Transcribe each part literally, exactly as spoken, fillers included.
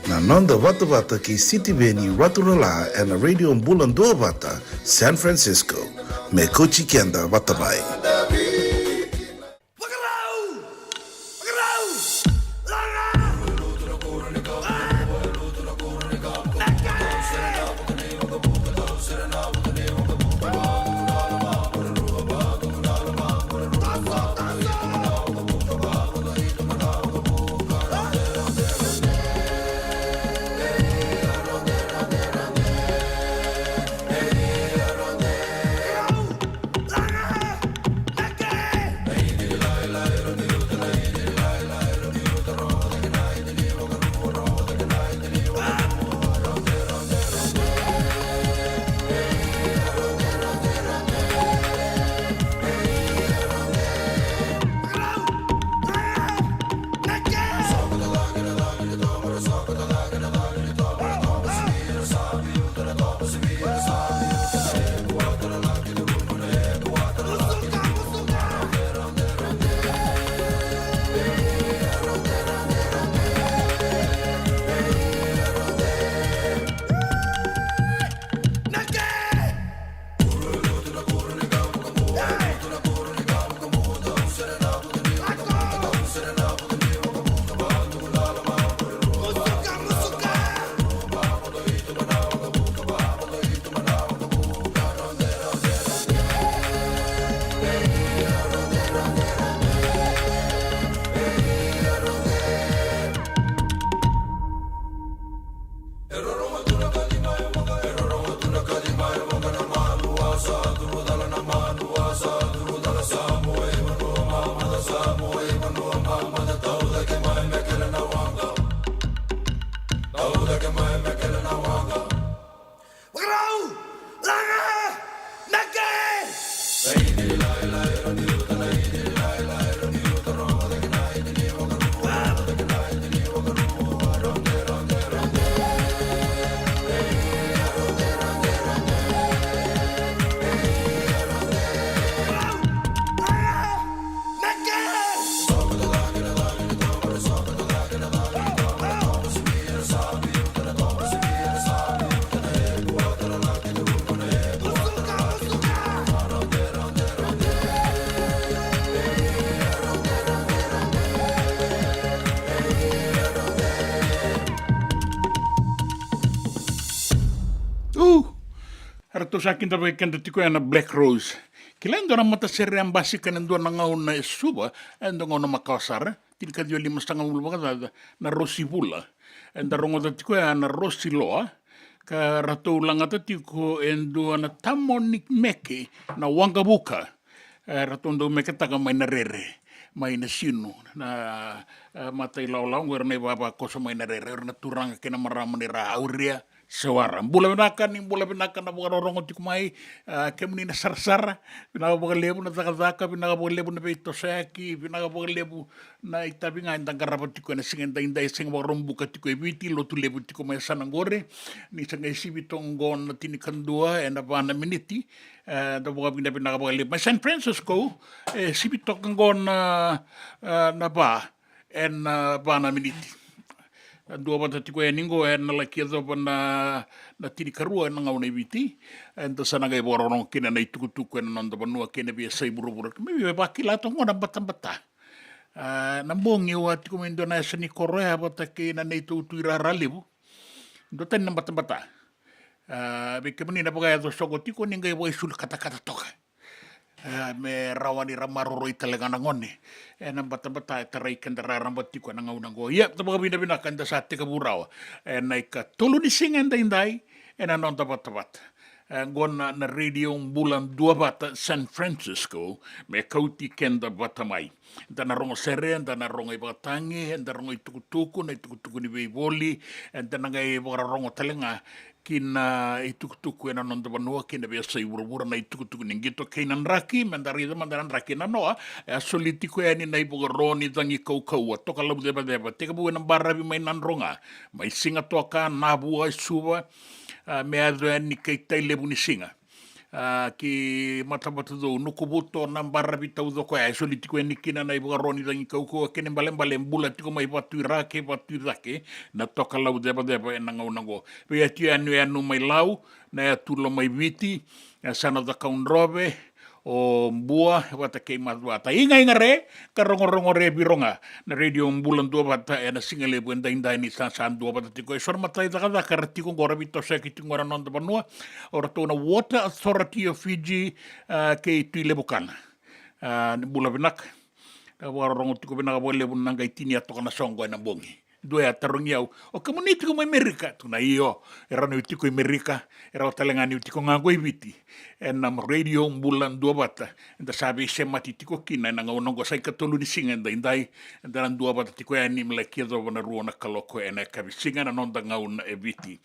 Na noda vatavata kei Sitiveni Raturala ena Radio Bula Duavata, San Francisco. Me kauti keda vata mai. Eratou sa kidavaki keda tiko ena Black Rose. Kila e dua na matasere a basika ena dua na gauna e Suva, e dua gauna makawa sara, tinikaciwa limasagavulu vakacaca, na Rosi Vula. Eda rogoca tiko ya na Rosi Loa, ka ratou lagata tiko e dua na tamo ni meke na waqavuka. E, ratou dau meketaka mai na rere, mai na sinu, na, e, mata ilawalawa oqo era na ivavakoso mai na rere, era na turaga kei na marama ni ra auria, Sewara. Bula vinaka, ni bula vinaka na vakarorogo tiko mai, a, kemuni na sarasara, vinaka vakalevu na cakacaka, vinaka vakalevu na veitosoyaki, vinaka vakalevu na itavi ga eda qarava tiko ena siga edaidai, siga Vakaraubuka tiko e Viti, lotu levu tiko mai yasana qori, ni sa qai sivi toka qo na tinikadua ena va na miniti, e, da vakavinavinaka vakalevu. Mai San Francisco, e, sivi toka qo na, e, na va, ena, a, va na miniti. A dua vata tiko yani qo, ena laki yacova na, na tinikarua ena gauna i Viti. Eda sa na qai vakarorogo kina na itukutuku ena noda vanua kei na veiyasai vuravura. Me via vakila toka qo na batabata. A, na bogi au a tiko mai dua na yasa ni koro ya vata kei na neitou Tui Rara Levu. Dua tani na batabata. A, vei kemuni na vakayaco soko tiko ni qai vakaisulu katakata toka. E, me rawa ni ra maroroi tale ga na gone. Ena batabata e tarai keda raraba tiko ena gauna qo. Ia, da vakavinavinaka eda sa tekivu rawa ena ikatolu ni siga edaidai ena noda vatavata. E, qo na, na Radio Bula Duavata San Francisco, me kauti keda vata mai. Eda na rogo sere, eda na rogo ivakatagi, eda rogo itukutuku, na itukutuku ni veivoli, eda na qai vakarorogo tale ga ki na itukutuku ena noda vanua kei na veiyasai vuravura, na itukutuku ni qito kei na draki, meda raica mada na draki. Nanoa, e a soli tiko yani na ivakaro ni cagi kaukauwa, tokalau cevaceva, tekivu ena baravi mai Nadroga, mai Sigatoka, Navua, Suva, a, me yaco yani kei Tailevu ni siga. a, ki Matavatucou, Nukuvuto, na baravi taucoko ya e soli tiko yani kina na ivakaro ni cagi kaukauwa kei na ibalebale e bula tiko mai Vatuira kei Vatuicake, na Tokalau cevaceva ena gauna oqo. Vei Yatu Yanuyanu mai Lau, na Yatu Lomaiviti, e Yasana Cakaudrove, o Bua vata kei Macuata. Igaiga re, ka rogorogo re Viroga. Na Radio Bula Duavata ena sigalevu edaidai ni sa, sa duavata tiko eso na matai cakacaka era tiko oqo, ra veitosoyaki tiko oqo na noda vanua. O ratou na Water Authority of Fiji, a, kei Tui Levukana. A, ni bula vinaka. Ka vakarorogo tiko vinaka vakalevu na qai tinia toka na soqo ena bogi. Dua ya tarogi au, o kemuni tiko mai Merika? Tukuna io, e rau niu tiko i Merika, e rau tale ga niu tiko ga qo i Viti. Ena Radio Bula Duavata, eda sa veisemati tiko kina ena gauna oqo, sa ikatolu ni siga edaidai, eda na duavata tiko yani me lai kece na rua na kaloko ena yakavi siga ena noda gauna e Viti.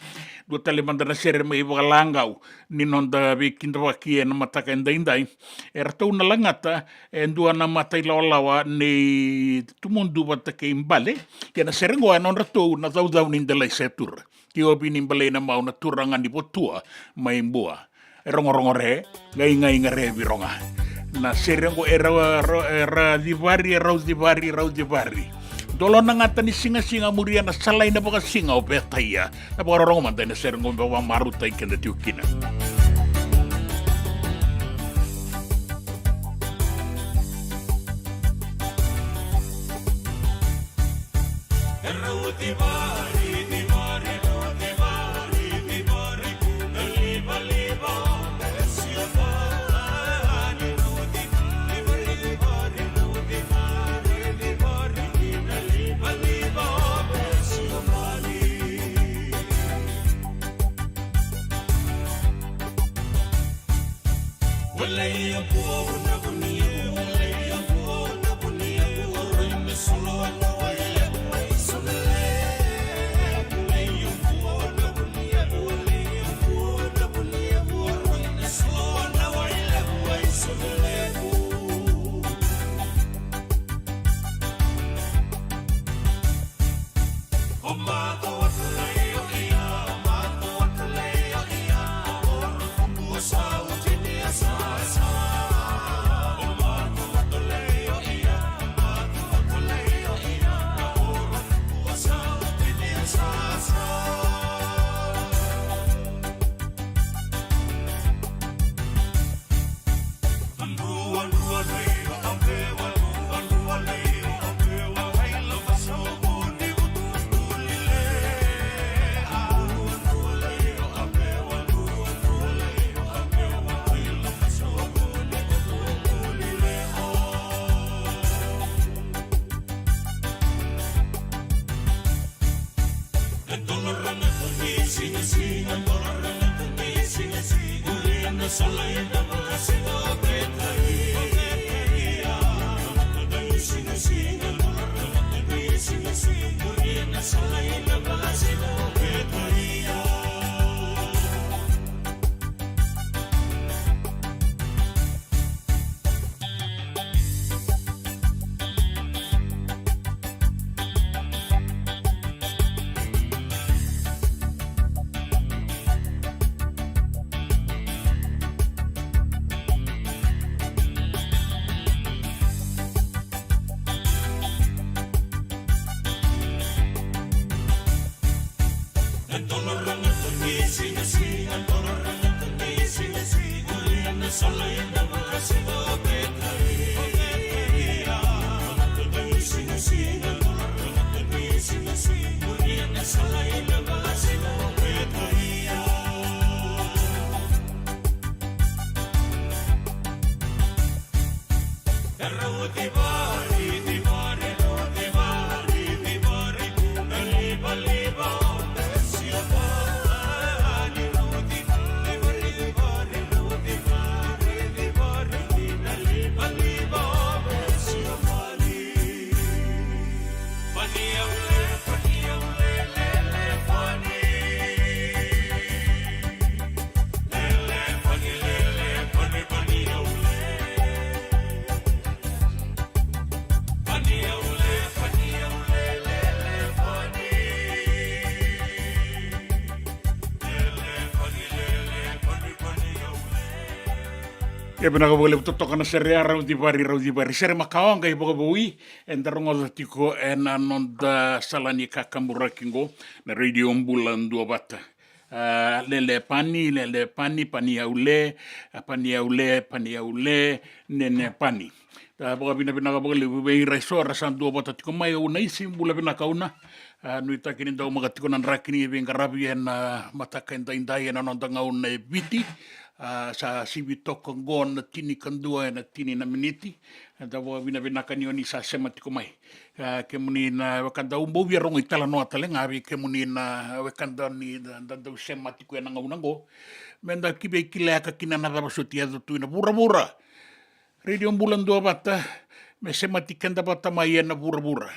Dua tale mada na sere mai vakalagau ni noda veikidavaki ena mataka edaidai, e ratou na lagata e dua na matailawalawa nei Tumudu vata kei Bale, ia na sere oqo e nodratou na Caucau ni Delai Setura. Ki Ovi ni Balei na Mau, na turaga ni Votua mai Bua. E rogorogo re, gaigai ga re Viroga. Na sere oqo era, era, era civari, e rau civari, e rau civari. Dolo na gata ni sigasiga, muria na salai na vakasiga o Vetaia. Na vakarorogo mada ena sere oqo me vakamarautaki keda tiko kina. E vinaka vakalevu, totoka na sere ya, Raucivari, Raucivari. Sere makawa qai vakavoui eda rogoca tiko ena noda sala ni kakaburaki qo na Radio Bula Duavata. A, Lele Pani, Lele Pani, Pani Aule, a, Pani Aule, Pani Aule, Nene Pani. A, vakavinavinaka vakalevu vei ira eso era sa duavata tiko mai. Au na isi bula vinaka au na A, nuitaki ni dau maka tiko na draki ni veiqaravi ena mataka edaidai ena noda gauna e Viti. A, sa sivi toka qo na tinikadua ena tini na miniti. Eda vakavinavinaka ni oni sa sema tiko mai. A, kemuni na wekada, au bau via rogo italanoa tale ga vei kemuni na wekada ni da, da dau sema tiko ena gauna qo. Meda ki veikilaka kina na cava soti e yaco tu ena vuravura. Radio Bula Duavata, me semati keda vata mai ena vuravura.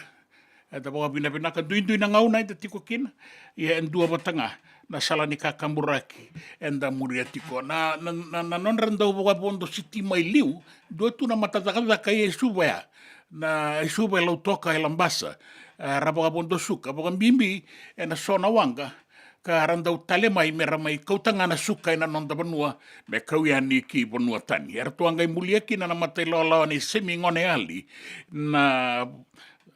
Eda vakavinavinaka duidui na gauna eda tiko kina, ia e duavata ga na sala ni kakaburaki eda muria tiko. Na, na, na, na nodra dau vakavodo sitima i liu, dua tu na mata cakacaka e Suva ya. Na, e Suva, e Lautoka, e Labasa, e, ra vakavodo suka, vakabibi ena so na waqa, ka ra dau tale mai me ra mai kauta ga na suka ena noda vanua me kau yani ki vanua tani. Eratou a qai bulia kina na mata ilawalawa ni semi gone yali, na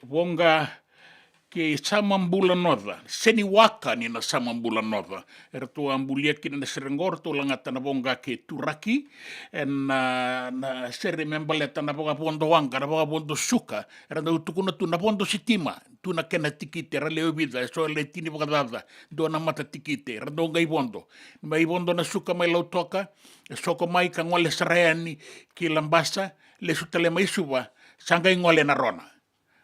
voqa kei Samabulanoca, seni waka ni na Samabulanoca. Eratou a bulia kina na sere qo, ratou lagata na voqa kei Turaki, ena, na sere me baleta na vakavodo waqa, na vakavodo suka, era dau tukuna tu na vodo sitima. Tu na kena tikite, ra lewe vica, eso e le tini vakacaca, dua na mata tikite, ra dau qai vodo. Mai vodo na suka mai Lautoka, e soko mai ka gole sara yani ki Labasa, lesu tale mai Suva, sa qai gole na Rona.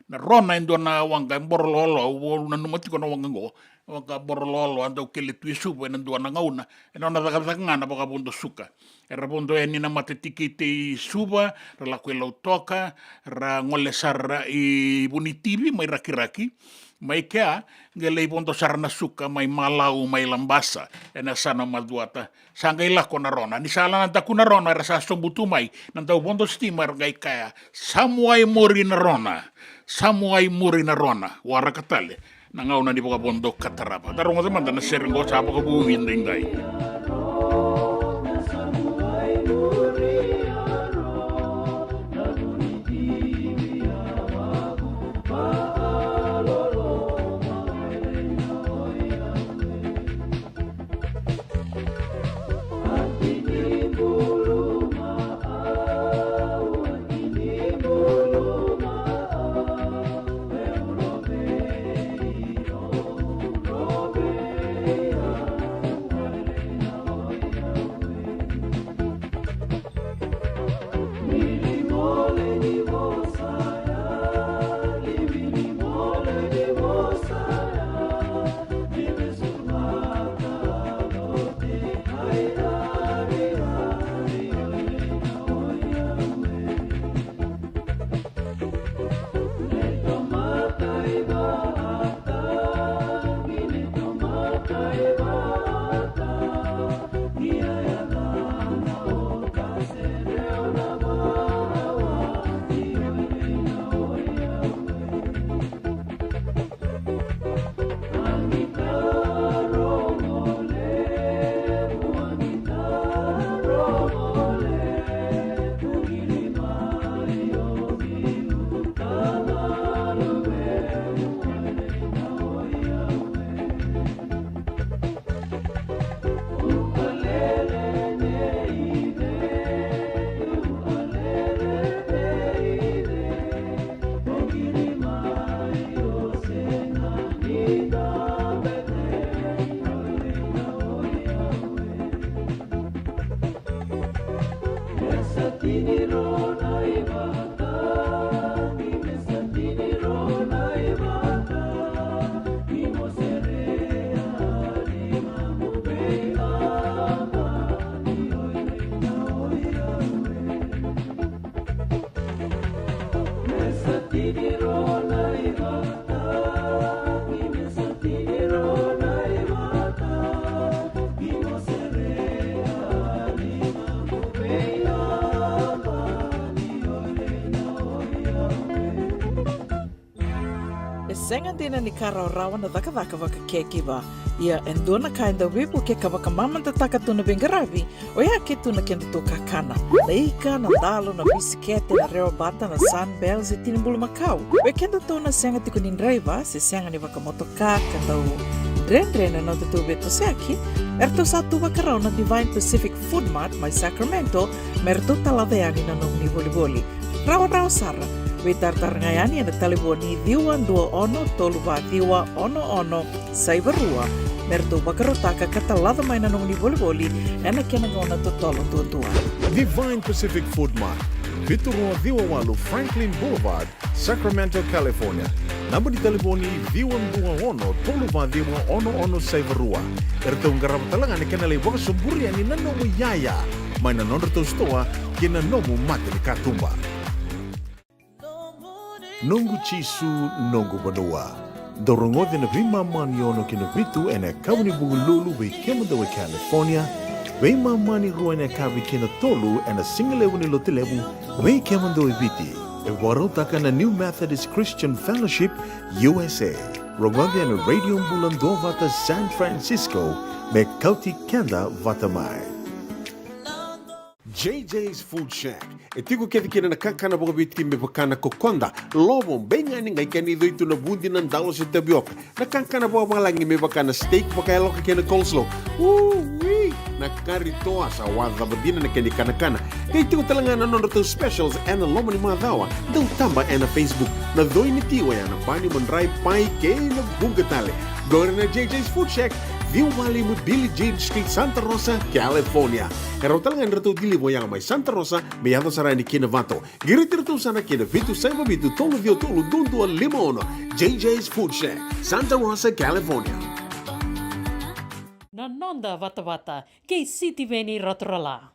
Na Rona e dua na waqa e boro loaloa, au nanuma tiko na waqa qo, waqa boro loaloa, a dau kele tu e Suva ena dua na gauna, ena nona cakacaka ga na vakavodo suka. Era vodo yani na mata tikite i Suva, ra lako i Lautoka, ra gole sara i Vunitivi, mai Rakiraki, mai kea, qai lai vodo sara na suka, mai Malau, mai Labasa, ena yasana o Macuata, sa qai lako na Rona. Ni sa lako na Rona, era sa sobu tu mai na dau vodo sitima, era qai kaya, "Sa muai muri na Rona, sa muai muri na Rona." Waraka tale na gauna ni vakavodo ka tarava. Da rogoca mada na sere qo sa vakavoui edaidai. E sega dina ni ka rawarawa na cakacaka vakakekiva. Ia e dua na ka e dau veivuke ka vakamamadataka tu na veiqaravi, oya ke tu na kedatou kakana. Na ika, na dalo, na bisikete, na rewa bata, na Sunbell se tinibulu makau. Vei kedatou na sega tiko ni draiva se sega ni vakamotoka ka dau dredre na nodatou veitosoyaki, eratou sa tu vakarau na Divine Pacific Food Mart mai Sacramento me ratou talaca yani na nomuni volivoli. Rawarawa sara, veitaratara ga yani ena talevoni ciwa dua ono tolu va ciwa ono ono saiva rua me ratou vakarautaka ka talaca mai na nomuni volivoli ena kena gauna totolo duadua. Divine Pacific Food Mart, vitu rua ciwa walu Franklin Boulevard, Sacramento, California. Naba ni talevoni ciwa dua ono tolu va ciwa ono ono saiva rua. Eratou qarava tale ga na kena lai vakasoburi yani na nomu iyaya mai na nodratou sitoa kei na nomu mata ni katuba. Noqu Jisu, noqu vanua. Dou rogoca na veimama ni ono ki na vitu ena yakavi ni Vukelulu vei kemudou e California, veimama ni rua ena yakavi kei na tolu ena sigalevu ni Lotulevu vei kemudou e Viti. E vakarautaka na New Methodist Christian Fellowship U S A. Rogoca ena Radio Bula Duavata San Francisco me kauti keda vata mai. J J's Food Shack. E tiko kece kina na kakana vakaviti me vaka na kokoda, lovo, beigani, qai kena icoi tu na vudi, na dalo se tavioka. Na kakana vakavalagi me vaka na steak vakayaloka kei na coleslaw. Ui! Na kari toa sa wacava dina na kena ikanakana. Qai tiko tale ga na nodratou specials ena loma ni macawa. Dau taba ena Facebook. Na coi ni ti oya na bani, madrai, pai kei na vuqa tale. Qori na J J's Food Shack, ciwa walu lima Billie Jean Street, Santa Rosa, California. E rawa tale ga ni ratou deliver oya mai Santa Rosa me yaco sara yani ki Novato. Qiriti iratou sara ki na vitu saiva vitu tolu ciwa tolu dua dua lima ono. J J's Food Shack, Santa Rosa, California. Na noda vatavata kei Sitiveni Raturala.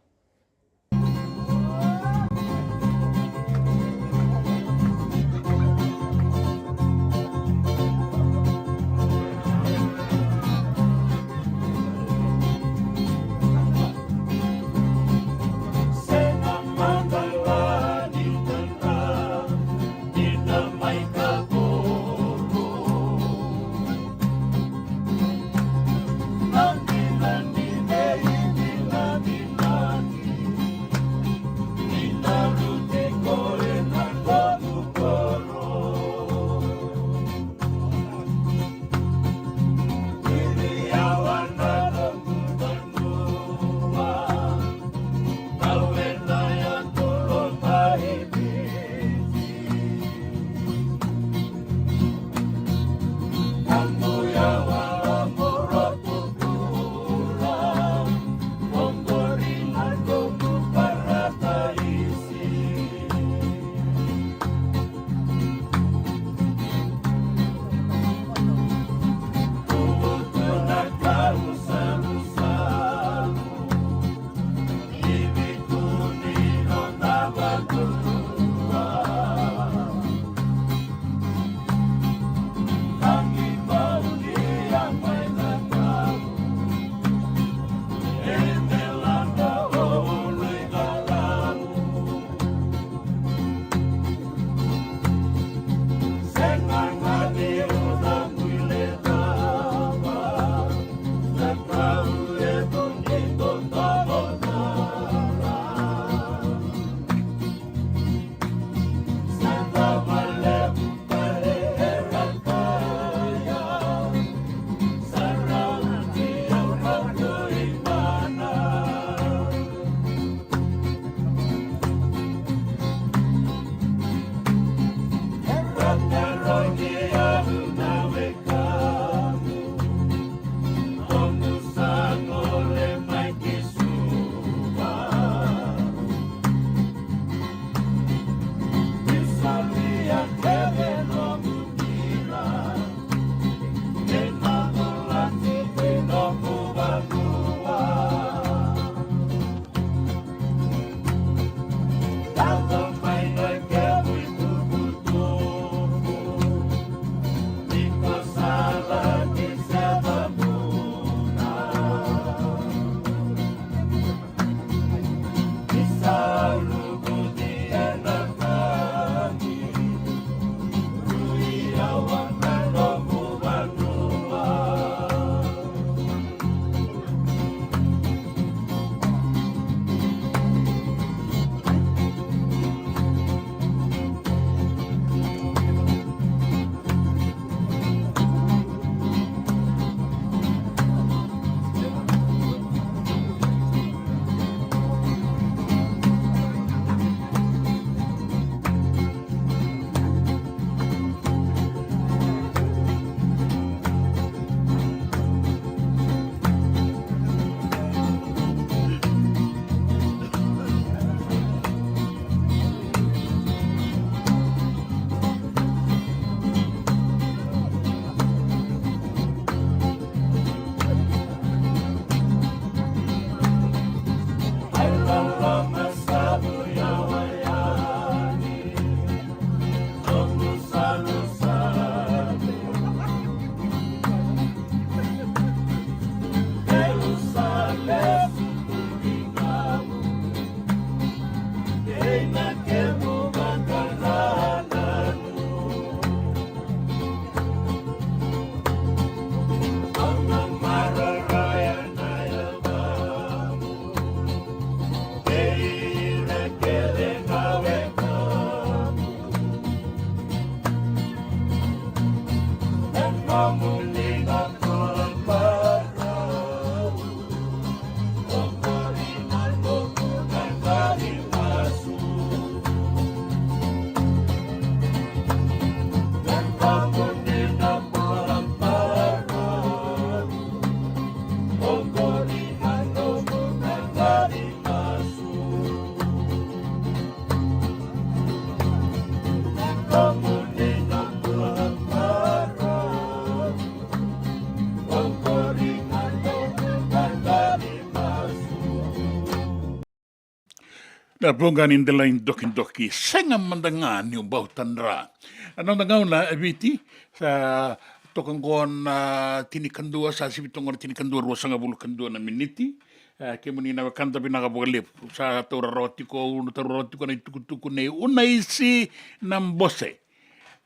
Na vuqa ni delai dokidoki, sega mada ga niu bau tadra. Na noda gauna e Viti, sa toka qo na tinikadua, sa sivi toka qo na tinikadua, ruasagavulu ka dua na miniti. E, kemuni na wekada, vinaka vakalevu. Sa taura rawa tiko, au na taura rawa tiko na itukutuku nei Unaisi Nabose.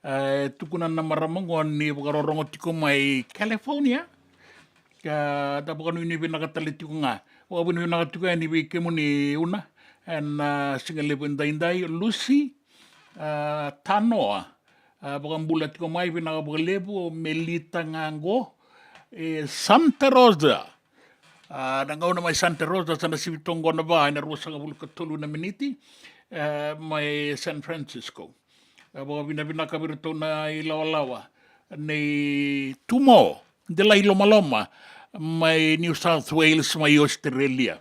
E tukuna na marama qo ni vakarorogo tiko mai California. Ka da vakanuinui vinaka tale tiko ga. Vakavinavinaka tiko yani vei kemuni Una ena, a, siga levu edaidai, Lucy, a, Tanoa. A, vakabula tiko mai, vinaka vakalevu. O Melita ga qo, e, Santa Rosa. A, na gauna mai Santa Rosa sa na sivi toka qo na va ena ruasagavulu ka tolu na miniti, e, mai San Francisco. E, vakavinavinaka vei iratou na ilawalawa nei Tumo Delai Lomaloma mai New South Wales, mai Australia.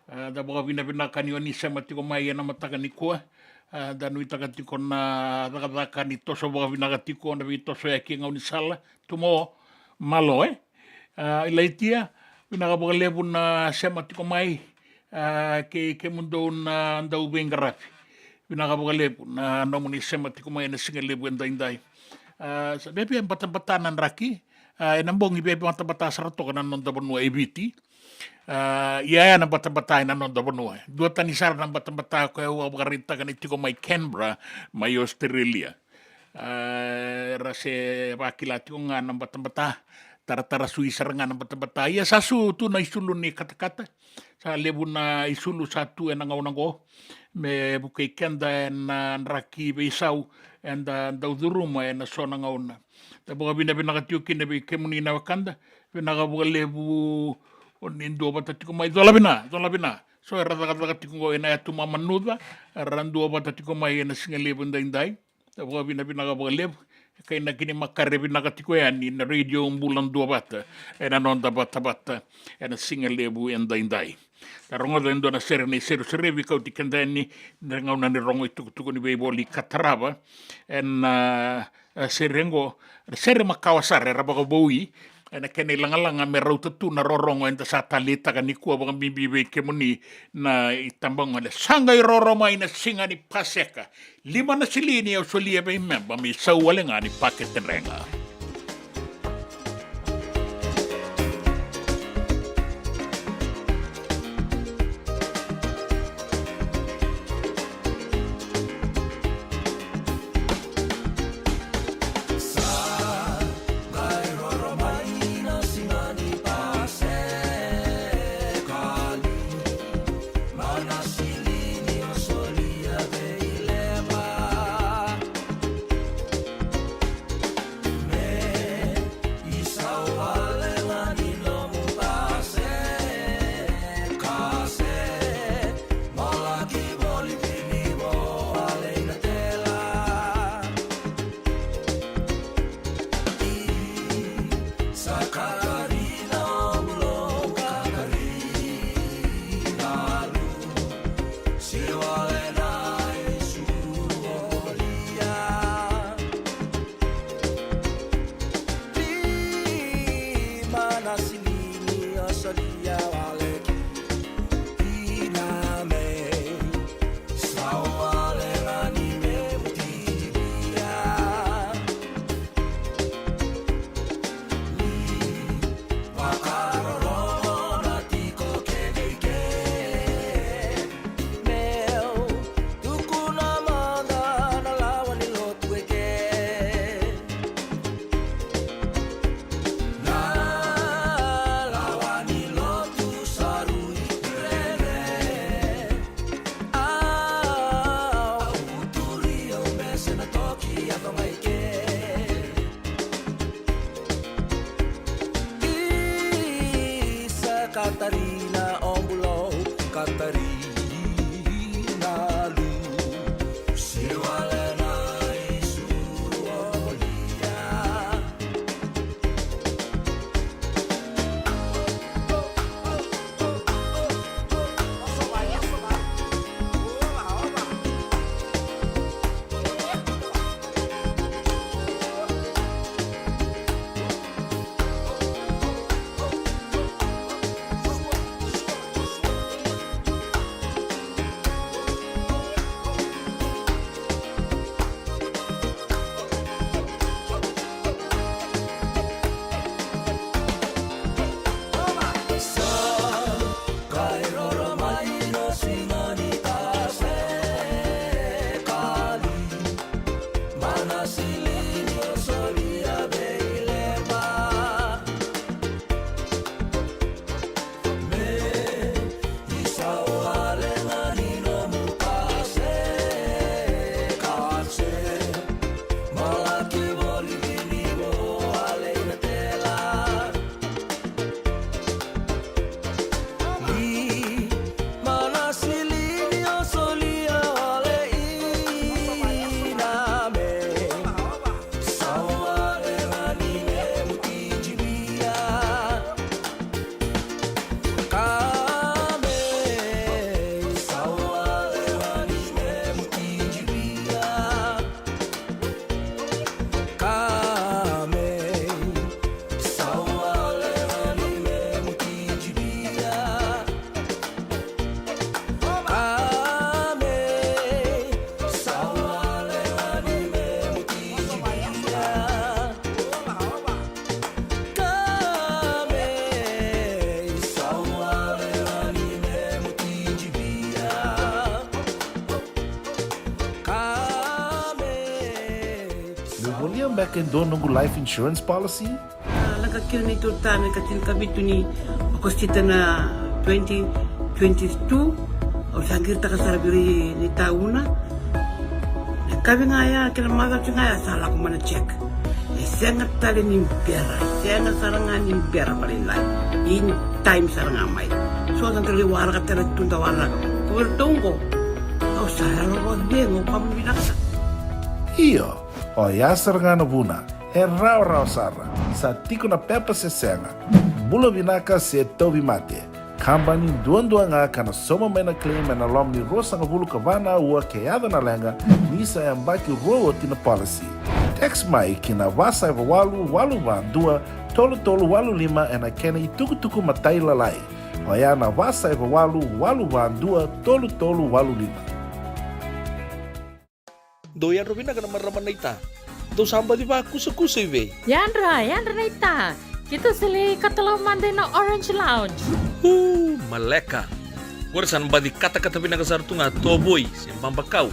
E, da vakavinavinaka ni o ni sema tiko mai ena mataka nikua. E, da nuitaka tiko na cakacaka ni toso vakavinaka tiko na veitosoyaki e gaunisala. Tumo, malo, e? A, Ilaitia, vinaka vakalevu na sema tiko mai, a, kei kemudou na dauveiqaravi. Vinaka vakalevu na nomuni sema tiko mai ena siga levu edaidai. A, sa viavia batabata na draki, a, ena bogi viavia batabata sara toka na noda vanua e Viti. A, ia ya na batabata ena noda vanua. Duatani sara na batabata koya au a vakaraitaka ni tiko mai Canberra, mai Australia. A, era se vakila tiko ga na batabata, taratara sui sara ga na batabata. Ia sa su tu na isulu ni katakata, sa levu na isulu sa tu ena gauna qo me vukei keda ena draki veisau eda dau curuma ena so na gauna. Da vakavinavinaka tiko kina vei kemuni na wekada, vinaka vakalevu o ni dua vata tiko mai, cola vina, cola vina. So era cakacaka tiko qo ena yatu Mamanuca, era dua vata tiko mai ena siga levu edaidai. Da vakavinavinaka vakalevu. E kainaki ni makare vinaka tiko yani na Radio Bula Duavata ena noda vatavata ena siga levu edaidai. Da rogoca e dua na sere nei Seru Serevi kauti keda yani na gauna ni rogo itukutuku ni veivoli ka tarava ena, a, sere qo, sere makawa sara, era vakavoui ena kena ilagalaga me rauta tu na rorogo eda sa taleitaka nikua, vakabibi vei kemuni na itabagone. Sa qai roro mai na siga ni Paseka. Lima na silini au solia vei meba me isau wale ga ni pakete drega. Katarina o bulou, Katarina lu. Siwale na isu o lia. Meu volia beka e dua noqu life insurance policy? A, lako kina neitou tane ka tinikavitu ni Okosita na twenty twenty-two. Au sa qiritaka sara vei ira na itauna. Na kavi ga ya kei na macawa ga ya sa lako mai na check. E sega tale ni bera, e sega sara ga ni bera vakalailai. In time sara ga mai. So da qai waraka tale tu da waraka. Ko vei ratou oqo. Au sa yalo vakacegu, au vakavinavinaka. Io, oya sara ga na vuna. E rawarawa sara. Sa tiko na pepa se sega. Bula vinaka se tauvimate. Kabani duadua ga ka na sauma mai na claim ena loma ni ruasagavulu ka va na aua ke yaco na leqa ni sa yabaki rua oti na policy. Text mai ki na va saiva walu walu va dua tolu tolu walu lima ena kena itukutuku matailalai. Oya na va saiva walu walu va dua tolu tolu walu lima. Dou yadra vinaka na marama naita. Dou sa baci vakusakusa i vei? Yadra, yadra naita. Keitou sa lai katalau mada ina Orange Lounge. Uu, maleka. Qori sa na baci katakata vinaka sara tu ga tovoi se babakau.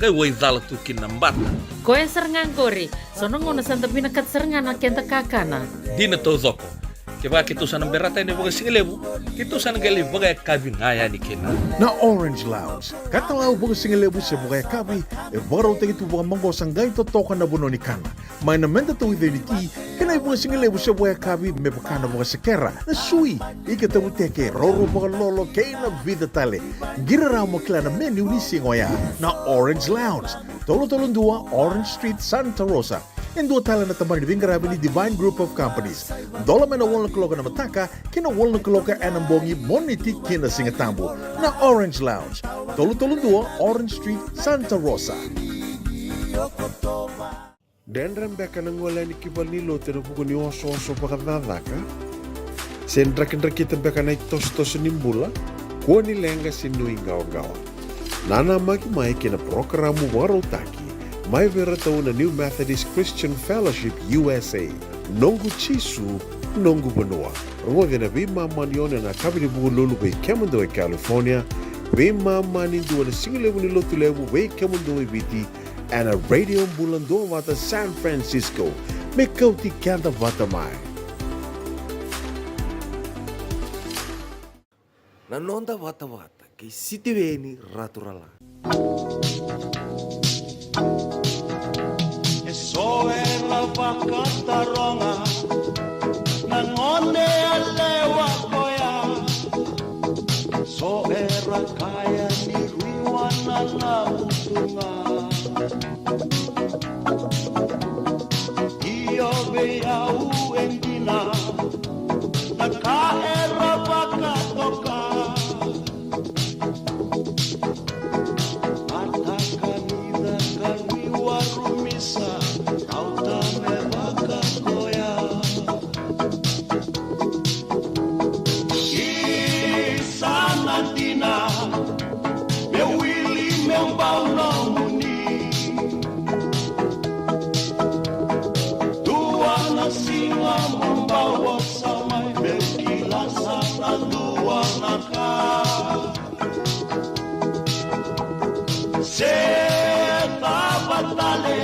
Qai waicala tu kina na bata. Koya sara ga qori. So na gauna sa da vinakata sara ga na keda kakana. Dina taucoko. Kevaka keitou sa na berata yani vakasigalevu, keitou sa na qai lai vakayakavi ga yani kina. Na Orange Lounge, katalau vakasigalevu se vakayakavi, e vakarautaki tu vakamaqosa qai totoka na vanua ni kana. Mai na meda tauica ni ti, kei na ivakasigalevu se vakayakavi me vaka na vakasekera, na sui, ika tavuteke, roro vakalolo, kei na vica tale. Qiri rawa mo kila na menu ni siga oya. Na Orange Lounge, tolu tolu dua Orange Street, Santa Rosa. E dua tale na tabana ni veiqaravi ni Divine Group of Companies. Dola mai na walu na kaloko ena mataka ki na walu na kaloko ena bogi, Moniti ki na Sigatabu. Na Orange Lounge, tolu tolu dua Orange Street, Santa Rosa. Dredre beka na gole yani ki valenilotu ena vuku ni osooso vakacakacaka? Se drakidrakita beka na itosotoso ni bula? Kua ni leqa se nuiqawaqawa. Nanamaki mai kei na parokaramu vakarautaki mai vei iratou na New Methodist Christian Fellowship U S A, Noqu Jisu, Noqu Vanua. Rogoci ena veimama ni ono ena yakavi ni Vukelulu vei kemudou e California, veimama ni dua na sigalevu ni Lotulevu vei kemudou e Viti, ena Radio Bula Duavata San Francisco. Me kauti keda vata mai. Na noda vatavata kei Sitiveni Raturala. E so era vakataroga na gone yalewa koya. Au e dina na ka era vakatoka. Mataka ni caka ni warumisa, rauta me vaka koya. Isa na dina, meu wili meu bau nomuni. Dua na siga mo bau vosa mai, meu kila sa na dua na ka. Se cava tale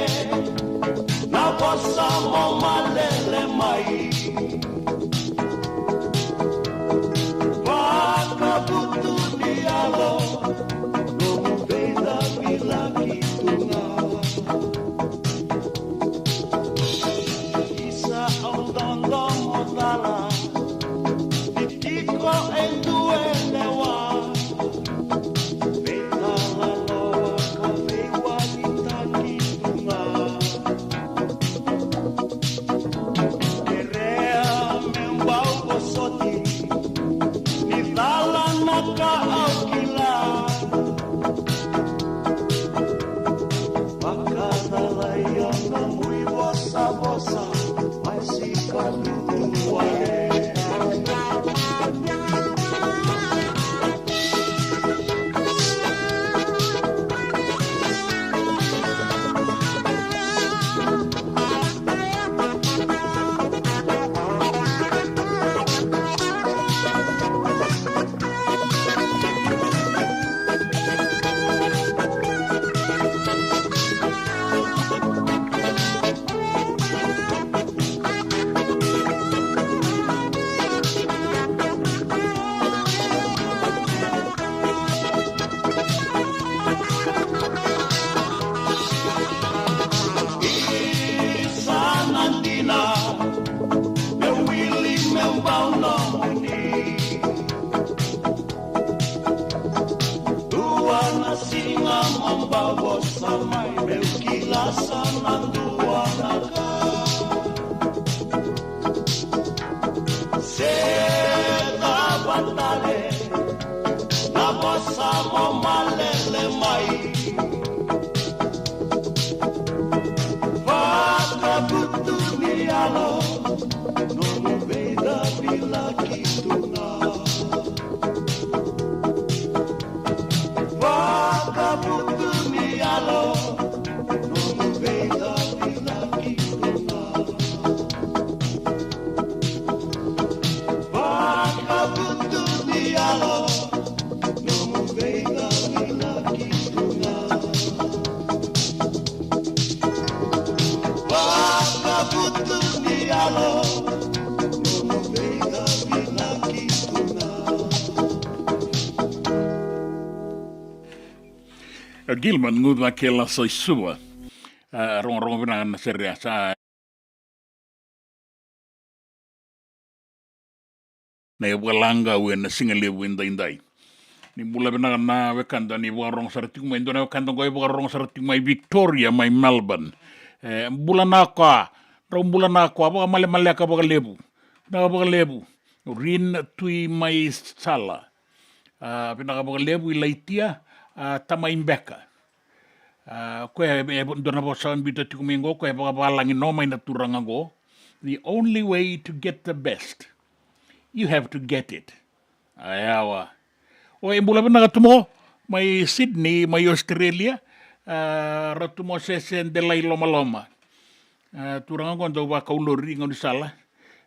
na vosa mo malele mai. Vakavutu ni yalo, nomu veicavilaki tu ga. Isa au dodomo cala, ni tiko e dua e lewa. Veitalanoa ka veiwalitaki tu ga. Kerea me bau vosoti, ni cala na ka au kila. Vakacalai au nomu ivosavosa, mai sika dudu wale. Isa na dina, meu wili meu bau nomuni. Dua na siga mo bau vosa mai, meu kila sa na dua na ka. Se cava tale na vosa mo malele mai. Vakavutu ni yalo, nomu veicavilaki tu ga. Vakavutu ni yalo, nomu veicavilaki tu ga. Vakavutu ni yalo, nomu veicavilaki tu ga. Vakavutu ni yalo, nomu veicavilaki tu ga. A Gilman, guca ke lasa i Suva. A, rogorogo vinaka na sere ya sa. Na iVola Qau ena siga levu edaidai. Ni bula vinaka na wekada ni vakarorogo sara tiko mai, dua na wekada qo e vakarorogo sara tiko mai Victoria, mai Melbourne. E, bula na koa, drau bula na koa, vakamalemaleka vakalevu. Vinaka vakalevu. Rin Tui mai Sala. A, vinaka vakalevu i Laitia, a, tamai Beka. A, koya e, e dua na vosa biuta tiko mai qo, koya e vakavalagi no mai na turaga qo. The only way to get the best, you have to get it. A, yawa. O e bula vinaka tu mo, mai Sydney, mai Australia, a, Ratu Mosese Delai Lomaloma. E, turaga qo dau vakau lori i gaunisala.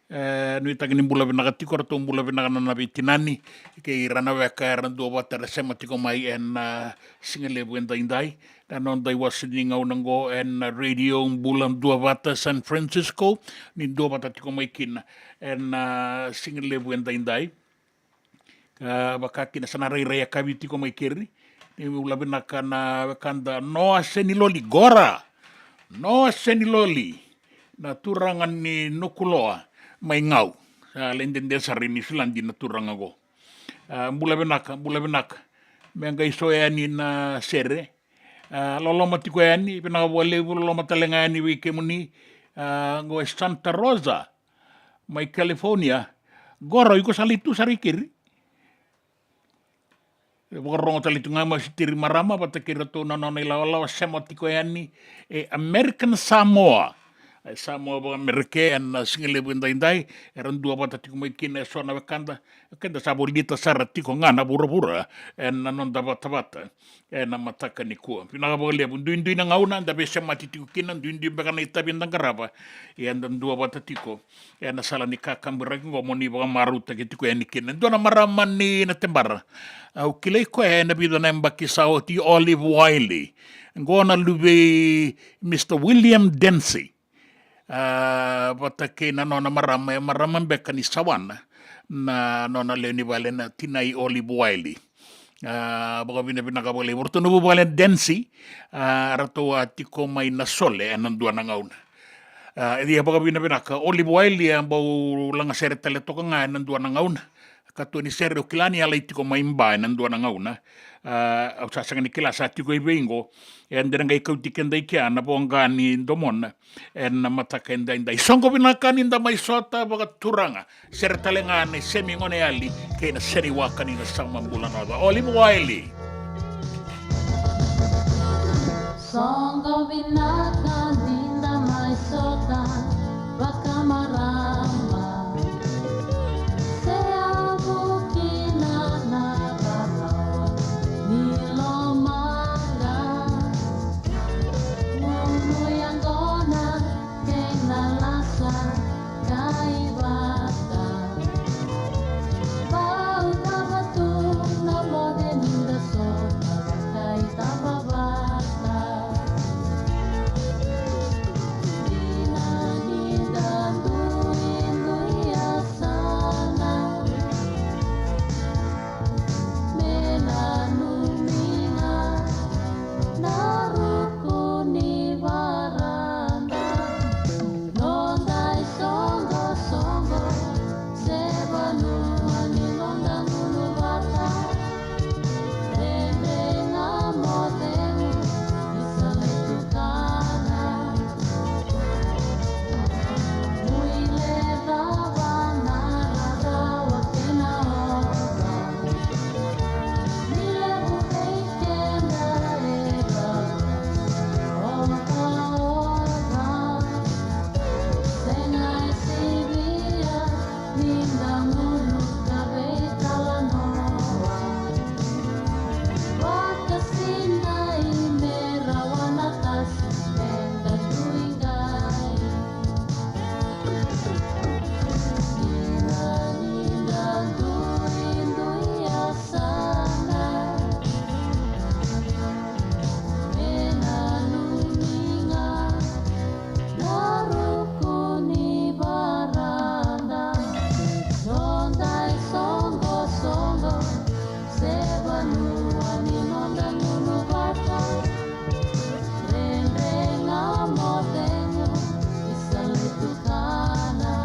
E, nuitaki ni bula vinaka tiko, ratou bula vinaka na nona veitinani kei ira na weka era duavata era sema tiko mai ena, a, siga levu edaidai. Na noda iwasewase ni gauna qo ena, a, Radio Bula Duavata San Francisco, ni duavata tiko mai kina ena, a, siga levu edaidai. Ka vaka kina sa na rairai yakavi tiko mai keri. Ni bula vinaka na wekada Noa Seniloli, qora Noa Seniloli, na turaga ni Nukuloa mai Gau. Sa lai dede sara i Niusiladi na turaga qo. A, bula vinaka, bula vinaka. Me qai so yani na sere. A, loloma tiko yani, vinaka vakalevu, loloma tale ga yani vei kemuni. A, qo e Santa Rosa mai California. Qo rau iko sa lai tu sara i keri. E vakarorogo tale tu ga mai Sitiri marama vata kei ratou na nona ilawalawa, sema tiko yani e American Samoa. E Samoa vakamereke ena siga levu edaidai, era dua vata tiko mai kina e so na wekada. Keda sa volita sara tiko ga na vuravura ena noda vatavata ena mataka nikua. Vinaka vakalevu, duidui na gauna da veisemati tiko kina, duidui beka na itavi eda qarava. Ia da dua vata tiko ena sala ni kakaburaki qo mo ni vakamarautaki tiko yani kina. Dua na marama ni Natibara. Au kilai koya ena vica na yabaki sa oti, Olive Wiley. Qo na luve i Mister William Dancy. A, vata kei na nona marama, e marama beka ni Sawana, na nona lewe ni vale na tinai Olive Wiley. A, vakavinavinaka vakalevu. Ratou na vuvale Dancy, a, ratou a tiko mai Nasole ena dua na gauna. A, ia vakavinavinaka, Olive Wiley a bau lagasere tale toka ga ena dua na gauna. Ka tu ni sere o kila ni a lai tiko mai Ba ena dua na gauna. A, au sa sega ni kila sa tiko i vei qo. E dere qai kauti keda i kea na voqa ni domona ena mataka edaidai. Soqo vinaka ni da mai sota vakaturaga. Sere tale ga nei Semi Goneyali kei na Seni Waka ni na Sama Bula Noca. Olive Wiley. Soqo vinaka ni da mai sota vakamarama. Se yavu kina na rarawa ni lomaqa. Gunu yaqona kei na lasa kai vata. Vau tava tu na moce ni da sota kai tava vata. Dina ni da duidui yasana. Me nanumi ga na ruku ni varada. Noda isoqosoqo se vanua ni noda gunu vata. Dredre ga mo cegu ni sa lai tukana. Muile cava na rarawa kei na oca. Ni levu vei keda e ra ocaoca. Sega e sivia ni da gunu ka veitalanoa. Vakasinai me rawa na tasi me da dui qai. Dina ni da duidui yasana. Me nanumi ga na ruku ni varada. Noda isoqosoqo se vanua ni noda gunu vata. Dredre ga mo cegu ni sa lai tukana.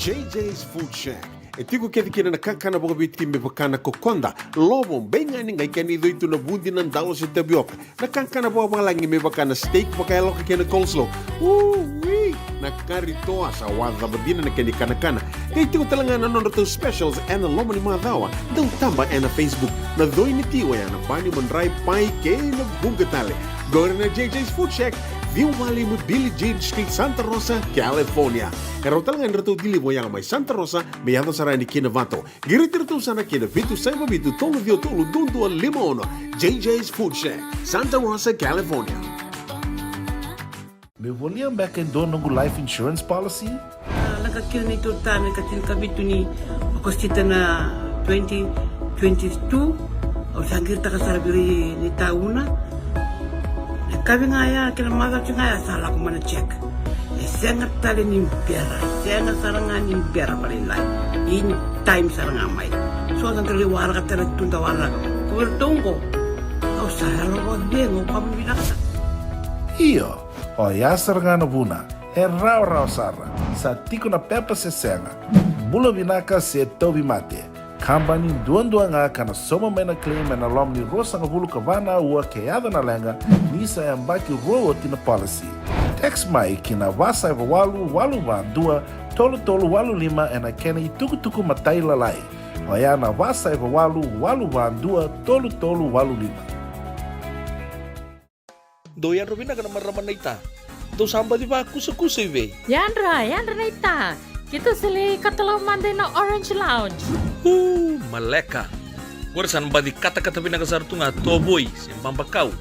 J J's Food Shack. E tiko kece kina na kakana vakaviti me vaka na kokoda, lovo, beigani, qai kena icoi tu na vudi, na dalo se tavioka. Na kakana vakavalagi me vaka na steak vakayaloka kei na coleslaw. Ui! Na kari toa sa wacava dina na kena ikanakana. Qai tiko tale ga na nodratou specials ena loma ni macawa. Dau taba ena Facebook. Na coi ni ti oya na bani, madrai, pai kei na vuqa tale. Qori na J J's Food Shack, ciwa walu lima Billie Jean Street, Santa Rosa, California. E rawa tale ga ni ratou deliver oya mai Santa Rosa me yaco sara yani ki Novato. Qiriti iratou sara ki na vitu saiva vitu tolu ciwa tolu dua dua lima ono. J J's Food Shack, Santa Rosa, California. Meu volia beka e dua noqu life insurance policy? A, lako kina neitou ta me ka tinikavitu ni Okosita na twenty twenty-two. Au sa qiritaka sara vei ira na itauna. Na yakavi ga ya kei na macawa ga ya sa lako mai na check. E sega tale ni bera, sega sara ga ni bera vakalailai. In time sara ga mai. So sa dau lai waraka tale tu, da waraka. Ko iratou qo, au sa yalo vakacegu, au kama vinaka sara. Io, oya sara ga na vuna. E rawarawa sara. Sa tiko na pepa se sega. Bula vinaka se tauvimate. Kabani duadua ga ka na sauma mai na claim ena loma ni ruasagavulu ka va na aua ke yaco na leqa, ni sa yabaki rua oti na policy. Text mai ki na va saiva walu walu va dua tolu tolu walu lima ena kena itukutuku matailalai. Oya na va saiva walu walu va dua tolu tolu walu lima. Dou yadra vinaka na marama naita. Dou sa baci vakusakusa i vei? Yadra, yadra naita. Keitou sa lai katalau mada ina Orange Lounge. Uu, maleka. Qori sa na baci katakata vinaka sara tu ga tovoi se babakau.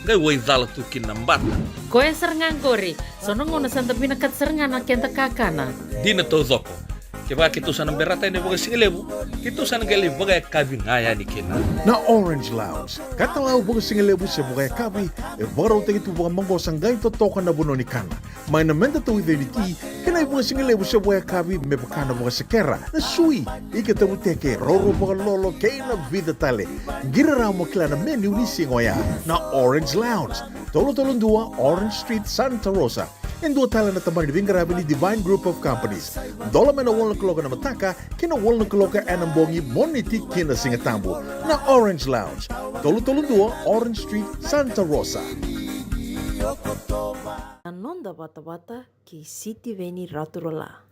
Qai waicala tu kina na bata. Koya sara ga qori. So na gauna sa da vinakata sara ga na keda kakana. Dina taucoko. Kevaka keitou sa na berata yani vakasigalevu, keitou sa na qai lai vakayakavi ga yani kina. Na Orange Lounge, katalau vakasigalevu se vakayakavi, e vakarautaki tu vakamaqosa qai totoka na vanua ni kana. Mai na meda tauica ni ti, kei na ivakasigalevu se vakayakavi me vaka na vakasekera, na sui, ika tavuteke, roro vakalolo, kei na vica tale. Qiri rawa mo kila na menu ni siga oya. Na Orange Lounge, tolu tolu dua Orange Street, Santa Rosa. E dua tale na tabana ni veiqaravi ni Divine Group of Companies. Dola mai na walu na kaloko ena mataka ki na walu na kaloko ena bogi, Moniti ki na Sigatabu. Na Orange Lounge, tolu tolu dua Orange Street, Santa Rosa. Na noda vatavata kei Sitiveni Raturala.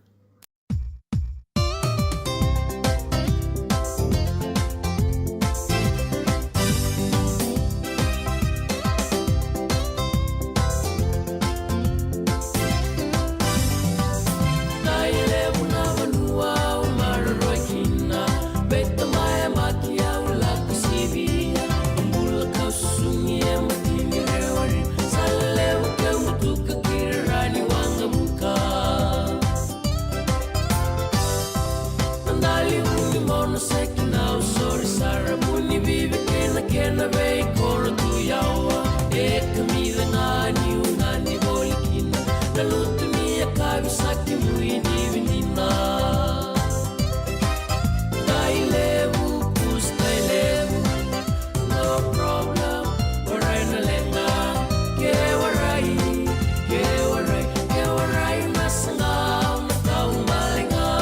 Mona seki na usori sara, muni vivi kena kena vei koro tu yawa. E kamica ga ni uga ni voli kina na lutu ni yakavi saki mui ni vinina. Dai levu, kus dai levu. No problem, warai na leqa, ke warai, ke warai, ke warai na saga, na kau maleqa.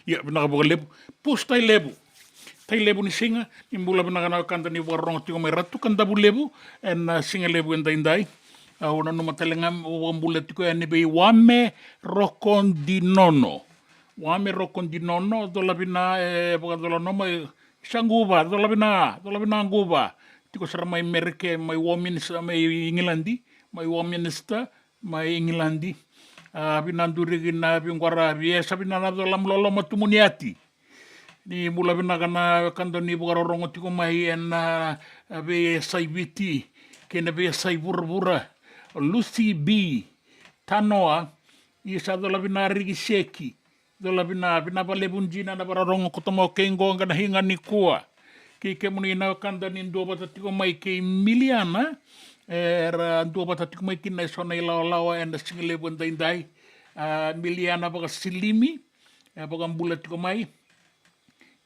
Ia, vinaka vakalevu. Pusi Tailevu. Tailevu ni siga, ni bula vinaka na wekada ni vakarorogo tiko mai Ratu Kadavulevu, ena siga levu edaidai. Au nanuma tale ga, au vakabula tiko yani vei Wame Rokodinono. Wame Rokodinono, cola vina, e, vakacola nomo, e, sa Guva, cola vina, cola vina Guva. Tiko sara mai Mereke, mai Warminster, mai Igiladi, mai Warminster, mai Igiladi. A, vina duriki na veiqwaravi, e sa vina na cola loloma tu muni ati. Ni bula vinaka na wekada ni vakarorogo tiko mai ena, a, veiyasai Viti kei na veiyasai vuravura. Lucy B Tanoa, isa cola vina Riki Seki, cola vina, vina vakalevu dina na vakarorogo koto mai o kei qo ena siga nikua. Kei kemuni na wekada ni duavata tiko mai kei Miliana, era duavata tiko mai kina eso na ilawalawa ena siga levu edaidai. A, Miliana Vakasilimi, e vakabula tiko mai.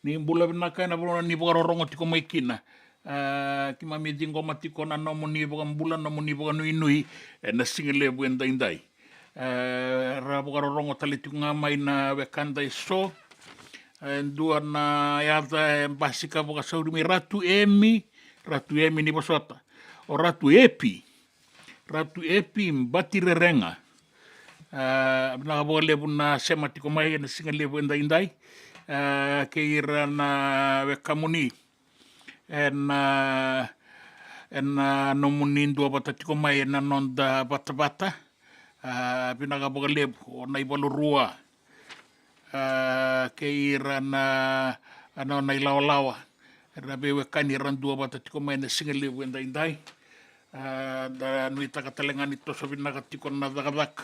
Ni bula vinaka ena vanua ni vakarorogo tiko mai kina. A, keimami ciqoma tiko na nomuni vakabula, nomuni vakanuinui ena siga levu edaidai. E, ra vakarorogo tale tiko ga mai na wekada eso. E dua na yaca e basika vakasauri mai, Ratu Emi, Ratu Emi ni vosota. O Ratu Epi, Ratu Epi Batirerega. A, vinaka vakalevu na sema tiko mai ena siga levu edaidai. A, kei ira na wekamuni ena, ena nomuni duavata tiko mai ena noda vatavata. A, vinaka vakalevu, o Naivalurua. A, kei ira na, a, nona ilawalawa. Era veiwekani era duavata tiko mai ena siga levu edaidai. A, da nuitaka tale ga ni toso vinaka tiko na cakacaka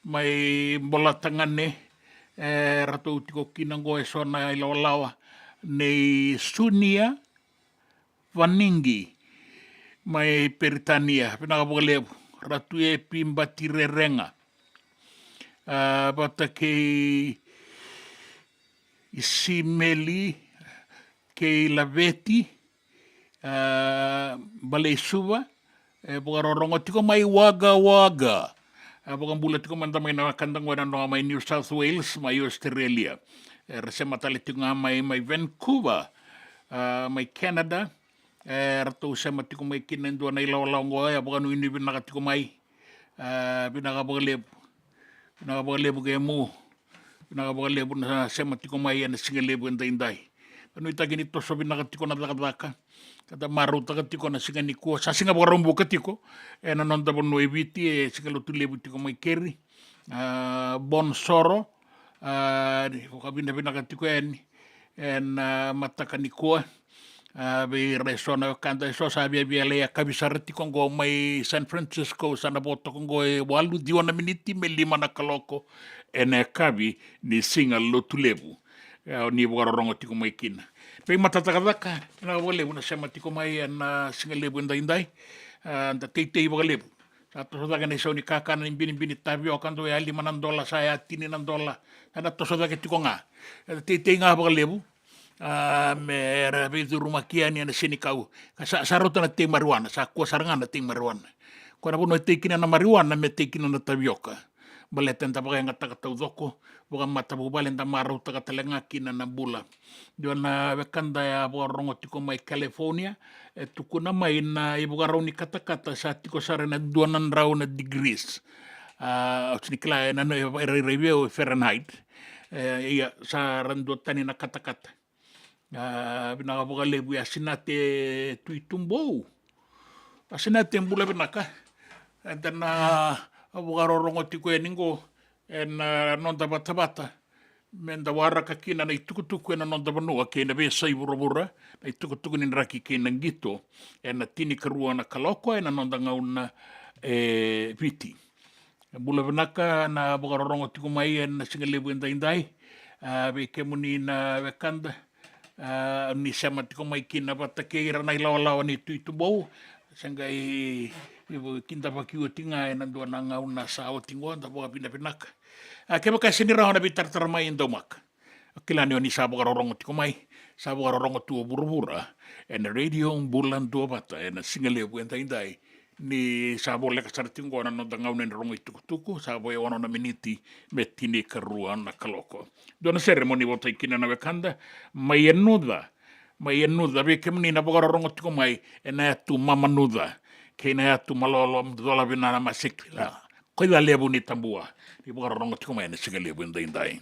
mai Bolatagane. E, ratou tiko kina qo eso na ilawalawa nei Sunia Vanigi mai Peritania, vinaka vakalevu. Ratu Epi Batirerega, a, vata kei Isimeli, kei Laveti, a, Baleisuva, e vakarorogo tiko mai Wagga Wagga. E vakabula tiko mada mai na wekada qo ena noa mai New South Wales, mai Australia. Era sema tale tiko ga mai, mai Vancouver, a, mai Canada. E ratou sema tiko mai kina e dua na ilawalawa qo, e vakanuinui vinaka tiko mai. A, vinaka vakalevu. Vinaka vakalevu kemu. Vinaka vakalevu na sema tiko mai ena siga levu edaidai. Ka nuitaki ni toso vinaka tiko na cakacaka. Ka da marautaka tiko na siga nikua. Sa siga Vakaraubuka tiko ena noda vanua e Viti, e siga Lotulevu tiko mai keri. A, Bon Soro, a, ni vakavinavinaka tiko yani ena, a, mataka nikua. A, vei ira eso na wekada eso sa viavia lai yakavi sara tiko qo mai San Francisco, sa na vo toka qo e walu, ciwa na miniti me lima na kaloko ena yakavi ni siga Lotulevu. E, ni vakarorogo tiko mai kina. Vei matatakacaka, vinaka vakalevu na sema tiko mai ena siga levu edaidai. A, da teitei vakalevu. Sa toso cake na isau ni kakana ni binibini tavioka, dau ya lima na dola, sa ya tini na dola. Sa na toso cake tiko ga. E, teitei ga vakalevu. A, me ra veicurumaki yani ena senikau. Ka sa, sa rauta na tei marijuana, sa kua sara ga na tei marijuana. Koya na vanua e tei kina na marijuana, me tei kina na tavioka. Baleta eda vakayagataka taucoko, vakamatavuvale, da marautaka tale ga kina na bula. Dua na wekada ya vakarorogo tiko mai California, e tukuna mai na ivakarau ni katakata sa tiko sara ena dua na drau na degrees. A, au sega ni kila ena, ena, e rairai vei au e Fahrenheit. E, ia, sa ra duatani na katakata. A, vinaka vakalevu ya Sinate Tui Tubou. A, Sinate, bula vinaka. Eda na vakarorogo tiko yani qo ena, a, noda vatavata. Meda waraka kina na itukutuku ena noda vanua kei na veiyasai vuravura, na itukutuku ni draki kei na qito, ena tinikarua na kaloko ena noda gauna e Viti. Bula vinaka na vakarorogo tiko mai ena siga levu edaidai. A, vei kemuni na wekada, a, ni sema tiko mai kina vata kei ira na ilawalawa ni Tui Tubou. Se qai, i, kidavaki oti ga ena dua na gauna sa oti qo, da vakavinavinaka. A, kevaka e sega ni rawa na veitaratara mai, e daumaka. Kila ni oni sa vakarorogo tiko mai, sa vakarorogo tu o vuravura ena Radio Bula Duavata ena siga levu edaidai. ni sa voleka sara tiko qo na noda gauna ni rogo itukutuku, sa vo e ono na miniti me tinikarua na kaloko. Dua na sere mo ni votai kina na wekada, Mai Yanuca, Mai Yanuca, vei kemuni na vakarorogo tiko mai ena yatu Mamanuca kei na yatu Malolo, Cola, Vinana, Masekila, Koilalevu ni Tabua, ni vakarorogo tiko mai ena siga levu edaidai.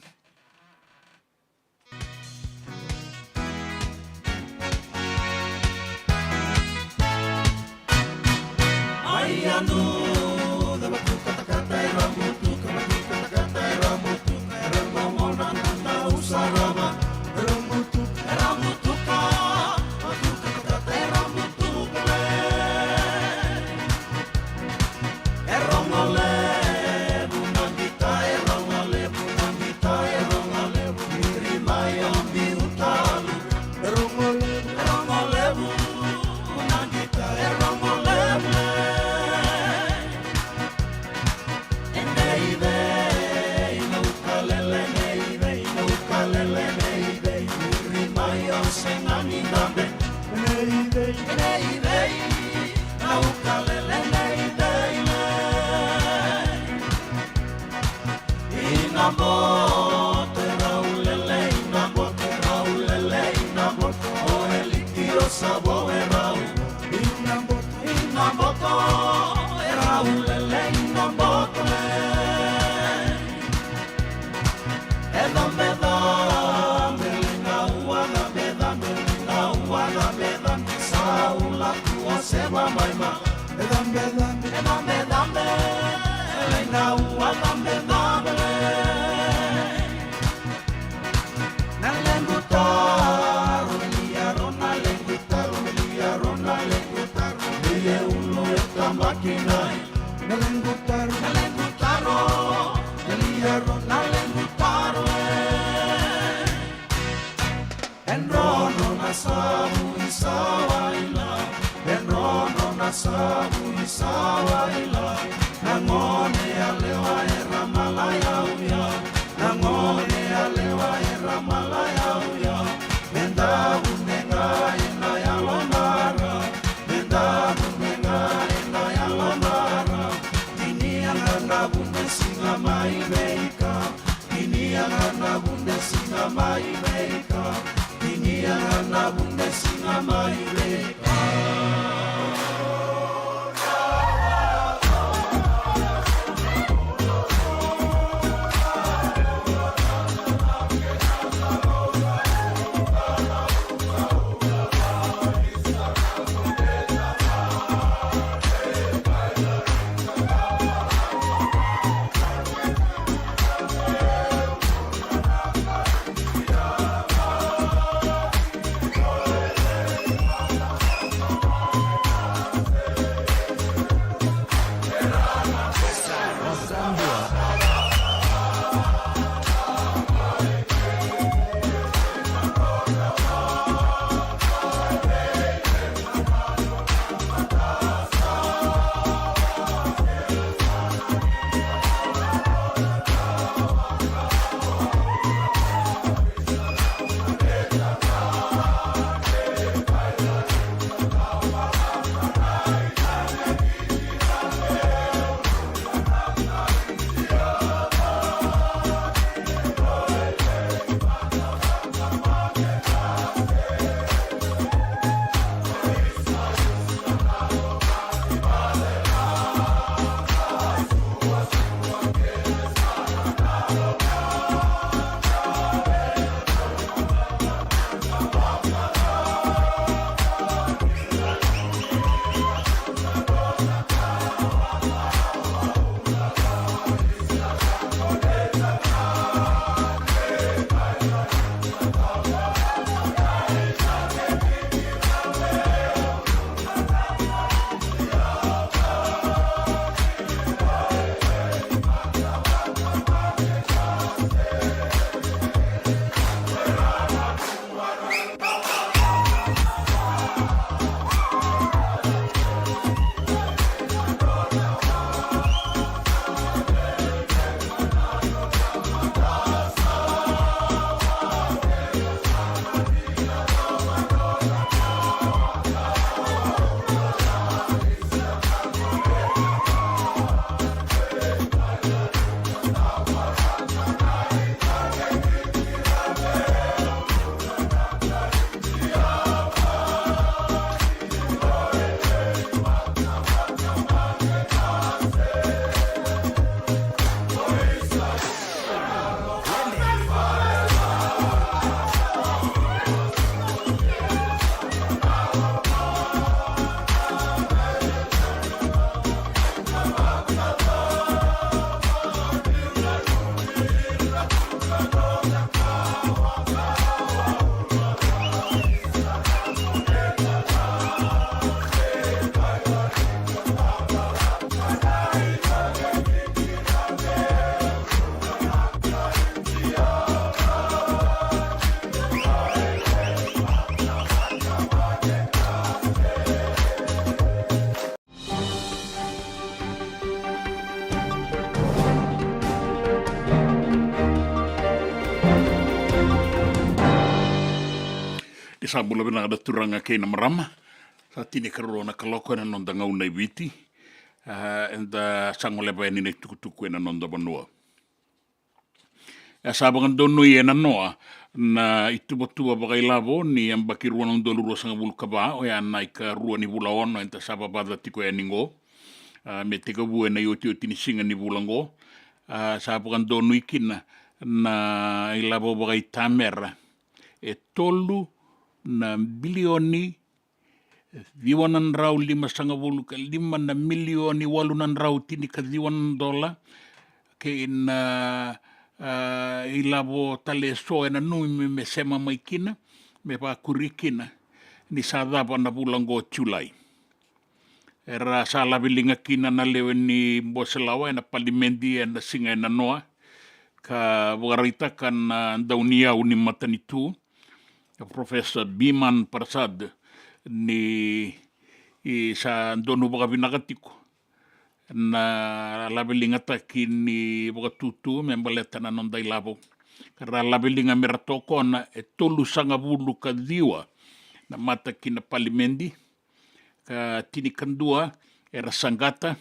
Sa bula vinaka na turaga kei na marama. Sa tinikarua na kaloko ena noda gauna e Viti. Ah, eda sa goleva yani na itukutuku ena noda vanua. E sa vakadonui ena noa na ituvatuva vakailavo ni yabaki rua na udolu ruasagavulu ka va, oya na ikarua ni vula ono eda sa vavaca tiko yani qo. Ah, me tekivu ena iotioti ni siga ni vula qo. Ah, sa vakadonui kina na ilavo vakaitamera e tolu na bilioni ciwa na drau limasagavulu ka lima na milioni walu na drau tinikaciwa na dola, kei na, ah, ilavo tale eso e nanumi me, me sema mai kina, me vakuri kina ni sa cava na vula qo o Julai. Era sa laveliga kina na lewe ni Boselawa ena palimedi ena siga ena noa, ka vakaraitaka na dauniyau ni matanitu, Professor Biman Prasad, ni sa donu vakavinaka tiko na laveligataki ni vakatutu me baleta na noda ilavo. Ka ra laveliga me ra tokona e tolusagavulu ka ciwa na mata ki na palimedi, ka tinikadua era saqata,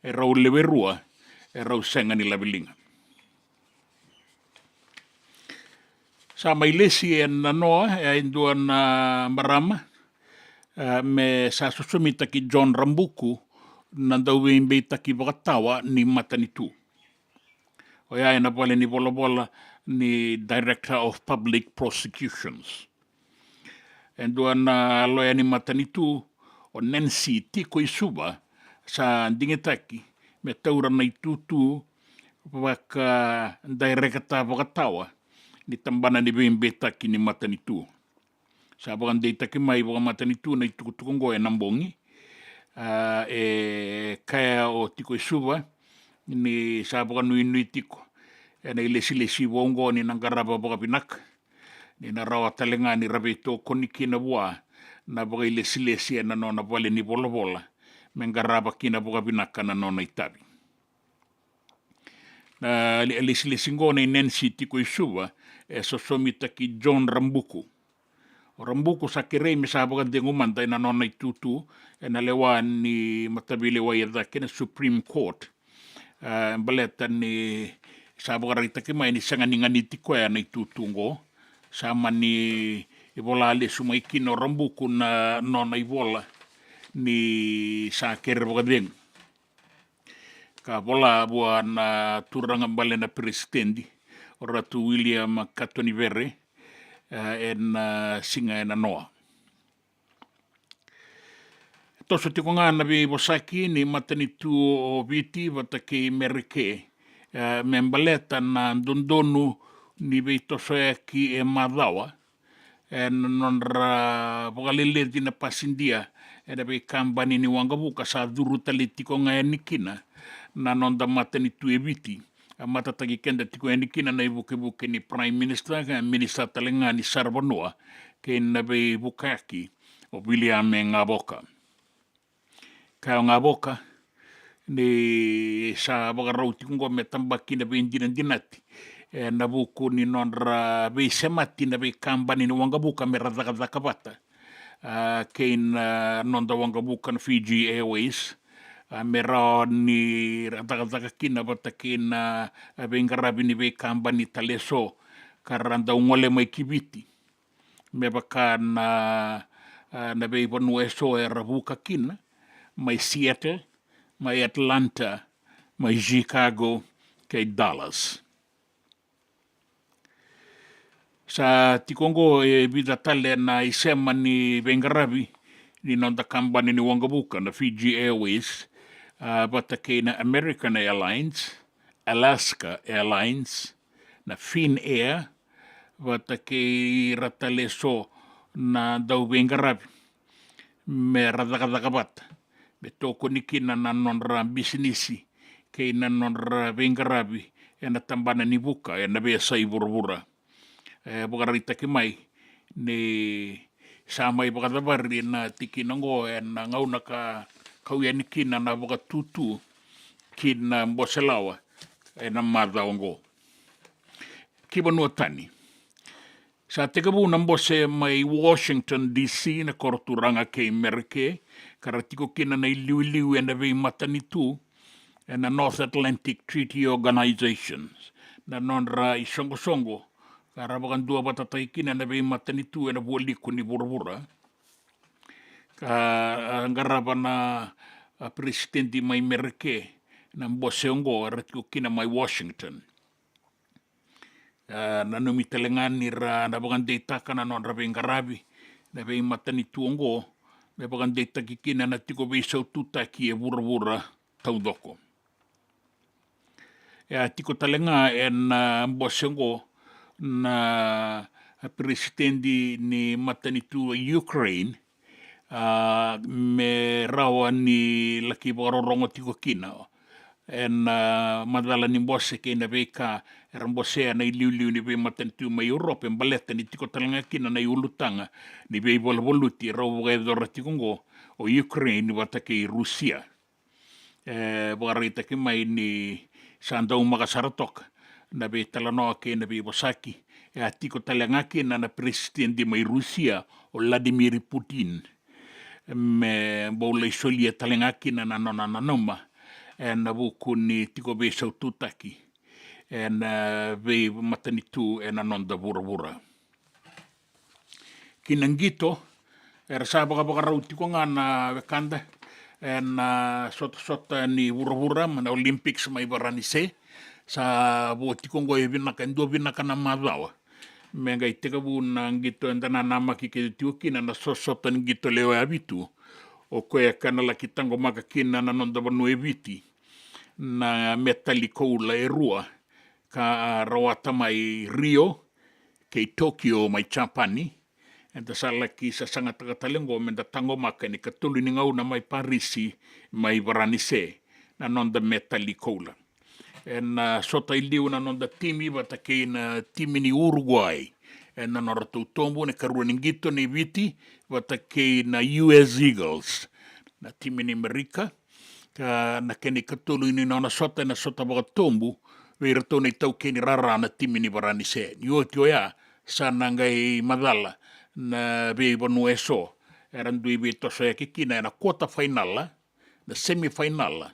e rau lewe rua e rau sega ni laveliga. Sa mai lesi ena noa e dua na marama, eh, me sa sosomitaki John Rabuku na dauveibeitaki vakatawa ni matanitu. Oya ena vale ni volavola ni Director of Public Prosecutions. E dua na loya ni matanitu, o Nancy Tiko i Suva, sa digitaki me taura na itutu vakadaireketa vakatawa ni tabana ni veibeitaki ni matanitu. Sa vakadeitaki mai vakamatanitu na itukutuku oqo ena bogi. Ah, e kaya o Tiko i Suva ni sa vakanuinui tiko ena ilesilesi vou oqo ni na qarava vakavinaka, ni na rawa tale ga ni ra veitokoni kina vua na vakailesilesi ena nona vale ni volavola me qarava kina vakavinaka na nona itavi. Na le-, lesilesi qo nei Nancy Tiko i Suva e sosomitaki John Rabuku. O Rabuku sa kerei me sa vakacegu mada ena nona itutu ena lewa ni mataveilewai e cake na Supreme Court. Ah, baleta ni sa vakaraitaki mai ni sega ni ganiti koya na itutu oqo. Sa mani vola lesu mai kina o Rabuku na nona ivola ni sa kere vakacegu, ka vola vua na turaga bale na peresitedi, o Ratu William Katonivere, eh, ena siga ena noa. Toso tiko ga na veivosaki ni matanitu o Viti vata kei Mereke, eh, me baleta na dodonu ni veitosoyaki e macawa ena nodra vakaleleci na pasidia ena veikabani ni waqavuka. Sa curu tale tiko ga yani kina na noda matanitu e Viti. A matataki keda tiko yani kina na ivukevuke ni Prime Minister, ka Minister tale ga ni saravanua kei na veivukayaki, o Viliame Gavoka. Kaya o Gavoka ni sa vakarau tiko oqo me tabaki na veidinadinati ena vuku ni nodra veisemati na veikabani ni waqavuka me ra cakacaka vata, ah, kei na noda waqavuka na Fiji Airways, ah, me rawa ni ra cakacaka kina vata kei na, ah, veiqaravi ni veikabani tale eso ka ra dau gole mai ki Viti, me vaka na, ah, na veivanua eso era vuka kina, mai Seattle, mai Atlanta, mai Chicago kei Dallas. Sa tiko oqo e vica tale na isema ni veiqaravi ni noda kabani ni waqavuka na Fiji Airways, ah, vata kei na American Airlines, Alaska Airlines, na Finnair, vata kei ira tale eso na dauveiqaravi me ra cakacaka vata, me tokoni kina na nodra bisinisi kei na nodra veiqaravi ena tabana ni vuka ena veiyasai vuravura. E vakaraitaki mai ni sa mai vakacavari na tikina oqo ena gauna ka kau yani kina na vakatutu ki na Boselawa ena macawa oqo. Ki vanua tani. Sa tekivu na bose mai Washington D C, na koro turaga kei Mereke, ka ra tiko kina na iliuliu ena veimatanitu ena North Atlantic Treaty Organizations, na nodra isoqosoqo ka ra vakaduavatataki kina na veimatanitu ena vualiku ni vuravura. Ka a qarava na a peresitedi mai Mereke na bose oqo era tiko kina mai Washington. A, nanumi tale ga ni ra na vakadeitaka na nodra veiqaravi na veimatanitu oqo me vakadeitaki kina na tiko veisaututaki e vuravura taucoko. E a tiko tale ga ena bose oqo na peresitedi ni matanitu Ukraine, a, me rawa ni laki vakarorogo tiko kina ena macala ni bose kei na veika era bosea na iliuliu ni veimatanitu mai Europe baleta ni tiko tale ga kina na iulutaga ni veivaluvaluti e rau vakayacora tiko oqo o Ukraine vata kei Rusia. E vakaraitaki mai ni sa daumaka sara toka na veitalanoa kei na veivosaki e a tiko tale ga kina na peresitedi mai Rusia o Vladimir Putin me bau lai solia tale ga kina na nona nanuma ena vuku ni tiko veisaututaki ena veimatanitu ena noda vuravura. Ki na qito, era sa vakavakarau tiko ga na wekada ena sotasota ni vuravura mai na Olympics mai Varanise. Sa vo tiko oqo e vinaka, e dua vinaka na macawa me qai tekivu na qito eda nanamaki kece tiko kina na sotasota ni qito lewe vitu. O koya ka na laki taqomaka kina na noda vanua e Viti na metali koula e rua ka rawata mai Rio kei Tokyo mai Japani. Eda sa laki sasagataka tale oqo meda taqomaka ena ikatolu ni gauna mai Parisi mai Varanise na noda metali koula. Ena sota i liu na noda timi vata kei na timi ni Uruguay ena nodratou tobu na ikarua ni qito ni Viti vata kei na U S Eagles na timi ni Amerika. Ka na kena ikatolu ni nona sota ena sota vakatobu vei iratou na itaukei ni rara na timi ni Varanise. Ni oti oya sa na qai macala na veivanua eso era dui veitosoyaki kina ena quarter final, na semi final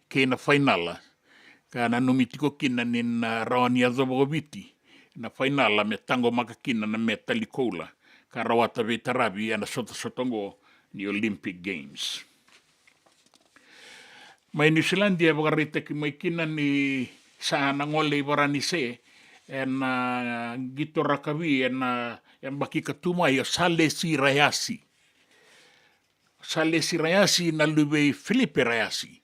kei na final. Ka nanumi tiko kina ni na rawa ni yacova o Viti na final me taqomaka kina na metali koula ka rawata veitaravi ena sotasota oqo ni Olympic Games. Mai Niusiladi e vakaraitaki mai kina ni sa na gole i Varanise ena qito rakavi ena yabaki ka tu mai o Salesi Rayasi. Salesi Rayasi na luve i Filipe Rayasi.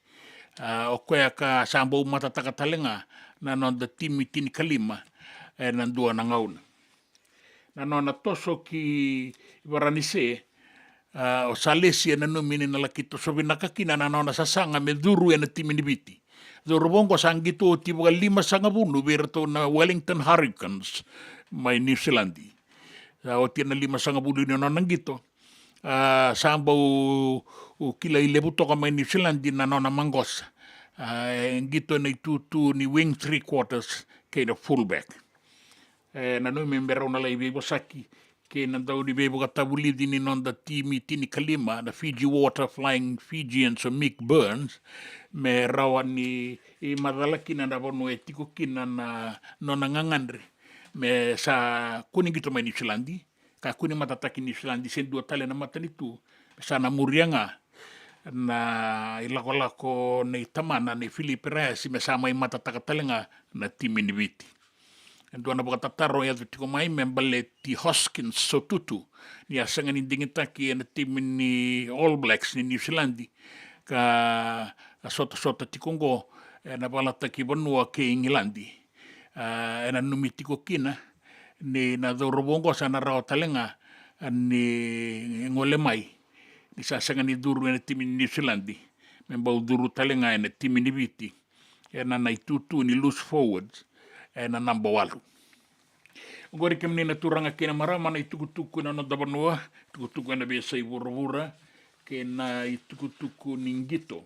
A, o koya ka sa bau matataka tale ga na noda timi tinikalima ena dua na gauna. Na nona toso ki Varanise, a, o Salesi e nanumi ni na laki toso vinaka kina na nona sasaga me curu ena timi ni Viti. Cauravou oqo sa qito oti vakalimasagavulu vei iratou na Wellington Hurricanes mai Niusiladi. Sa oti ena limasagavulu ni nona qito, a, sa bau kilai levu toka mai Niusiladi na nona maqosa. A, e qito ena itutu ni wing three quarters kei na fullback. E nanumi me rau na lai veivosaki kei na dau ni veivakatavulici ni noda timi tinikalima na Fiji Water Flying Fijians o Mick Burns me rawa ni macala kina na vanua e tiko kina na nona gagadre me sa kua ni qito mai Niusiladi, ka kua ni matataki Niusiladi se dua tale na matanitu, me sa na muria ga na ilakolako nei tamana nei Filipe Rayasi me sa mai matataka tale ga na timi ni Viti. E dua na vakatataro e yaco tiko mai me baleti Hoskins Sotutu ni a sega ni digitaki ena timi ni All Blacks ni Niusiladi ka a sotasota tiko oqo ena valataki vanua kei Igiladi. A, e nanumi tiko kina ni na cauravou oqo sa na rawa tale ga ni gole mai ni sa sega ni curu ena timi ni Niusiladi me bau curu tale ga ena timi ni Viti ena na itutu ni loose forwards ena naba walu. Oqori kemuni na turaga kei na marama na itukutuku ena noda vanua, tukutuku ena veiyasai vuravura kei na itukutuku ni qito.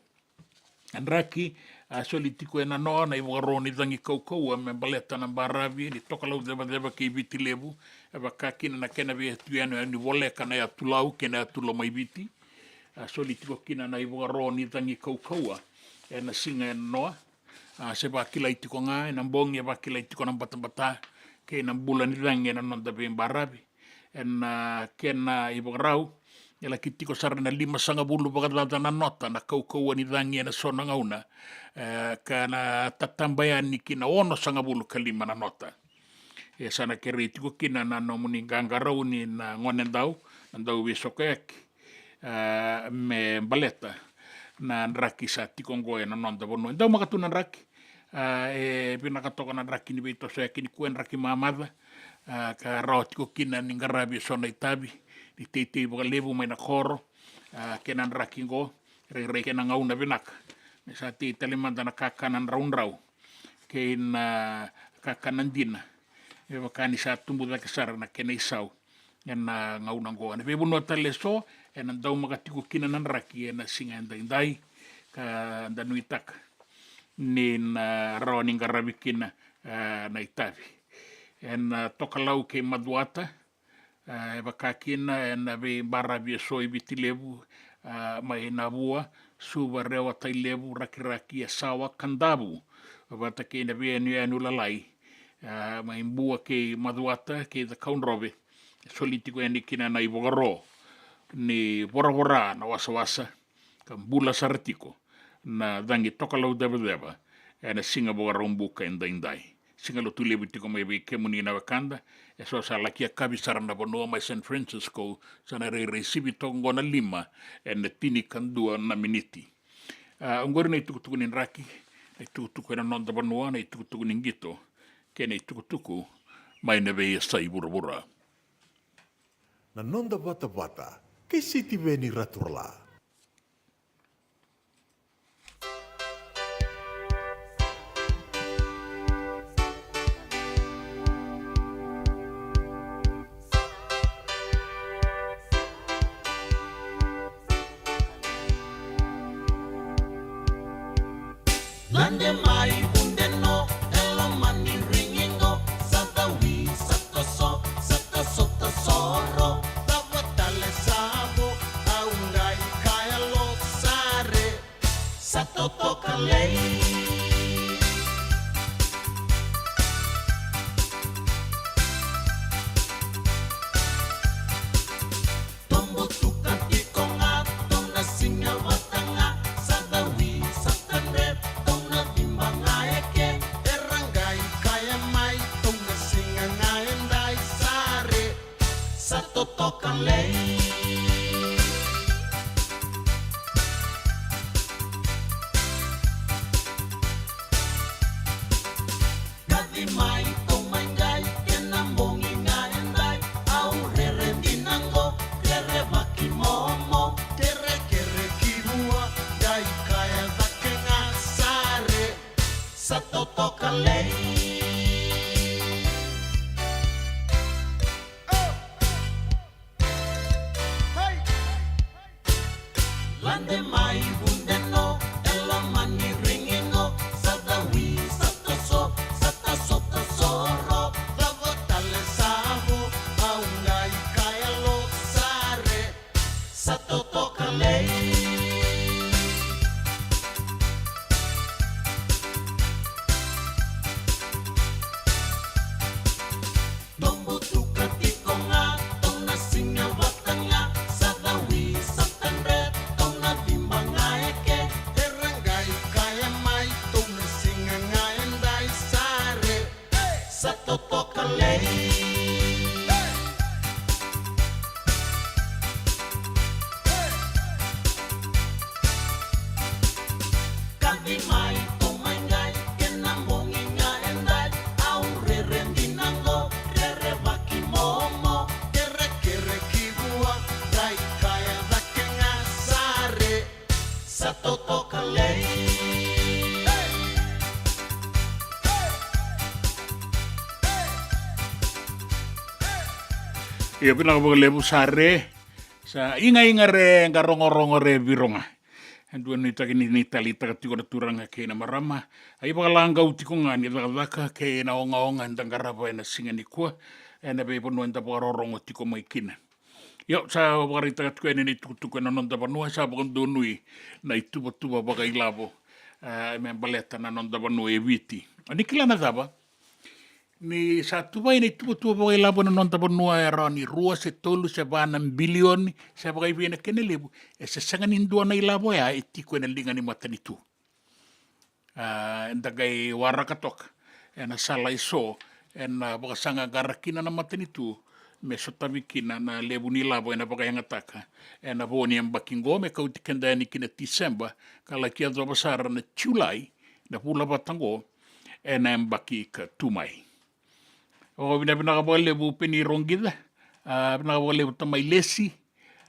Na draki a soli tiko e nanoa na ivakaro ni cagi kaukauwa me baleta na baravi ni Tokalau Cevaceva kei Viti Levu, e vaka kina na kena veiyanuyanu ni voleka na yatu Lau kei na yatu Lomaiviti. A soli tiko kina na ivakaro ni cagi kaukauwa e na siga e nanoa. A se vakilai tiko ga e na bogi, e vakilai tiko na batabata kei na bula ni cagi e na noda veibaravi. E na kena ivakarau, e laki tiko sara e na limasagavulu vakacaca na nota na kaukauwa ni cagi e na so na gauna, e, ka na tataba yani ki na onosagavulu ka lima na nota. E sa na kerei tiko kina na nomuni qaqarauni na gonedau, na dauveisokoyaki, a, me baleta na draki sa tiko oqo e na noda vanua. E daumaka tu na draki, a, e vinaka toka na draki ni veitosoyaki nikua, e draki mamaca, a, ka rawa tiko kina ni qaravi e so na itavi ni teitei vakalevu mai na koro, a, kei na draki oqo, rairai kei na gauna vinaka me sa tei tale mada na kakana draudrau kei na kakana dina, me vaka ni sa tubu cake sara na kena isau e na gauna oqo. E na veivanua tale e so e na daumaka tiko kina na draki e na siga e daidai, ka da nuitaka ni na rawa ni qaravi kina, e, na itavi e na Tokalau kei Macuata, e, e vaka kina e na veibaravi e so i Viti Levu, e, mai Navua, Suva, Rewa, Tailevu, Rakiraki, Yasawa, Kadavu, vata kei na veiyanuyanu lalai, e, mai Bua kei Macuata kei Cakaudrove. E soli tiko yani kina na ivakaro ni voravora na wasawasa ka bula sara tiko na cagi Tokalau Cevaceva e na siga Vakaraubuka e daidai. Siga Lotu levu tiko mai vei kemuni na wekada, e so sa laki yakavi sara na vanua mai San Francisco, sa na rairai sivi toka oqo na lima e na tinikadua na miniti. A, oqori na itukutuku ni draki, na itukutuku e na noda vanua, na itukutuku ni qito kei na itukutuku mai na veiyasai vuravura. Na noda vatavata kei Sitiveni Raturala. Lade mai vudeno e loma ni rigiqo, sa cawi, sa toso, sa tasota soro, cava tale sa vo, au qai kaya lo sare, sa totoka lei. Tobutuka tiko ga, tou na siga vata ga, sa cawi, sa tadre, tou na ciba ga eke, era qai kaya mai, tou na siga ga edai sare, sa totoka lei. Kaci mai, tou mai qai, kena bogi ga edai, au rere dina qo, rerevaki momo, kerekere ki vua, qai kaya cake ga sare, sa totoka lei. Lade mai vudeno e loma ni rigiqo, sa cawi, sa toso, sa tasota soro, cava tale sa vo, au qai kaya lo sare, sa totoka lei. Tobutuka tiko ga, tou na siga vata ga, sa cawi, sa tadre, tou na ciba ga eke, era qai kaya mai, tou na siga ga edai sare, sa totoka lei. Kaci mai, tou mai qai, kena bogi ga edai, au rere dina qo, rerevaki momo, kerekere ki vua, qai kaya cake ga sare, sa totoka lei. Ia, vinaka vakalevu sare, sa igaiga re, qai rogorogo re viro ga. E dua nuitaki ni, ni taleitaka tiko na turaga kei na marama. A ivakalagau tiko ga ni cakacaka kei na ogaoga eda qarava ena siga nikua, ena veivanua eda vakarorogo tiko mai kina. Io, sa vakaraitaka tiko yani na itukutuku ena noda vanua, sa vakadonui na ituvatuva vakailavo, e, me baleta na noda vanua e Viti. O ni kila na cava? Ni sa tuvai na ituvatuva vakailavo ena noda vanua e rawa ni rua se tolu se va na bilioni, se vakaivei na kena levu, e se sega ni dua na ilavo ya e tiko ena liga ni matanitu. A, eda qai waraka toka ena sala eso, ena vakasaqaqara kina na matanitu, me sotavi kina na levu ni ilavo ena vakayagataka ena vo ni yabaki qo, me kauti keda yani ki na Tiseba, ka laki yacova sara na Julai, na vula vata qo, ena yabaki ka tu mai. O, vinavinaka vakalevu Peni Roqica, a, vinaka vakalevu Tamai Lesi,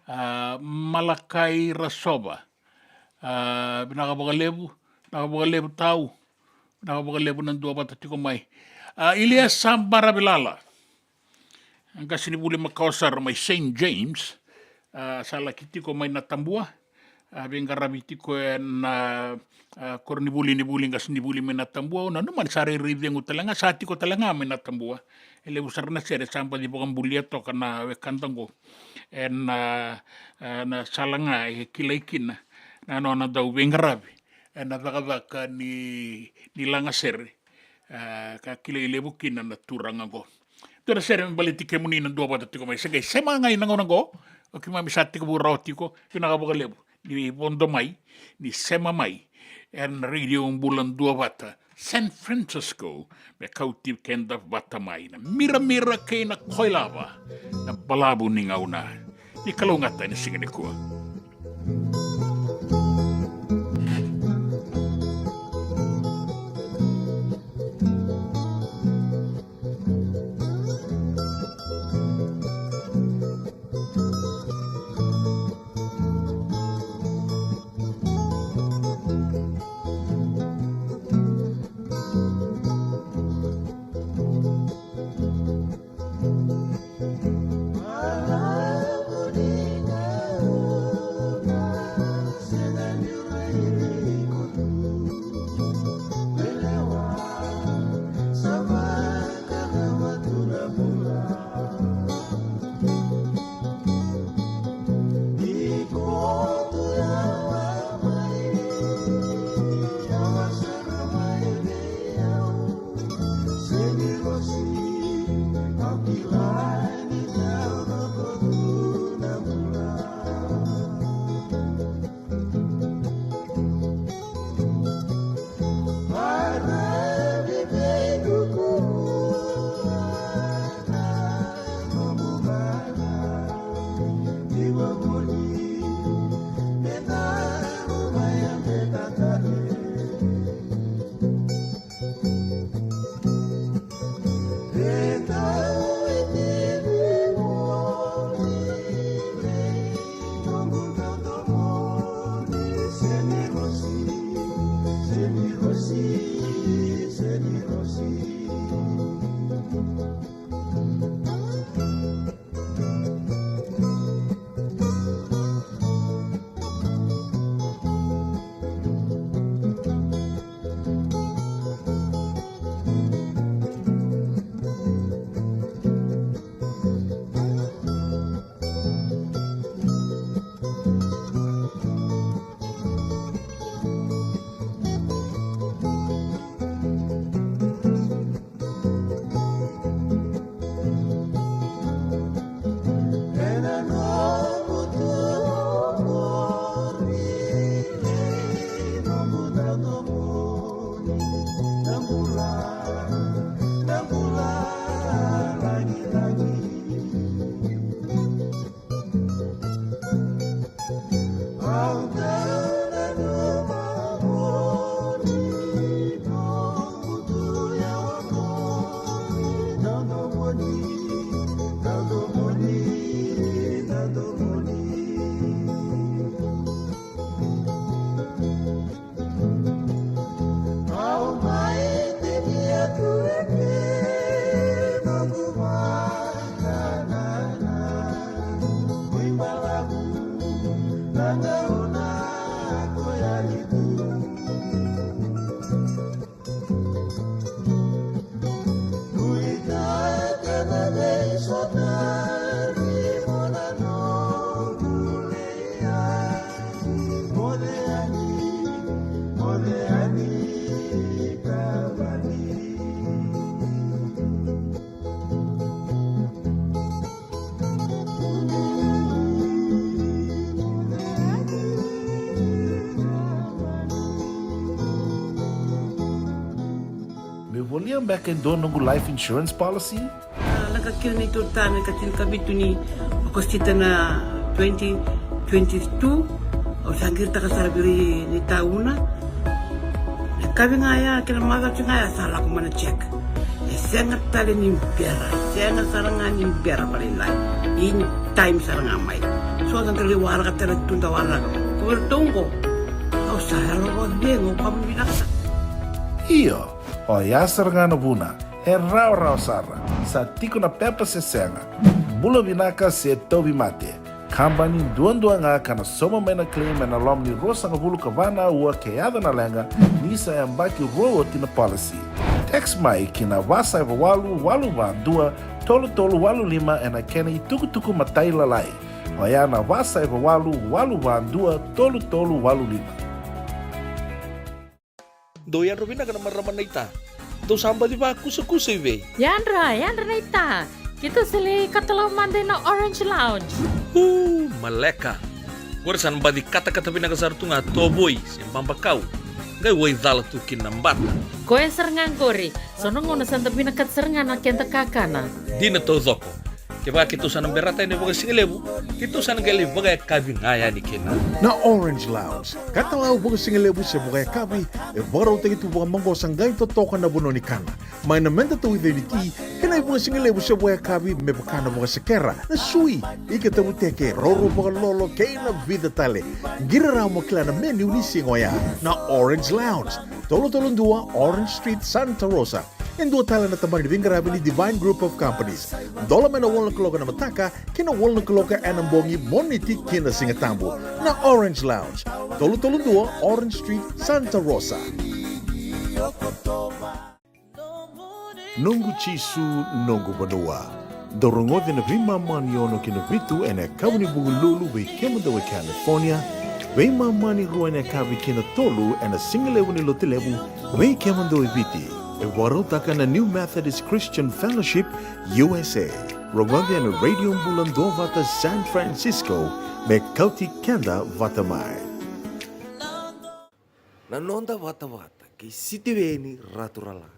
a, Malakai Rasova, a, vinaka vakalevu, vinaka vakalevu Tau, vinaka vakalevu na dua vata tiko mai. A, Ilia Sabara Vilala, qasenivuli makawa sara mai Saint James, a, sa laki tiko mai Natabua, a, veiqaravi tiko ena, a, koronivuli ni vuli qasenivuli mai Natabua. Au nanuma ni sa rairai cegu tale ga, sa tiko tale ga mai Natabua. E levu sara na sere sa baci vakabulia toka na wekada qo ena, a, na sala ga e kilai kina na nona dau veiqaravi ena cakacaka ni, ni lagasere, a, ka kilai levu kina na turaga qo. Dua na sere me baleti kemuni na dua vata tiko mai, se qai sema ga ina gauna qo, o keimami sa tekivu rawa tiko, vinaka vakalevu ni vodo mai, ni sema mai ena Radio Bula Duavata San Francisco, me kauti keda vata mai na miramira kei na koilava, na balavu ni gauna. Ni kalougata ena siga nikua. beka e dua noqu life insurance policy? A, lako kina na neitou ritaya na ika tinikavitu ni Okosita na twenty twenty-two. Au sa qiritaka sara vei ira na itauna. Na yakavi ga ya kei na macawa ga ya sa lako mai na check. E sega tale ni bera, e sega sara ga ni bera vakalailai. In time sara ga mai. So da qai waraka tale tu da waraka. Ko iratou qo, au sa yalo vakacegu, au vakavinavinaka sara. Io, oya sara ga na vuna. E rawarawa sara, sa tiko na pepa se sega, bula vinaka se tauvimate. Kabani duadua ga ka na sauma mai na claim ena loma ni ruasagavulu ka va na aua ke yaco na leqa, ni sa yabaki rua oti na policy. Text mai ki na va saiva walu walu va dua tolu tolu walu lima ena kena itukutuku matailalai. Oya na va saiva walu walu va dua tolu tolu walu lima. Dou yadra vinaka na marama naita. Dou sa baci vakusakusa i vei? Yadra, yadra naita. Keitou sa lai katalau mada ina Orange Lounge. Uu, maleka. Qori sa na baci katakata vinaka sara tu ga tovoi se babakau. Qai waicala tu kina na bata. Koya sara ga qori. So na gauna sa da vinakata sara ga na keda kakana. Dina taucoko. Kevaka keitou sa na berata yani vakasigalevu, keitou sa na qai lai vakayakavi ga yani kina. Na Orange Lounge, katalau vakasigalevu se vakayakavi, e vakarautaki tu vakamaqosa qai totoka na vanua ni kana. Mai na meda tauica ni ti, kei na ivakasigalevu se vakayakavi me vaka na vakasekera, na sui, ika tavuteke, roro vakalolo, kei na vica tale. Qiri rawa mo kila na menu ni siga oya. Na Orange Lounge, tolu tolu dua Orange Street, Santa Rosa. E dua tale na tabana ni veiqaravi ni Divine Group of Companies. Dola mai na walu na kaloko ena mataka ki na walu na kaloko ena bogi, Moniti ki na Sigatabu. Na Orange Lounge, tolu tolu dua Orange Street, Santa Rosa. Noqu Jisu, noqu vanua. Dou rogoci na veimama ni ono ki na vitu ena yakavi ni Vukelulu vei kemudou e California, veimama ni rua ena yakavi ki na tolu ena sigalevu ni Lotulevu vei kemudou e Viti. E vakarautaka na New Methodist Christian Fellowship U S A. Rogoci ena Radio Bula Duavata San Francisco me kauti keda vata mai. Na noda vatavata kei Sitiveni Raturala.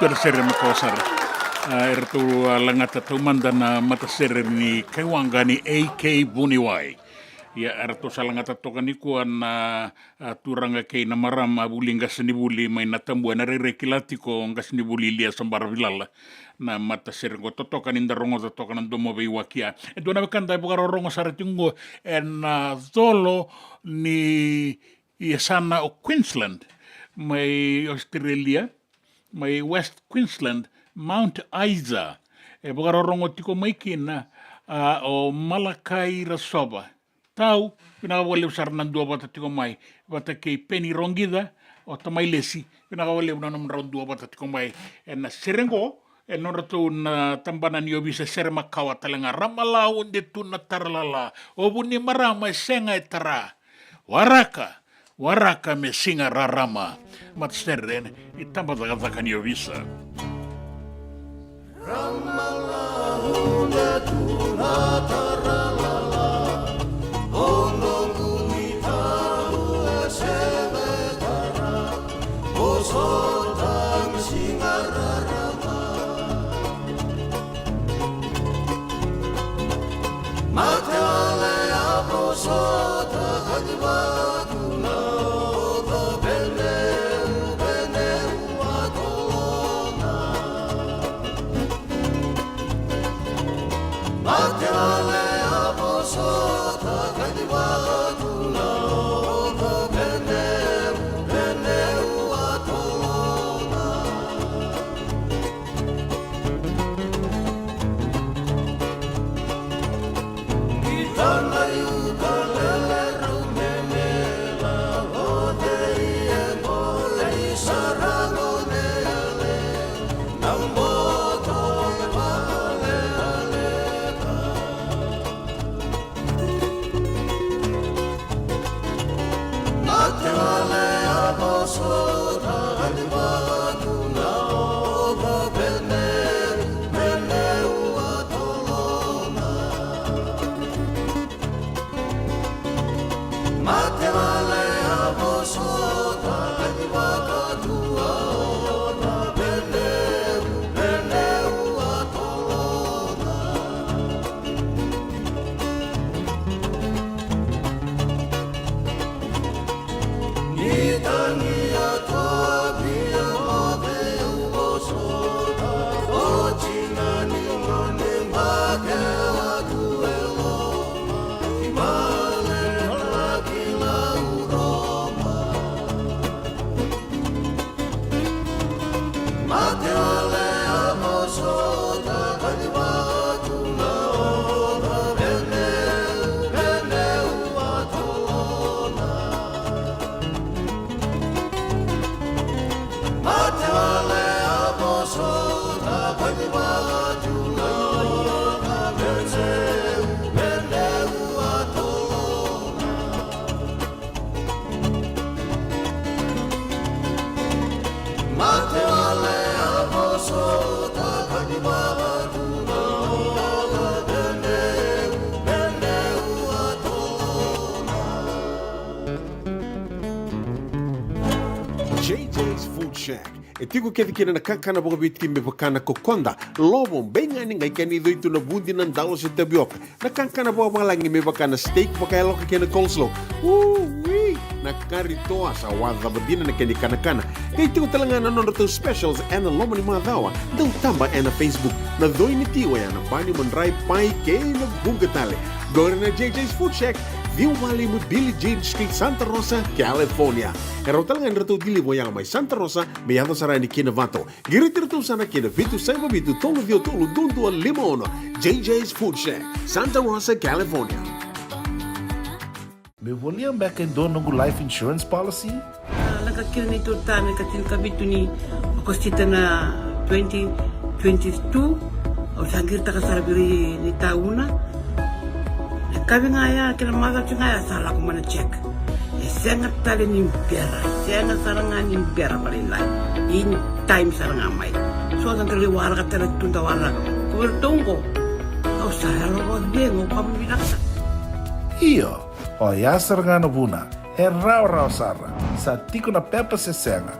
Tou na sere makawa sara. A, eratou a lagata taumada na matasere ni kai waqa ni A K Vuniwai. Ia, eratou sa lagata toka nikua na, a, turaga kei na marama vuli qasenivuli mai Natabua, ena rairai kila tiko o qasenivuli Ilia Sabara Vilala. Na matasere qo totoka ni da rogoca toka na domo veiwaki. A, e dua na wekada e vakarorogo sara tiko qo ena, a, colo ni yasana o Queensland mai Australia, mai West Queensland, Mount Isa. E vakarorogo tiko mai kina, a, o Malakai Rasova. Tau, vinaka vakalevu sara na duavata tiko mai vata kei Peni Roqica, o Tamailesi, vinaka vakalevu na nomudrau duavata tiko mai ena sere qo, e nodratou na tabana ni ovisa, sere makawa tale ga. Ramalau de tu na taralala, o vu ni marama e sega e tara. Waraka, waraka me siga rarama. Matasere ni tabacakacaka ni ovisa. Ramalau de tu na taralala, o noqu ni tau e sega e tara. Vosota me siga rarama. Mate wale a vosota ka ni vatu na oca, peneu, peneu a tolona. Mate wale a vosota ka ni vatu na oca, peneu, peneu a tolona. Ni tana i uka lele rau memela, o cei e bole i sarago ne ale. J J's Food Shack. E tiko kece kina na kakana vakaViti me vaka na kokoda, lovo, beigani, qai kena icoi tu na vudi, na dalo se tavioka. Na kakana vakavalagi me vaka na steak vakayaloka kei na coleslaw. Ui! Na kari toa, sa wacava dina na kena ikanakana. Qai tiko tale ga na nodratou specials ena loma ni macawa. Dau taba ena Facebook. Na coi ni ti oya na bani, madrai, pai kei na vuqa tale. Qori na J J's Food Shack, ciwa walu lima Billie Jean Street, Santa Rosa, California. E rawa tale ga ni ratou deliver oya mai Santa Rosa me yaco sara yani ki Novato. Qiriti iratou sara ki na vitu saiva vitu tolu ciwa tolu dua dua lima ono. J J's Food Shack, Santa Rosa, California. Meu volia beka e dua noqu life insurance policy? A, lako kina neitou ta me ka tinikavitu ni Okosita na twenty twenty-two. Au sa qiritaka sara vei ira ni tauna. E kavi ga ya kei na macawa ga ya sa lako mai na check. E sega tale ni bera, e sega sara ga ni bera vakalailai. In time sara ga mai. So da qai waraka tale tu da waraka. Ko iratou qo, au sa yalo vakacegu, au vakavinavinaka sara. Io, oya sara ga na vuna. E rawarawa sara. Sa tiko na pepa se sega.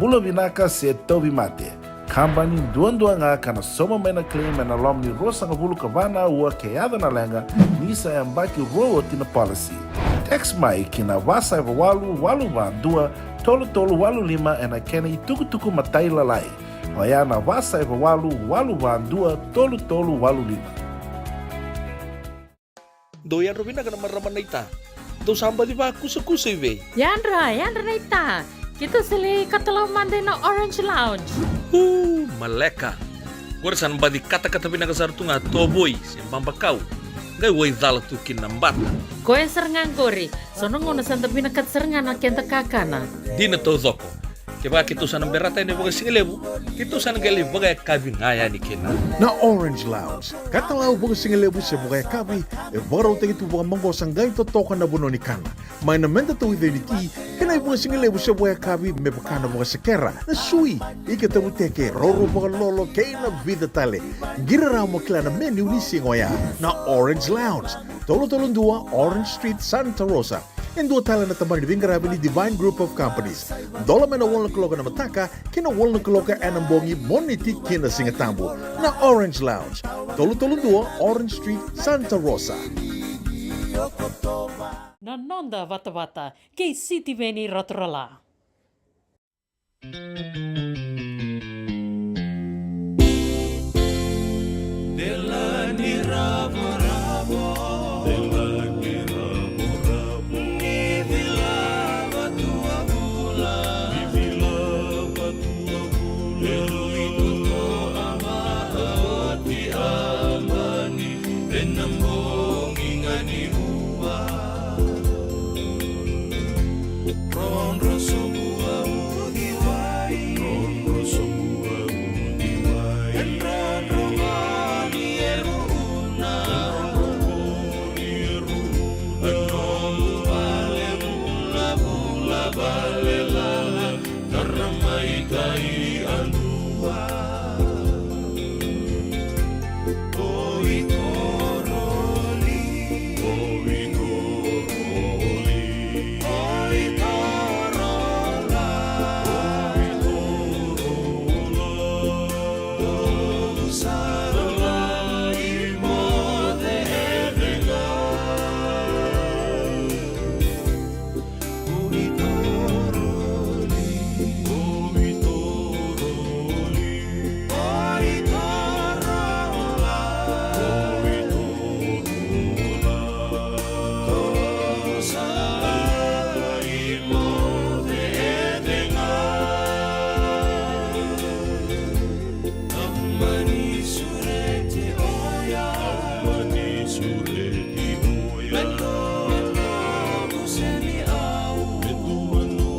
Bula vinaka se tauvimate. Kabani duadua ga ka na sauma mai na claim ena loma ni ruasagavulu ka va na aua ke yaco na leqa, ni sa yabaki rua oti na policy. Text mai ki na va saiva walu walu va dua tolu tolu walu lima ena kena itukutuku matailalai. Oya na va saiva walu walu va dua tolu tolu walu lima. Dou yadra vinaka na marama naita. Dou sa baci vakusakusa i vei? Yadra, yadra naita. Keitou sa lai katalau mada ina Orange Lounge. Uu, maleka. Qori sa na baci katakata vinaka sara tu ga tovoi se babakau. Qai wai cala tu kina na bata. Koya sara ga qori. So na gauna sa da vinakata sara ga na keda kakana. Dina taucoko. Kevaka keitou sa na berata yani vakasigalevu, keitou sa na qai lai vakayakavi ga yani kina. Na Orange Lounge, katalau vakasigalevu se vakayakavi, e vakarautaki tu vakamaqosa qai totoka na vanua ni kana. Mai na meda tauica ni ti, kei na ivakasigalevu se vakayakavi me vaka na vakasekera, na sui, ika tavuteke, raurau vakalolo, kei na vica tale. Qiri rawa mo kila na menu ni siga oya. Na Orange Lounge, tolu tolu dua Orange Street, Santa Rosa. E dua tale na tabana ni veiqaravi ni Divine Group of Companies. Dola mai na walu na kaloko ena mataka ki na walu na kaloko ena bogi, Moniti ki na Sigatabu. Na Orange Lounge, tolu tolu dua Orange Street, Santa Rosa. Na noda vatavata kei Sitiveni Raturala. Delani ravoravo. Delani ravoravo. Ni vilava tu a vula. Ni vilava tu a vula. E rui tu ko a vaa oti a mani. Ena bogi ga ni rua. Rondro sobu a uciwai. Rondro sobu a uciwai. E rondro goni e ruuna. E rondro goni e ruuna. E nomu vale vulavula vale lala. Tara mai tai a dua. Oi toroli. Oi toroli. Oi torola. Oi torola. Oi sara lai mo cecega. Mani sureti oya. Mani sureti oya. Me tu, me tu, buseni au. Me tu, me tu,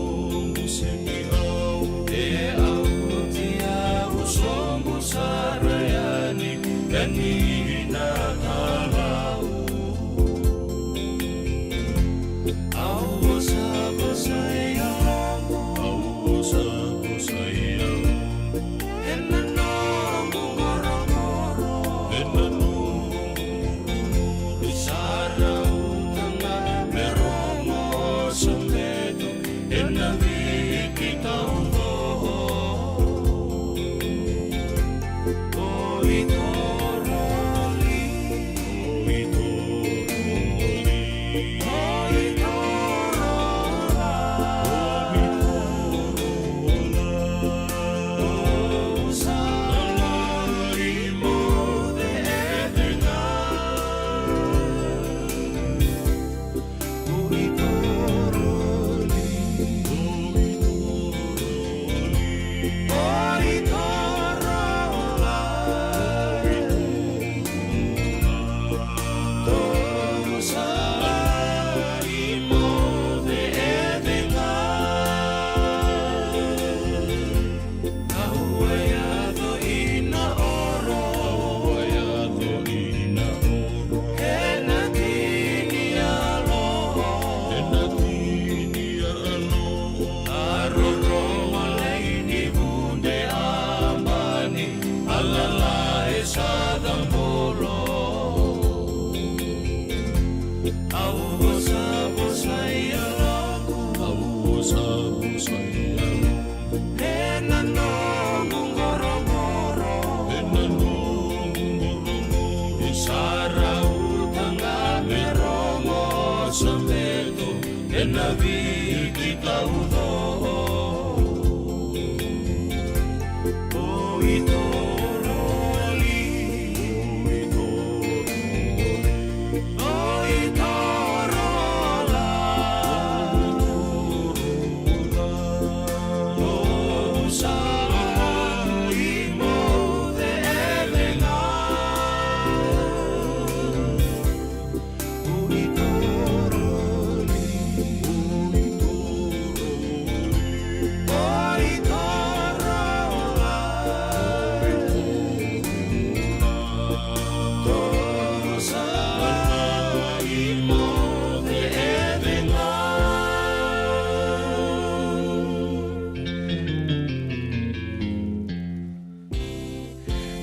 buseni au. E au oti au sobu sara yani, yani na Kalou. Au vosa, vosa e yaloqu. Au vosa, vosa e yaloqu. Ena noqu qoroqoro. Ena noqu qoroqoro. Sa rauta ga me rogo o sobetu. Ena viki taucoko. Oi toroli. Oi toroli. Oi torola. Oi torola. Au sa na lali mo cecega. Ena viki taucoko, o i toroli, o i torola, o sa i moce ena.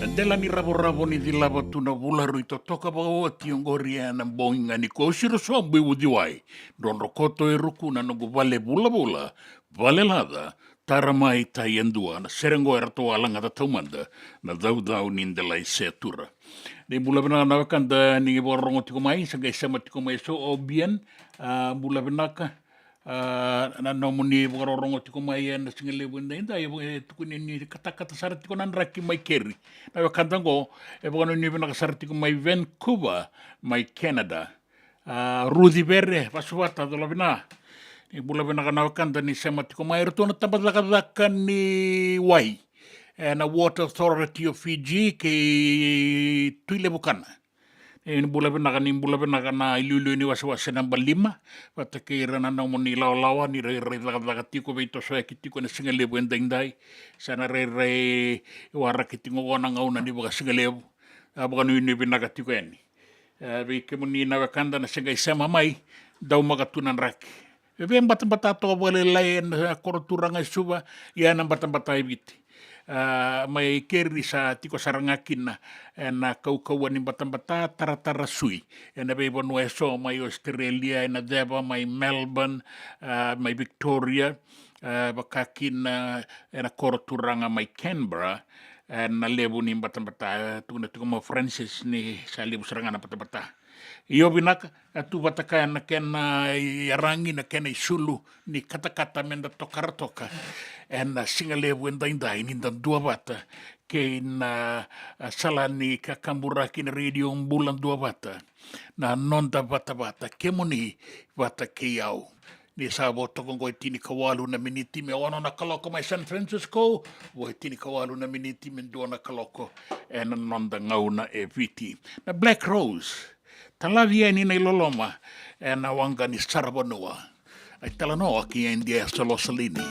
Na dela ni ravoravo ni cilava tu na vula rui totoka vakaoti oqori ena bogi ga nikua. Au Siro Sobu i Uciwai. Drodro koto e ruku na noqu vale vulavula, vale laca, tara mai tai e dua. Na sere oqo eratou a lagata taumada na caucau ni delai setura. Ni bula vinaka na wekada ni vakarorogo tiko mai, sa qai sema tiko mai eso o Bian, a, bula vinaka. A, na nomuni vakarorogo tiko mai ena siga levu edaidai, e tukuni ni katakata sara tiko na draki mai keri. Na wekada oqo e vakanuinui vinaka sara tiko mai Vancouver, mai Canada. A, Ruci Vere, Vasuvata, cola vina. Ni bula vinaka na wekada ni sema tiko mai, eratou na tabacakacaka ni wai ena Water Authority of Fiji kei Tui Levu Kana. E, ni bula vinaka, ni bula vinaka na iliuliu ni wasewase naba lima, vata kei ira na nomuni lawalawa ni rairai cakacaka tiko, veitosoyaki tiko ena siga levu edaidai. Sa na rairai waraki tiko oqo na gauna ni vakasiga levu. A, vakanuinui vinaka tiko yani. E, vei kemuni na wekada na se qai sema mai, daumaka tu na draki. E veibatabata toka vakalailai ena koro turaga e Suva, ia na batabata e Viti. A, mai keri sa tiko sara ga kina ena kaukauwa ni batabata taratara sui ena veivanua eso, mai Australia ena ceva, mai Melbourne, a, mai Victoria, a, vaka kina ena koro turaga mai Canberra, ena levu ni batabata. E tukuna tiko mai o Francis ni sa levu sara ga na batabata. Io vinaka, a tu vata kaya na kena iyaragi, na kena isulu ni katakata meda tokara toka ena siga levu edaidai, ni da duavata kei na, a, sala ni kakaburaki na Radio Bula Duavata, na noda vatavata, kemuni vata kei au. Ni sa vo toka oqo e tinikawalu na miniti me ono na kaloko mai San Francisco, vo e tinikawalu na miniti me dua na kaloko ena noda gauna e Viti. Na Black Rose, Talavi yani na iloloma ena waqa ni saravanua. A italanoa kei Edia Salosalini.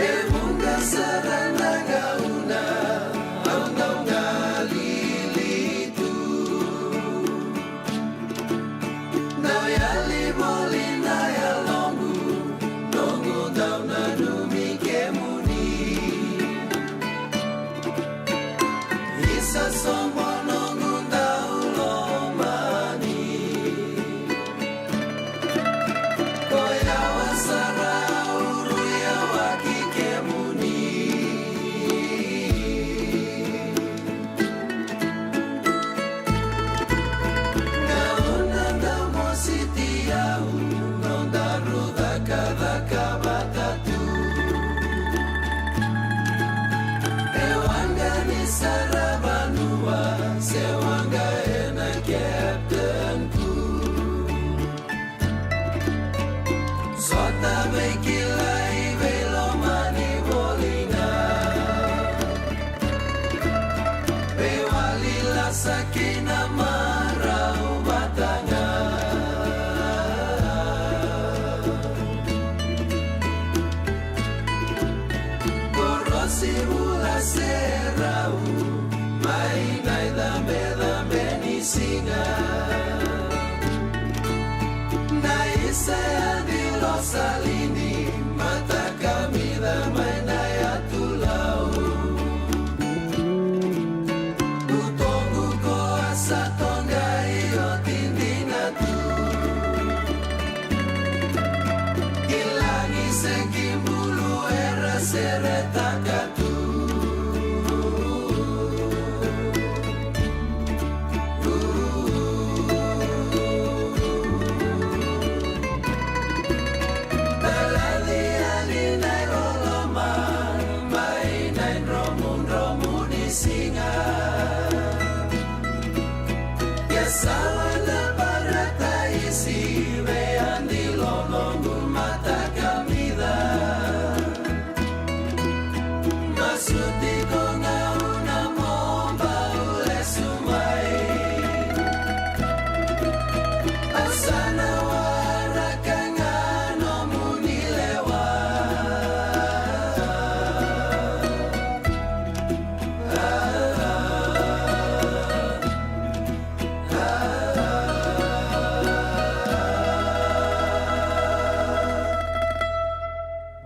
E vuqa sara na gauna au dau galili tu. Dau yali voli na yaloqu, noqu dau nanumi kemuni. Isa sobo noqu dau lomani. Koya wa sara au rui yawaki kemuni. Gauna dau mositi au, nodaru cakacaka vata tu. E waqa ni saravanua, se waqa ena captain ku. Sota vei kilai, vei lomani voli ga. Vei wali lasa kina marau vata ga. Korosi vula se rau, mai na icabecabe ni siga. Na isa ya di Losalini, mata kamica mai na yatu Lau. Utoqu ko a sa toqai oti dina tu. Kilagi se kibulu era seretaka tu.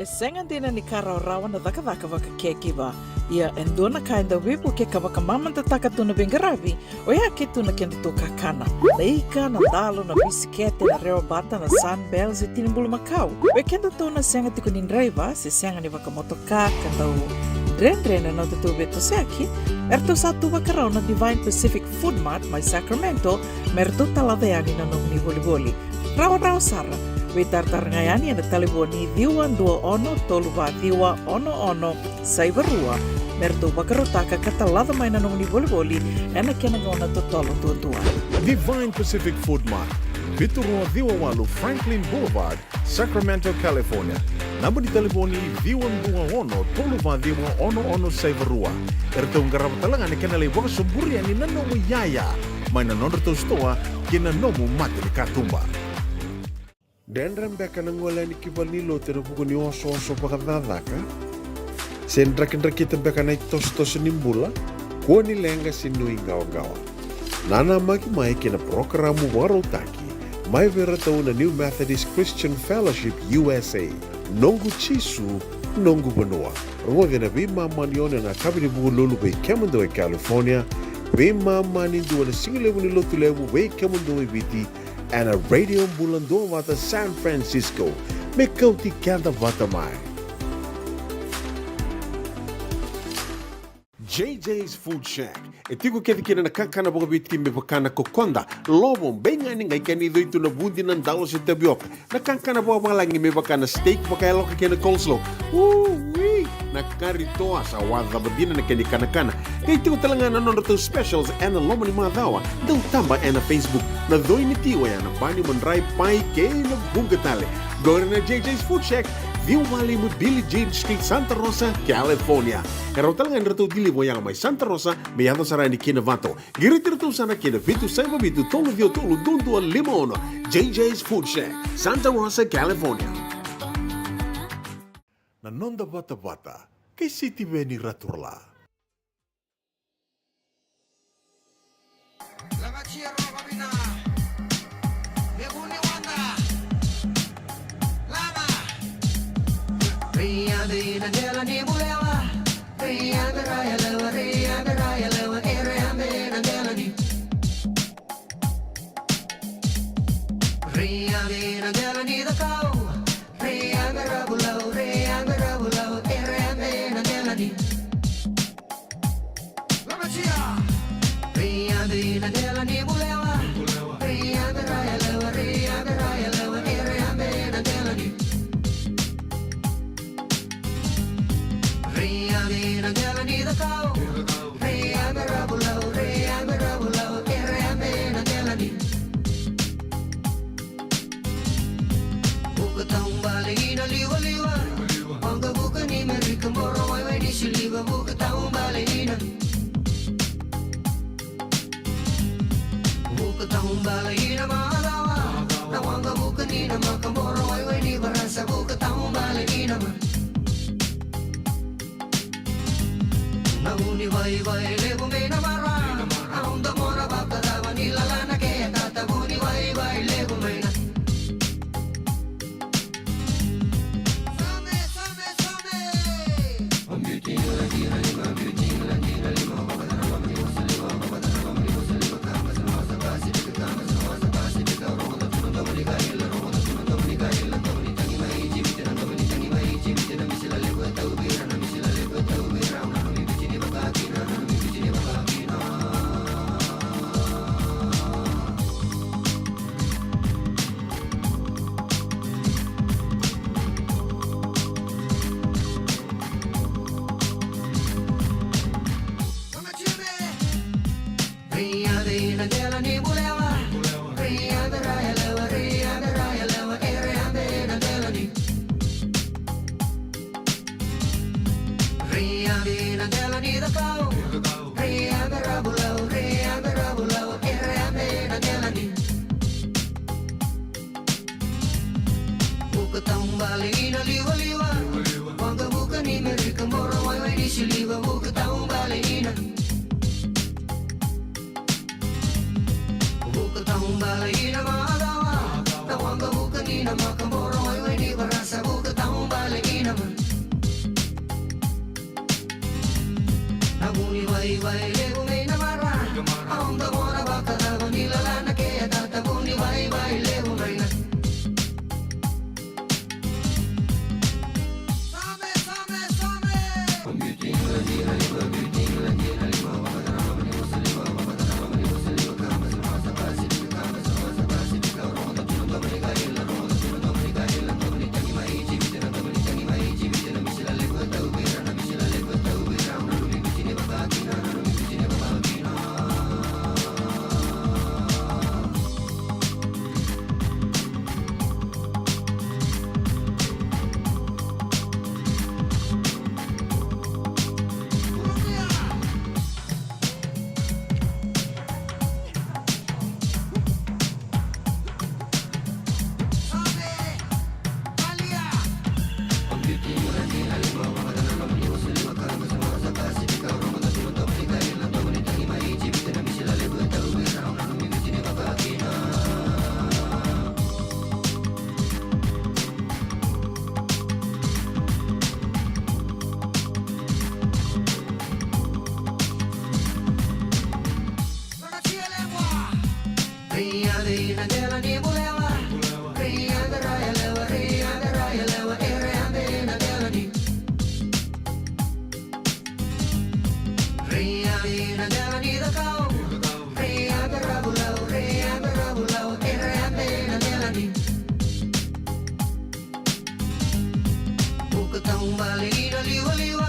Sega dina ni ka rawarawa na cakacaka vaka caregiver. Ia e dua na ka e dau veivuke ka vakamamadataka tu na veiqaravi, oya ke tu na kedatou kakana. Na ika, na dalo, na bisikete, na rewa bata, na Sunbell se tini bulumakau. Vei kedatou na sega tiko ni draiva se sega ni vakamotoka ka dau dredre na nodatou veitosoyaki, eratou sa tu vakarau na Divine Pacific Food Mart mai Sacramento me ratou talaca yani na nomuni volivoli. Rawarawa sara. Veitaratara ga yani ena talevoni ciwa dua ono tolu va ciwa ono ono saiva rua me ratou vakarautaka ka talaca mai na nomuni volivoli ena kena gauna totolo duadua. Divine Pacific Food Mart, vitu rua ciwa walu Franklin Boulevard, Sacramento, California. Naba ni talevoni ciwa dua ono tolu va ciwa ono ono saiva rua. Eratou qarava tale ga na kena lai vakasoburi yani na nomu iyaya mai na nodratou sitoa kei na nomu mata ni katuba. Dredre beka na gole yani ki valenilotu ena vuku ni osooso vakacakacaka? Se drakidrakita beka na itosotoso ni bula? Kua ni leqa se nuiqawaqawa. Nanamaki mai kei na parokaramu vakarautaki mai vei iratou na New Methodist Christian Fellowship U S A, Noqu Jisu, Noqu Vanua. Rogoci ena veimama ni ono ena yakavi ni Vukelulu vei kemudou e California, veimama ni dua ena sigalevu ni Lotulevu vei kemudou e Viti, ena Radio Bula Duavata San Francisco. Me kauti keda vata mai. J J's Food Shack. E tiko kece kina na kakana vakaviti me vaka na kokoda, lovo, beigani, qai kena icoi tu na vudi, na dalo se tavioka. Na kakana vakavalagi me vaka na steak vakayaloka kei na coleslaw. Ui! Na kari toa, sa wacava dina na kena ikanakana. Qai tiko tale ga na nodratou specials ena loma ni macawa. Dau taba ena Facebook. Na coi ni ti oya na bani, madrai, pai kei na vuqa tale. Qori na J J's Food Shack, ciwa walu lima Billie Jean Street, Santa Rosa, California. E rawa tale ga ni ratou deliver oya mai Santa Rosa me yaco sara yani ki Novato. Qiriti iratou sara ki na vitu saiva vitu tolu ciwa tolu dua dua lima ono. J J's Food Shack, Santa Rosa, California. Na noda vatavata kei Sitiveni Raturala. Vuka taubale ina livaliva, waqavuka ni Merika, boro waiwai ni siliva, vuka taubale ina. Vuka taubale ina macawa, na waqavuka ni namaka, boro waiwai ni varasa, vuka taubale ina ma. Na vu ni vaivai levu mai na mara, au domona vakacava ni lala na kea tata, vu ni vaivai levu mai na. Vuka taubale ina livaliva, waqavuka ni Merika, boro waiwai ni siliva, vuka taubale ina. Vuka taubale ina macawa, na waqavuka ni namaka, boro waiwai ni varasa, vuka taubale ina. Bale ina liwaliwa,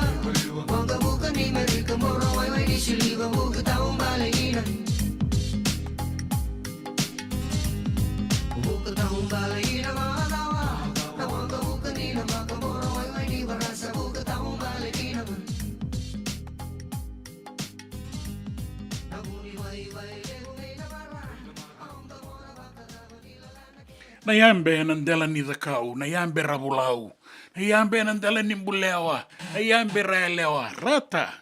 waqavuka ni merika, boro waiwai ni siliva, vuka tau bale ina. Vuka tau bale ina makacawa, na waqavuka ni na maka, boro waiwai ni varasa, vuka tau bale ina. Na vuni waiwai levu vei na vara, au na mora vakacava ni lalana. Na yabe ena dela ni cakau, na yabe ravulau, na yabe ena dela ni bulewa, na yabe ra yalewa, rata.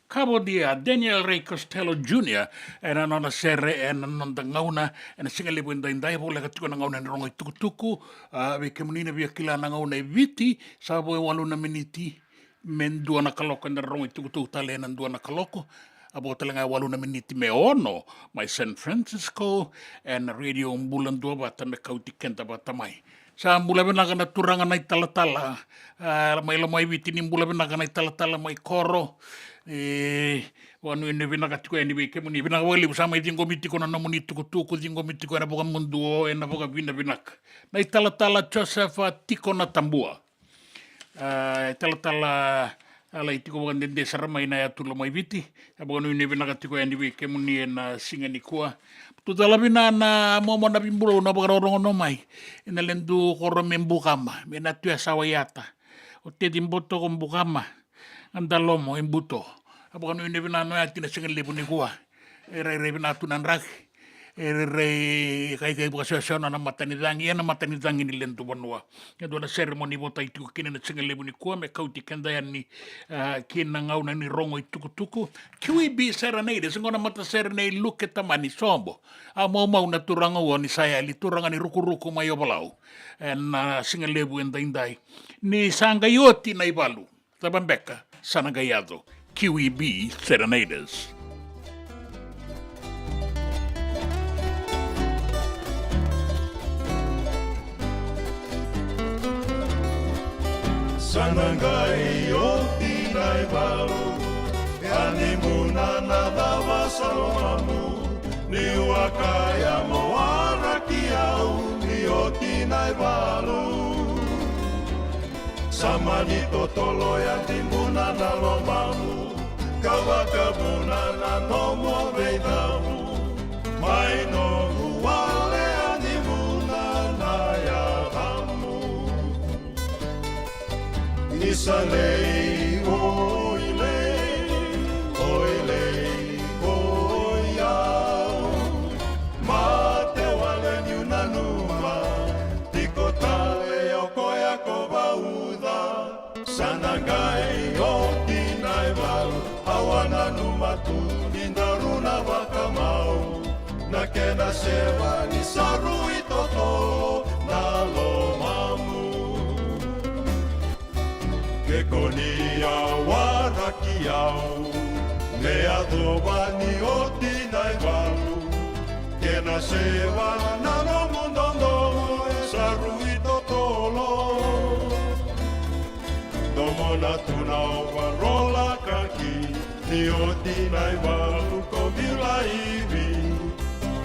Kavodia Daniel Ray Costello Junior, ena nona sere, ena noda gauna, ena siga levu edaidai, voleka tiko na gauna ni rogo itukutuku, a, vei kemuni na via kila na gauna e Viti, sa vo e walu na miniti me dua na kaloko, eda rogo itukutuku tale ena dua na kaloko. A vo tale ga e walu na miniti me ono mai San Francisco, ena Radio Bula Duavata me kauti keda vata mai. Sa bula vinaka na turaga na italatala, a, mai Lomaiviti ni bula vinaka na italatala mai koro. E, vakanuinui vinaka tiko yani vei kemuni. Vinaka vakalevu sa mai ciqomi tiko na nomuni tukutuku, ciqomi tiko ena vakamuduo, ena vakavinavinaka. Na italatala Joseph, a, Tiko na Tabua. A, talatala, a, lai tiko vakadede sara mai na yatu Lomaiviti. A, vakanuinui vinaka tiko yani vei kemuni ena siga nikua. Tu cala vina na momo na vibula na vakarorogo no mai. Ena ledu koro me Bukama, me na tuya sa waiata. O teci boto ko Bukama. A dalomo e buto. A vakanuinui vina no yati na siga levu nikua. E rairai vina tu na draki. E rairai kaikai vakasewasewani na matanicagi, e na matanicagi ni ledu vanua. E dua na seremoni votai tiko kina na siga levu nikua me kauti keda yani, a, ki na gauna ni rogo itukutuku. Q E B Serenade, se gona matasere nei Luke Tamani Sobo. A maumau na turaga o ni sa yali, turaga ni rukuruku mai Ovalau. E na siga levu edaidai. Ni sa qai oti na ivalu. Cava beka sa na qai yaco? Q E B Serenaders. Sa na qai oti na ivalu, a ni muna na cava sa lomamu, ni waka ya mo waraki au, ni oti na ivalu. Sa mani totolo ya ni muna na lomamu, ka vakavuna na nomu veicamu. Mai nomu wale ya ni muna na yacamu. Isa lei, oi lei, oi lei, oi au. Mate wale niu nanuma, tiko tale o koya ko vauca. Sa na qai oti na ivalu, au a nanuma tu ni daru na vakamau. Na kena seva ni sa rui toto na lomamu. Ke ko ni a waraki au, me yacova ni oti na ivalu. Kena seva na nomu dodomo e sa rui totolo. Domona tu na ovarola kaki, ni oti na ivalu ko vila ivi.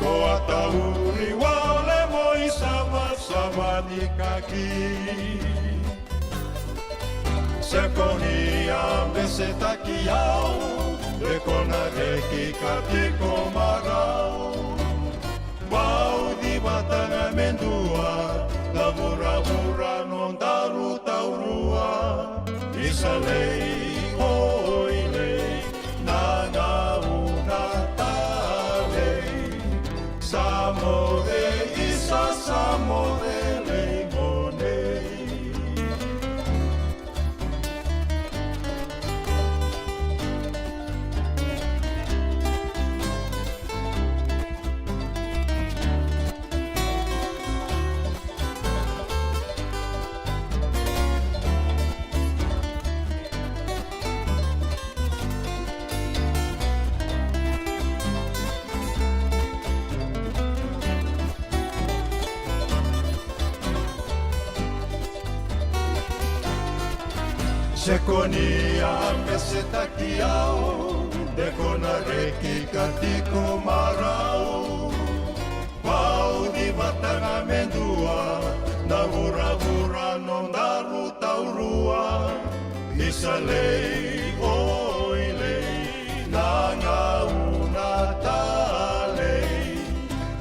Ko a tauri wale mo isavasava ni kaki. Se ko ni a besetaki au, de ko na reki ka tiko marau. Vauci vata ga me dua, na vuravura nodaru taurua. Isa lei, oi lei, na gauna talei. Sa moce, isa sa moce lei mo nei. Se ko ni a besetaki au, de ko na reki ka tiko marau. Vauci vata ga me dua, na vuravura nodaru taurua. Sa lei oilei na gauna talei.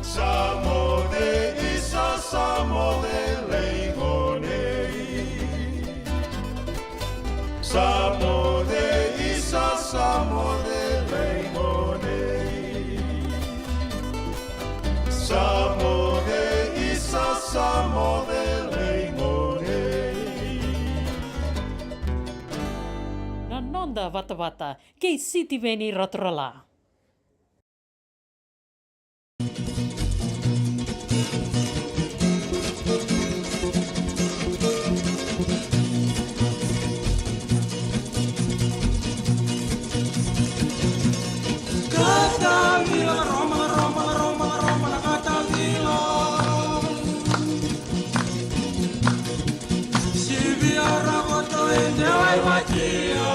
Sa moce isa, sa moce lei gonei. Sa moce isa, sa moce lei gonei. Sa moce isa, sa moce lei gonei. Na noda vatavata kei Sitiveni Raturala. Katavila, roma, roma, roma, roma, na katavila. Sivia rakoto e dewa i vatia.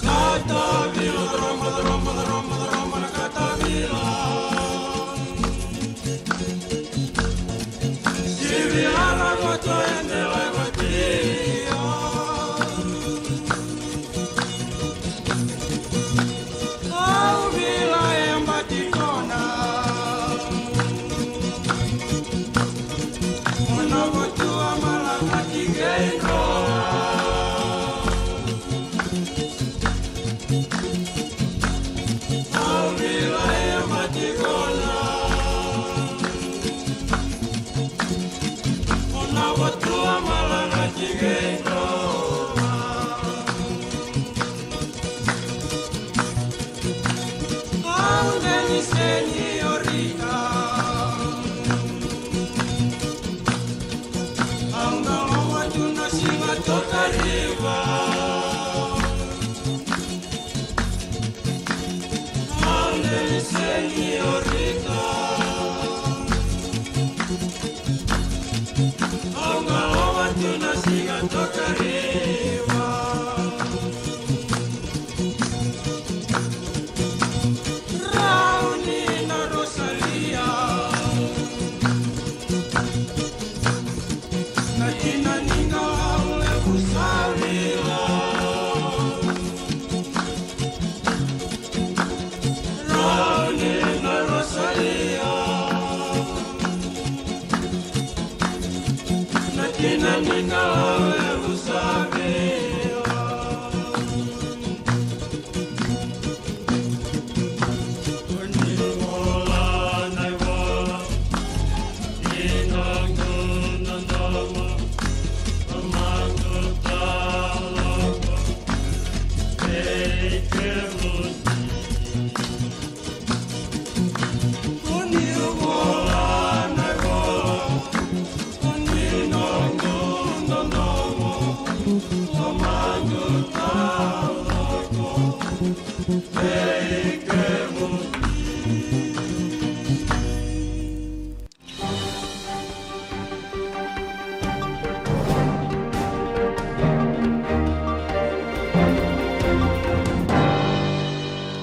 Katavila, roma, roma, roma, roma, na katavila. Sivia rakoto e dewa i vatia. Au vila e bati kona. Ona votua malaka tikei kona. Au vila e bati kona. Ona votua malaka tikei kona. Au deni seniorita. Au na lowa tu na siga toka riva. Au deni seniorita. Au na lowa tu na siga toka riva. Rauni na Rosalia. Na tina ni Kalou e vusalia. Rauni na Rosalia. Na tina ni Kalou e vusalia.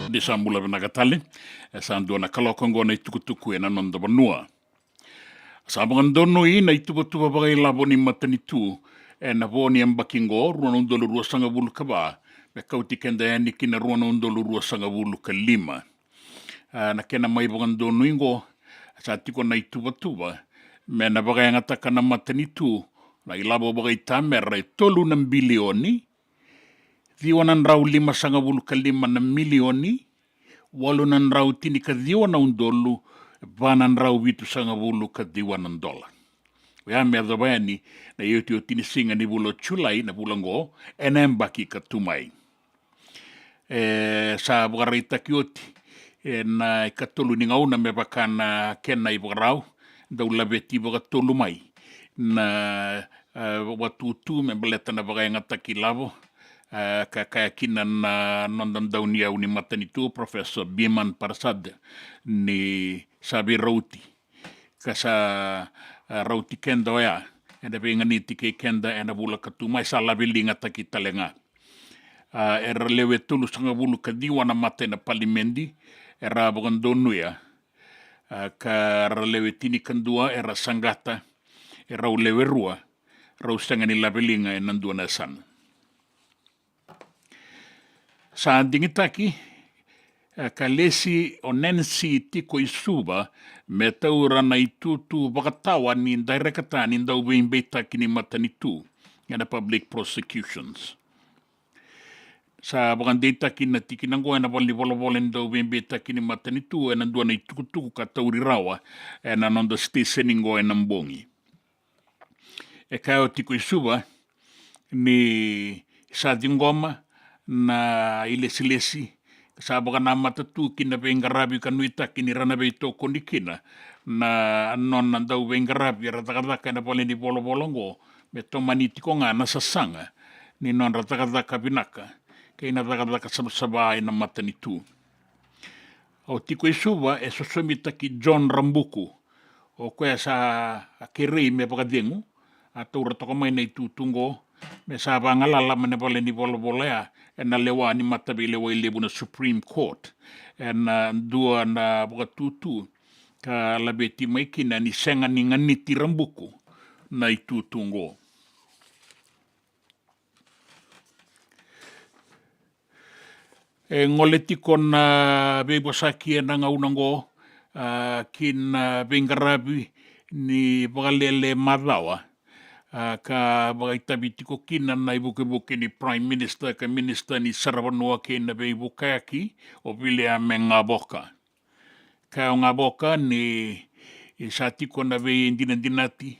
Ni sa bula vinaka tale, e sa dua na kaloko oqo na itukutuku ena noda vanua. Sa vakadonui na ituvatuva vakailavo ni matanitu ena vo ni yabaki oqo, rua na udolu ruasagavulu ka va, me kauti keda yani ki na rua na udolu ruasagavulu ka lima. A, na kena mai vakadonui oqo, sa tiko na ituvatuva me na vakayagataka na matanitu na ilavo vakaitamera e tolu na bilioni, ciwa na drau limasagavulu ka lima na milioni, walu na drau tinikaciwa na udolu, va na drau vitusagavulu ka ciwa na dola. Oya me yacova yani na iotioti ni siga ni vula o Julai na vula oqo, ena yabaki ka tu mai. E sa vakaraitaki oti ena ikatolu ni gauna me vaka na kena ivakarau, dau laveti vakatolu mai na, e, vatutu me baleta na vakayagataki lavo, e, ka kaya kina na noda dauniyau ni matanitu, Professor Biman Parasad, ni sa veirauti ka sa, a, rauti keda oya ena veiganiti kei keda ena vula ka tu mai, sa laveligataki tale ga. A, era lewe tolusagavulu ka ciwa na mata ena palimedi era vakadonuya, a, ka ra lewe tinikadua era saqata, e rau lewe rua rau sega ni laveliga ena dua na yasana. Sa digitaki, e, ka lesi o Nancy Tikoisuva me taura na itutu vakatawa ni dairekita ni dauveibeitaki ni matanitu ena public prosecutions. Sa vakadeitaki na tikina oqo ena valenivolavola ni dauveibeitaki ni matanitu ena dua na itukutuku ka tauri rawa ena noda siteseni oqo ena bogi. E kaya o Tikoisuva ni sa ciqoma na ilesilesi sa vakanamata tu ki na veiqaravi ka nuitaki ni ra na veitokoni kina na nona dauveiqaravi era cakacaka ena valenivolavola oqo, me tomani tiko ga na sasaga ni nodra cakacaka vinaka kei na cakacaka savasava ena matanitu. O Tikoisuva e sosomitaki John Rabuku, o koya sa kerei me vakacegu, a taura toka mai na itutu oqo me sa vagalala mai na valenivolavola ya ena lewa ni mataveilewai levu na Supreme Court ena dua na vakatutu ka laveti mai kina ni sega ni ganiti Rabuku na itutu oqo. E gole tiko na veivosaki ena gauna oqo, a, ki na veiqaravi ni vakalele macawa, a, ka vakaitavi tiko kina na ivukevuke ni Prime Minister ka Minister ni Saravanua kei na Veivukayaki, o Viliame Gavoka. Kaya o Gavoka ni sa tiko na veidinadinati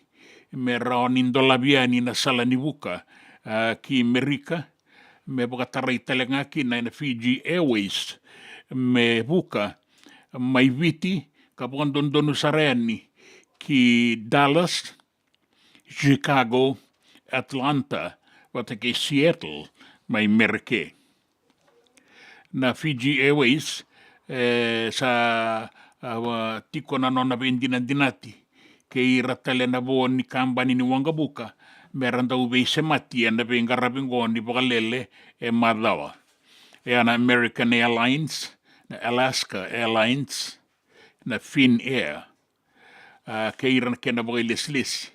me rawa ni dolavi yani na sala ni vuka, a, ki Merika, me vakatarai tale ga kina ena Fiji Airways me vuka mai Viti ka vakadodonu sara yani ki Dallas, Chicago, Atlanta vata kei Seattle mai Merika. Na Fiji Airways, e, sa, a, tiko na nona veidinadinati kei ira tale na vo ni kabani ni waqavuka me ra dau veisemati ena veiqaravi oqo ni vakalele e macawa. E a na American Airlines, na Alaska Airlines, na Finnair, a, kei ira na kena vakailesilesi.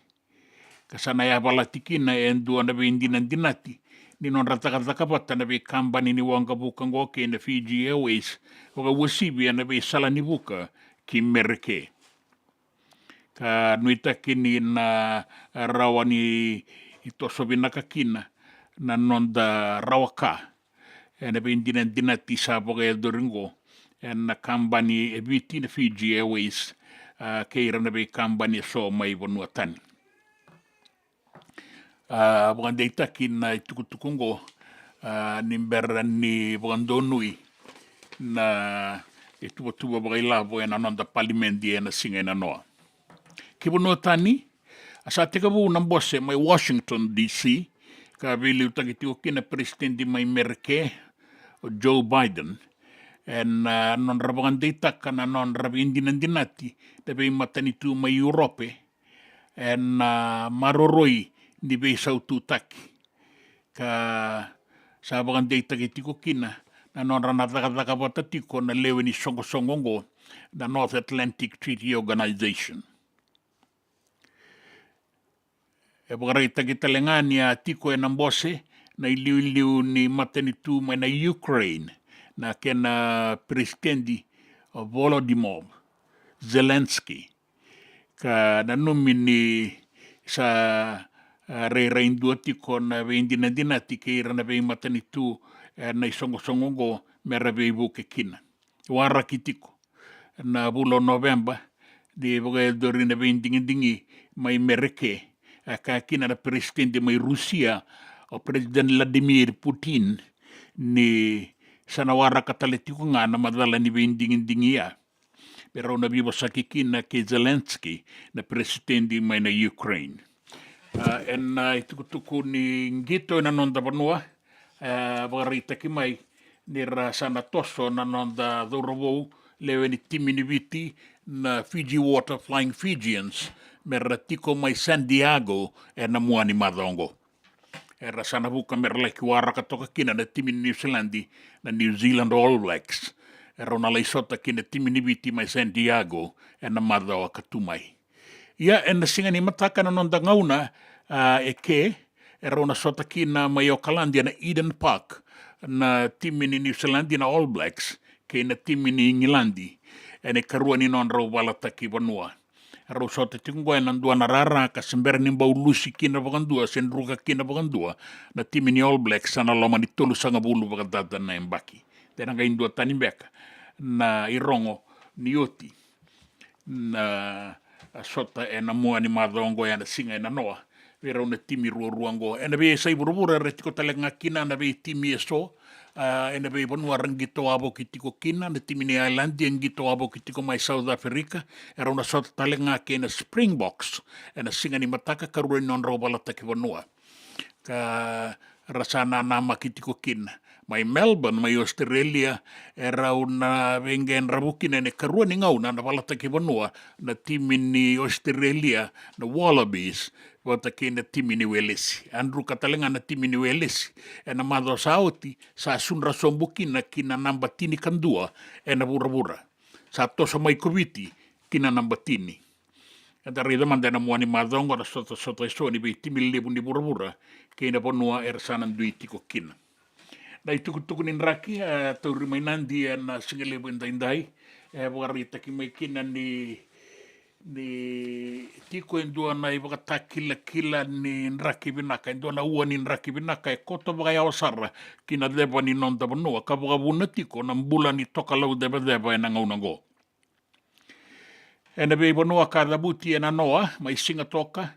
Ka sa na yavalati kina e dua na veidinadinati ni nodra cakacaka vata na veikabani ni waqavuka oqo kei na Fiji Airways, vakauasivi ena veisala ni vuka ki Merika. Ka nuitaki ni na rawa ni toso vinaka kina na noda rawa ka ena veidinadinati sa vakayacori oqo ena kabani e Viti na Fiji Airways, a, kei ira na veikabani eso mai vanua tani. A, vakadeitaki na itukutuku oqo, a, ni bera ni vakadonui na ituvatuva vakailavo ena noda palimedi ena siga e nanoa. Ki vanua tani, a sa tekivu na bose mai Washington D C, ka veiliutaki tiko kina na peresitedi mai Merika, o Joe Biden, ena, a, nodra vakadeitaka na nodra veidinadinati na veimatanitu mai Europe ena, a, maroroi ni veisaututaki. Ka sa vakadeitaki tiko kina na nodra na cakacaka vata tiko na lewe ni soqosoqo oqo, na North Atlantic Treaty Organization. E vakaraitaki tale ga ni a tiko ena bose na iliuliu ni matanitu mai na Ukraine, na kena peresitedi o Volodymyr Zelensky, ka nanumi ni sa, a, rairai dua tiko na veidinadinati kei ira na veimatanitu ena isoqosoqo oqo me ra veivuke kina. Waraki tiko na vula o Noveba ni vakayacori na veidigidigi mai Merika, a kaya kina na peresitedi mai Rusia, o President Vladimir Putin, ni sa na waraka tale tiko ga na macala ni veidigidigi ya me rau na veivosaki kina kei Zelensky, na peresitedi mai na Ukraine. A, ena, a, itukutuku ni qito ena noda vanua, a, vakaraitaki mai ni ra sa na toso na noda cauravou lewe ni timi ni Viti na Fiji Water Flying Fijians me ra tiko mai San Diego ena mua ni macawa oqo. Era sa na vuka me ra laki waraka toka kina na timi ni Niusiladi na New Zealand All Blacks. Erau na lai sota kina timi ni Viti mai San Diego ena macawa ka tu mai. Ia, ena siga ni mataka na noda gauna, a, e ke, e rau na sota kina mai Okaladi ena Eden Park na timi ni Niusiladi na All Blacks kei na timi ni Igiladi ena ikarua ni nodrau valataki vanua. E rau sota tiko oqo ena dua na rara ka se bera ni bau lusi kina vakadua se druka kina vakadua na timi ni All Blacks ena loma ni tolusagavulu vakacaca na yabaki. De na qai dua tani beka na irogo ni oti na sota ena mua ni macawa oqo ena siga e nanoa vei rau na timi ruarua oqo. Ena veiyasai vuravura era tiko tale ga kina na veitimi eso, a, ena veivanua ra qito wavoki tiko kina, na timi ni Ireland e qito wavoki tiko mai South Africa, e rau na sota tale ga kei na Springboks ena siga ni mataka, karua ni nodrau valataki vanua. Ka ra sa nanamaki tiko kina. Mai Melbourne, mai Australia, e rau na veiqedravu kina ena ikarua ni gauna na valataki vanua na timi ni Australia, na Wallabies, vata kei na timi ni Welesi. A druka tale ga na timi ni Welesi ena macawa sa oti, sa sudra sobu kina ki na naba tinikadua ena vuravura. Sa toso mai ko Viti ki na naba tini. Eda raica mada ena mua ni macawa oqo na sotasota eso ni veitimi levu ni vuravura kei na vanua era sa na dui tiko kina. Na itukutuku ni draki, e, tauri mai Nadi ena siga levu edaidai, e vakaraitaki mai kina ni, ni tiko e dua na ivakatakilakila ni draki vinaka, e dua na ua ni draki vinaka e koto vakayawa sara ki na ceva ni noda vanua ka vakavuna tiko na bula ni tokalau cevaceva ena gauna oqo. Ena veivanua ka cavuti ena noa, mai Sigatoka,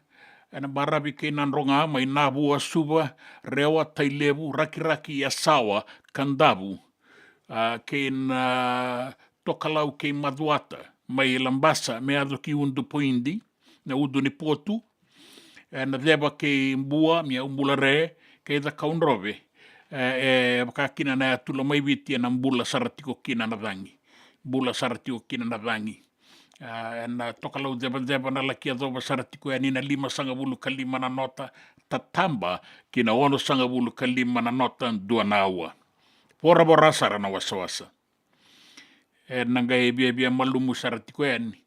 ena baravi kei Nadroga, mai Navua, Suva, Rewa, Tailevu, Rakiraki, Yasawa, Kadavu, a, kei na tokalau kei Macuata, mai Labasa me yaco ki Udupoidi, na udu ni potu, ena ceva kei Bua, Miau, Bulare, kei Cakaudrove, e, e vaka kina na yatu Lomaiviti ena bula sara tiko kina na cagi. Bula sara tiko kina na cagi. A, ena tokalau cevaceva na laki yacova sara tiko yani na limasagavulu ka lima na nota tataba ki na onosagavulu ka lima na nota dua na aua. Voravora sara na wasawasa. Ena qai viavia malumu sara tiko yani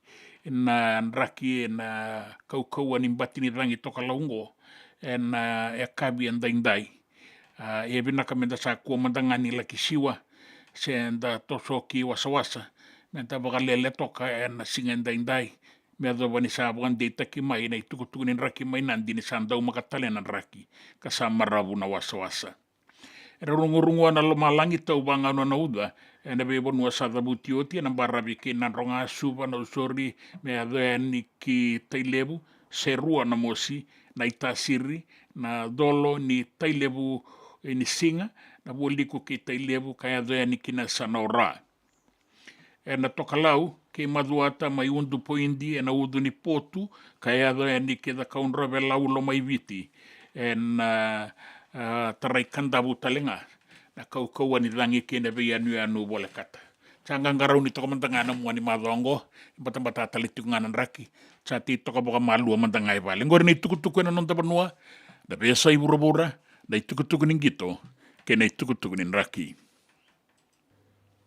na draki ena kaukauwa ni bati ni cagi tokalau oqo ena yakavi edaidai. A, e vinaka meda sa kua mada ga ni laki siwa se da toso ki wasawasa, meda vakalele toka ena siga edaidai, me yacova ni sa vakadeitaki mai na itukutuku ni draki mai Nadi ni sa daumaka tale na draki ka sa maravu na wasawasa. Era rugurugua na lomalagi tau vagauna na uca ena veivanua sa cavuti oti, ena baravi kei Nadroga, Suva, Nausori, me yaco yani ki Tailevu, Serua, Namosi, Naitasiri, na colo ni Tailevu, e, ni siga, Navualiku kei Tailevu, ka yaco yani ki na Yasanaora. Ena tokalau kei Macuata mai Udupoidi ena ucu ni potu, ka yaco yani ki Cakaudrove, Lau, Lomaiviti, ena, a, tarai Kadavu tale ga na kaukauwa ni cagi kei na veiyanuyanu volekata. Sa qaqarauni toka mada ga ena mua ni macawa oqo, e batabata tale tiko ga na draki, sa tei toka vakamalua mada ga e vale. Oqori na itukutuku ena noda vanua, na veiyasai vuravura, na itukutuku ni qito kei na itukutuku ni draki.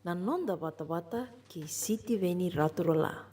Na noda vatavata kei Sitiveni Raturola.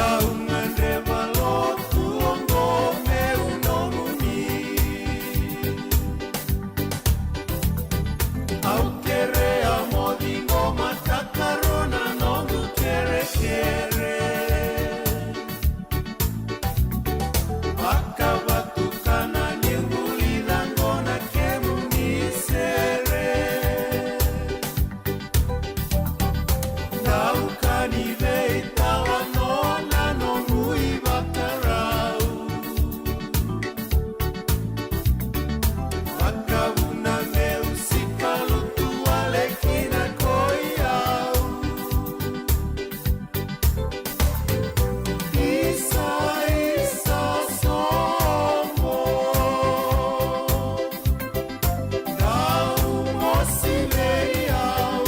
Au gadreva lotu oqo meu nomuni. Au kerea mo ciqoma takaru na noqu kerekere. Vakavatukana niu vulica qo na kemuni sere. Dau ka ni veitalanoa na nomu ivakarau. Vakavuna meu sikalutu wale kina ko i au. Isa, isa sobo. Dau mosi vei au.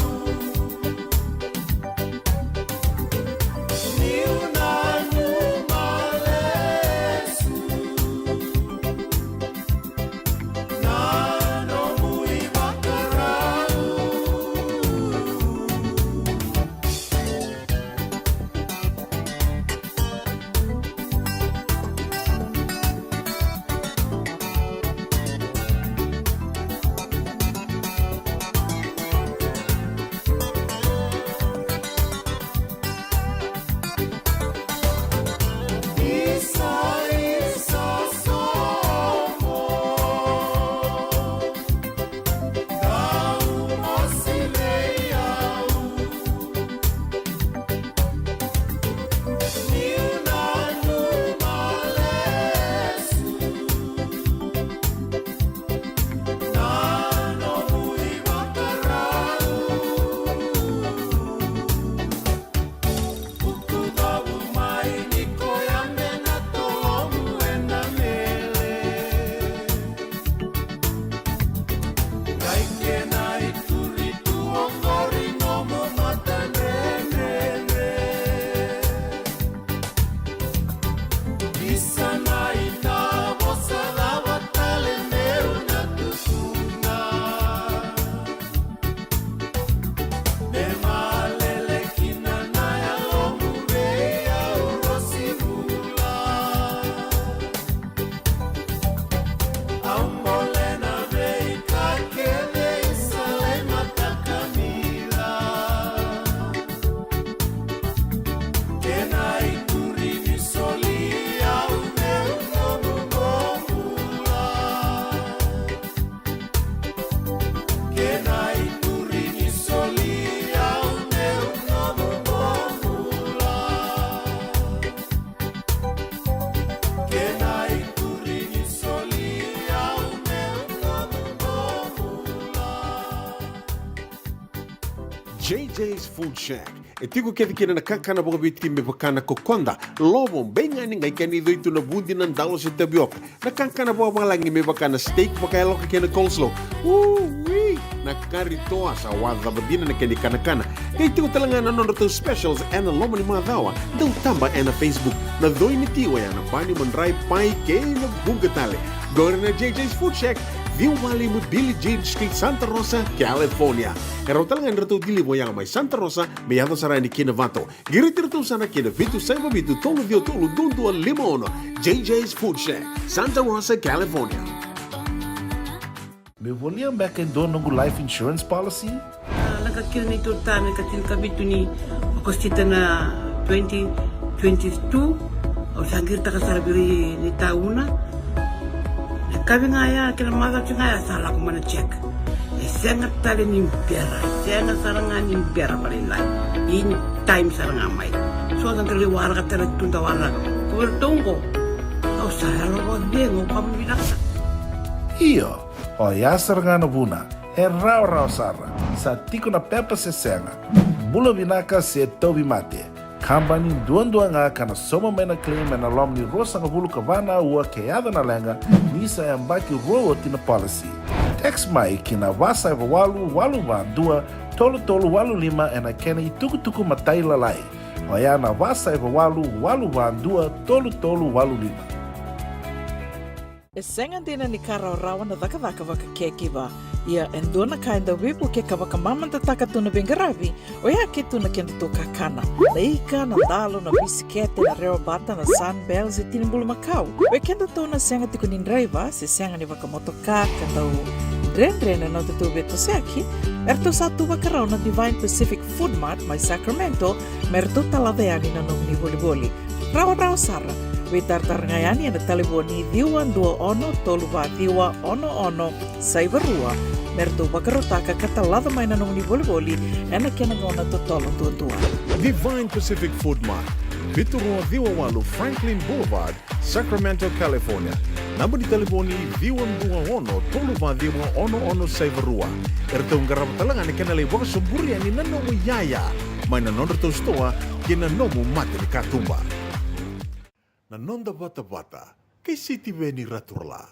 Niu nanuma lesu na nomu ivakarau. J J's Food Shack. E tiko kece kina na kakana vakaviti me vaka na kokoda, lovo, beigani, qai kena icoi tu na vudi, na dalo se tavioka. Na kakana vakavalagi me vaka na steak vakayaloka kei na coleslaw. Ui! Na kari toa sa wacava dina na kena ikanakana. Qai tiko tale ga na nodratou specials ena loma ni macawa. Dau taba ena Facebook. Na coi ni ti oya na bani, madrai, pai kei na vuqa tale. Qori na J J's Food Shack, ciwa walu lima Billie Jean Street, Santa Rosa, California. E rawa tale ga ni ratou deliver oya mai Santa Rosa me yaco sara yani ki Novato. Qiriti iratou sara ki na vitu saiva vitu tolu ciwa tolu dua dua lima ono. J J's Food Shack, Santa Rosa, California. Meu volia beka e dua noqu life insurance policy? A, lako kina neitou tane ka tinikavitu ni Okosita na twenty twenty-two. Au sa qiritaka sara vei ira na itauna. Na kavi ga ya kei na macawa ga ya sa lako mai na check. E sega tale ni bera, e sega sara ga ni bera vakalailai. In time sara ga mai. So da dau waraka tale tu da waraka. Ko iratou qo, au sa yalo vakacegu, au vakavinavinaka. Io, oya sara ga na vuna. E rawarawa sara. Sa tiko na pepa se sega. Bula vinaka se tauvimate. Kabani duadua ga ka na sauma mai na claim ena loma ni ruasagavulu ka va na aua ke yaco na leqa, ni sa yabaki rua oti na policy. Text mai ki na va saiva walu, walu va dua, tolu tolu walu lima ena kena itukutuku matailalai. Oya na va saiva walu, walu va dua, tolu tolu walu lima. E sega dina ni ka rawarawa na cakacaka vaka caregiver. Ia e dua na ka e dau veivukei ka vakamamadataka tu na veiqaravi, oya ke tu na kedatou kakana. Na ika, na dalo, na bisikete, na rewabata, na Sunbells e tinibulimakau. Vei kedatou na sega tiko ni draiva se sega ni vakamotoka ka dau dredre na nodatou veitosoyaki, eratou sa tu vakarau na Divine Pacific Food Mart mai Sacramento me ratou talaca yani na nomuni volivoli. Rawarawa sara. Veitaratara ga yani ena talevoni ciwa dua ono tolu va ciwa ono ono saiva rua me ratou vakarautaka ka talaca mai na nomuni volivoli ena kena gauna totolo duadua. Divine Pacific Food Mart, vitu rua ciwa walu Franklin Boulevard, Sacramento, California. Naba ni talevoni ciwa dua ono tolu va ciwa ono ono saiva rua. Eratou qarava tale ga na kena lai vakasoburia ni na nomu iyaya mai na nodratou sitoa kei na nomu mata ni katuba. Na noda vatavata kei Sitiveni Raturala.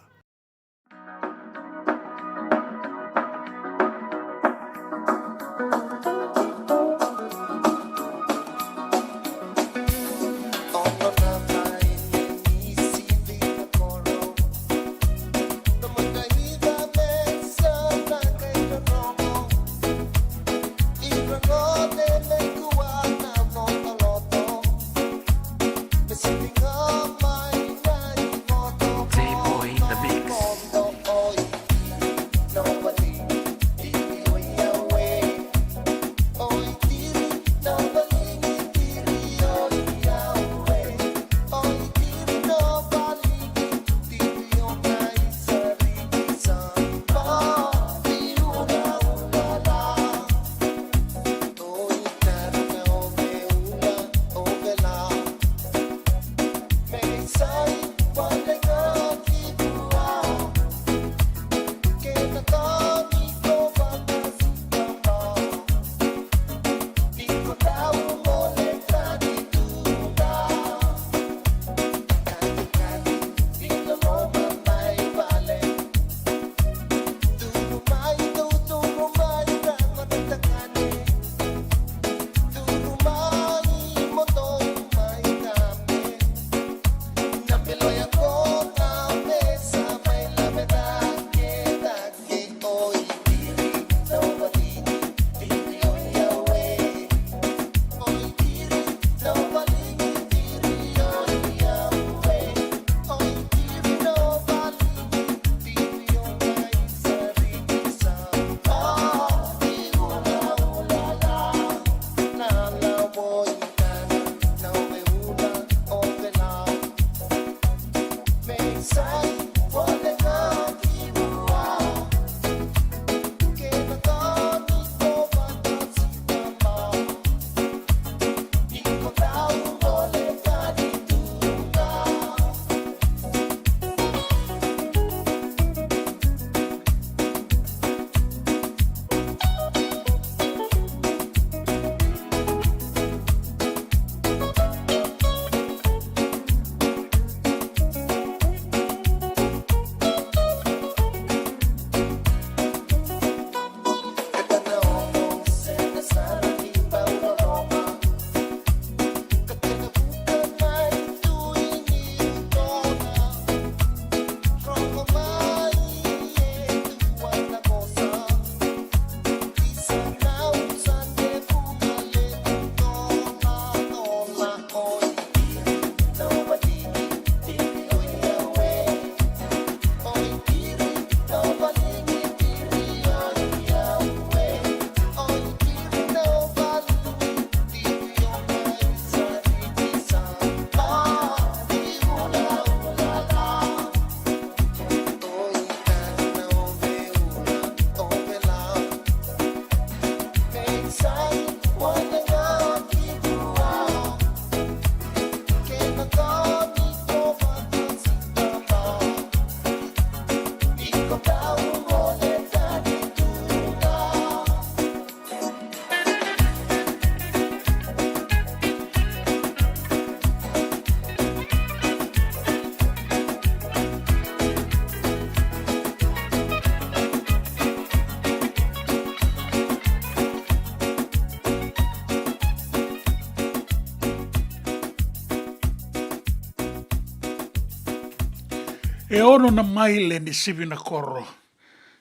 E ono na maile ni sivi na koro.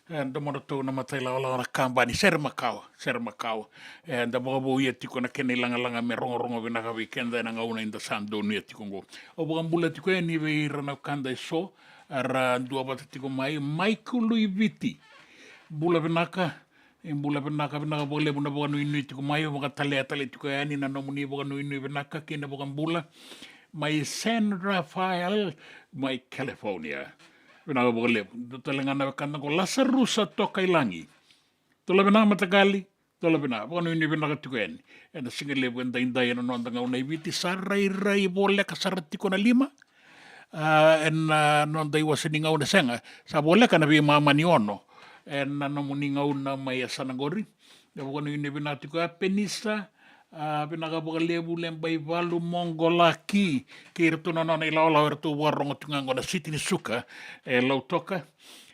E, domodratou na matailawalawa na kabani, sere makawa, sere makawa. E, da vakavouya tiko na kena ilagalaga me rogorogo vinaka vei keda ena gauna eda sa donuya tiko oqo. Au vakabula tiko yani vei ira na wekada eso era duavata tiko mai, Michael Luiviti. Bula vinaka, e, bula vinaka, vinaka vakalevu na vakanuinui tiko mai, au vakatalea tale tiko yani na nomuni vakanuinui vinaka kei na vakabula. Mai San Rafael, mai California. Vinaka vakalevu. Dua tale ga na wekada qo, Lasarusa Tokailagi. Tola vinaka mataqali, tola vinaka. Vakanuinui vinaka tiko yani. Ena siga levu edaidai ena noda gauna i Viti, sa rairai voleka sara tiko na lima. A, ena noda iwase ni gauna, sega, sa voleka na veimama ni ono. Ena nomuni gauna mai yasana qori. Na vakanuinui vinaka tiko ya, Penisa, a, vinaka vakalevu, Lebaivalu Moqolaki, kei iratou na nona ilawalawa, eratou vakarogo tiko ga qo na Siti ni Suka e Lautoka.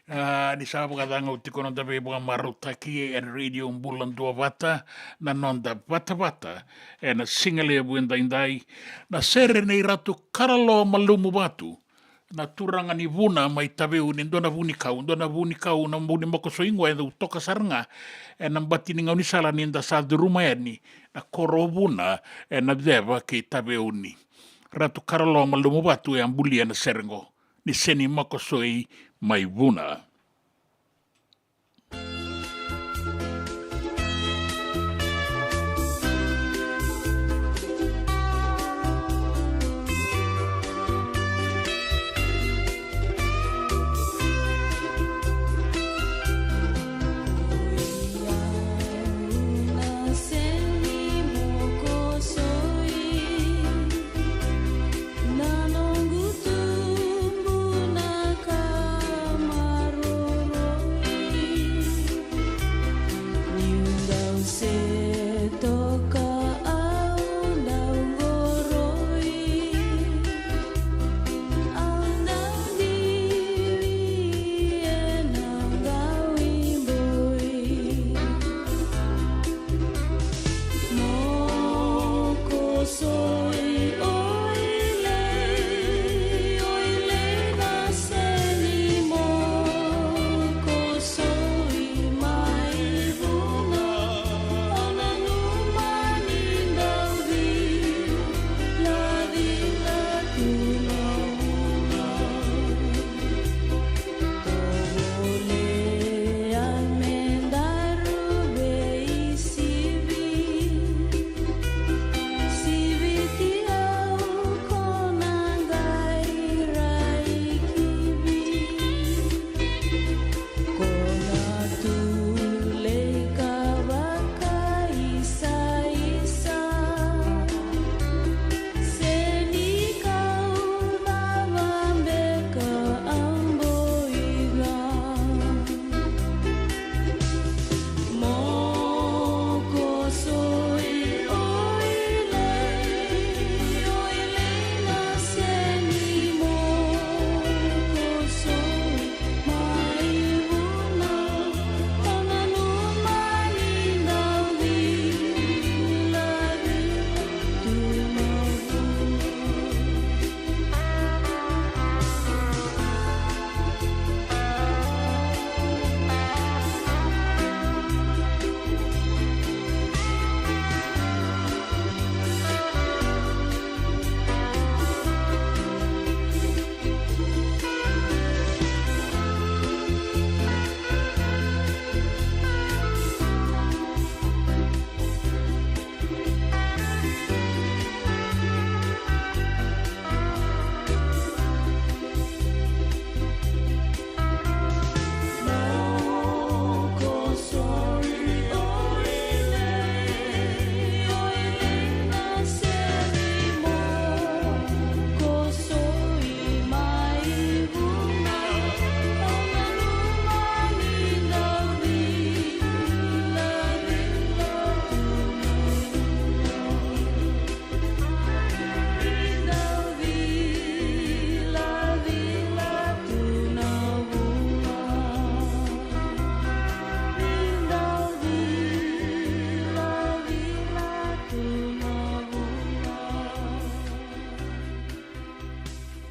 A, ni sa vakacagau tiko noda veivakamarautaki ena Radio Bula Duavata, na noda vatavata ena siga levu edaidai. Na sere nei Ratu Karalo Malumuvatu, na turaga ni Vuna mai Taveuni, dua na vunikau, dua na vunikau na vu ni makosoi qo e dau toka sara ga ena bati ni gaunisala ni da sa curuma yani na koro o Vuna ena ceva kei Taveuni. Ratu Karalo Malumuvatu e a bulia na sere qo, ni seni makosoi mai Vuna.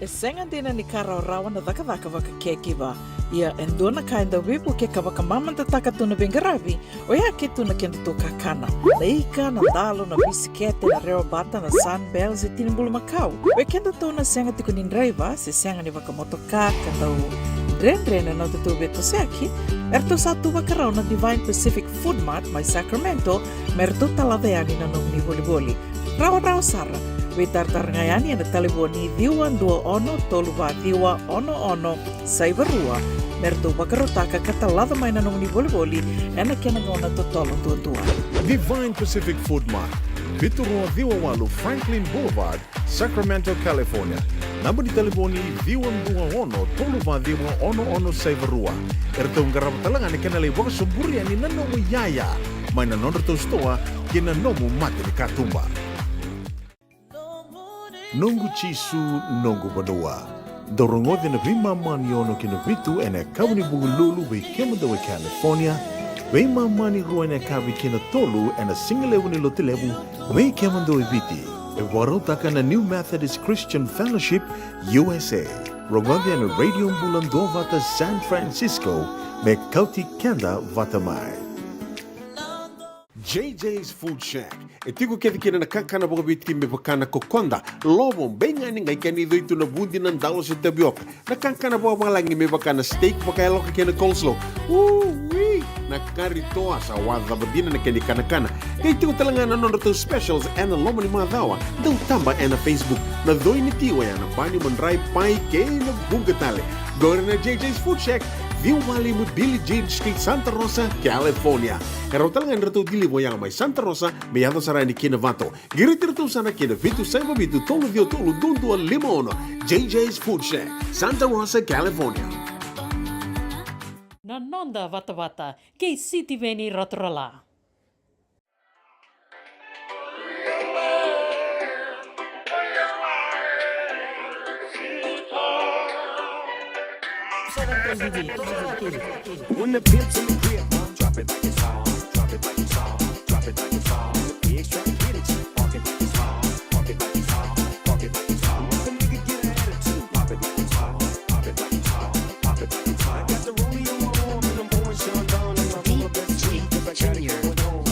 E sega dina ni ka rawarawa na cakacaka vakacaregiver. Ia e dua na ka e dau veivuke ka vakamamadataka tu na veiqaravi, oya ke tu na kedatou kakana. Na ika, na dalo, na bisikete, na rewa bata, na Sunbell se tini bulumakau. Vei kedatou na sega tiko ni draiva se sega ni vakamotoka ka dau dredre na nodatou veitosoyaki, eratou sa tu vakarau na Divine Pacific Food Mart mai Sacramento me ratou talaca yani na nomuni volivoli. Rawarawa sara. Veitaratara ga yani ena talevoni ciwa dua ono tolu va ciwa ono ono saiva rua me ratou vakarautaka ka talaca mai na nomuni volivoli ena kena gauna totolo duadua. Divine Pacific Food Mart, vitu rua ciwa walu Franklin Boulevard, Sacramento, California. Naba ni talevoni ciwa dua ono tolu va ciwa ono ono saiva rua. Eratou qarava tale ga na kena lai vakasoburi yani na nomu iyaya mai na nodratou sitoa kei na nomu mata ni katuba. Noqu Jisu, noqu vanua. Dou rogoca na veimama ni ono ki na vitu ena yakavi ni Vukelulu vei kemudou e California, veimama ni rua ena yakavi ki na tolu ena sigalevu ni Lotulevu vei kemudou e Viti. E vakarautaka na New Methodist Christian Fellowship U S A. Rogoca ena Radio Bula Duavata San Francisco me kauti keda vata mai. J J's Food Shack. E tiko kece kina na kakana vakaviti me vaka na kokoda, lovo, beigani, qai kena icoi tu na vudi, na dalo se tavioka. Na kakana vakavalagi me vaka na steak vakayaloka kei na coleslaw. Ui! Na kari toa sa wacava dina na kena ikanakana. Qai tiko tale ga na nodratou specials ena loma ni macawa. Dau taba ena Facebook. Na coi ni ti oya na bani, madrai, pai kei na vuqa tale. Qori na J J's Food Shack, ciwa walu lima Billie Jean Street, Santa Rosa, California. E rawa tale ga ni ratou deliver oya mai Santa Rosa me yaco sara yani ki Novato. Qiriti iratou sara ki na vitu saiva vitu tolu ciwa tolu dua dua lima ono. J J's Food Shack, Santa Rosa, California. Na noda vatavata kei Sitiveni Raturala. When the pimp's in the crib, drop it like it's hot. Drop it like it's hot. Drop it like it's hot. The pigs try to get it. Park it like it's hot. Park it like it's hot. Park it like it's hot. Let the nigga get an attitude. Pop it like it's hot. Pop it like it's hot. Pop it like it's hot. I got the rollie on my arm and I'm pouring Chandon in my roller best D J Junior. Cause I got it going on.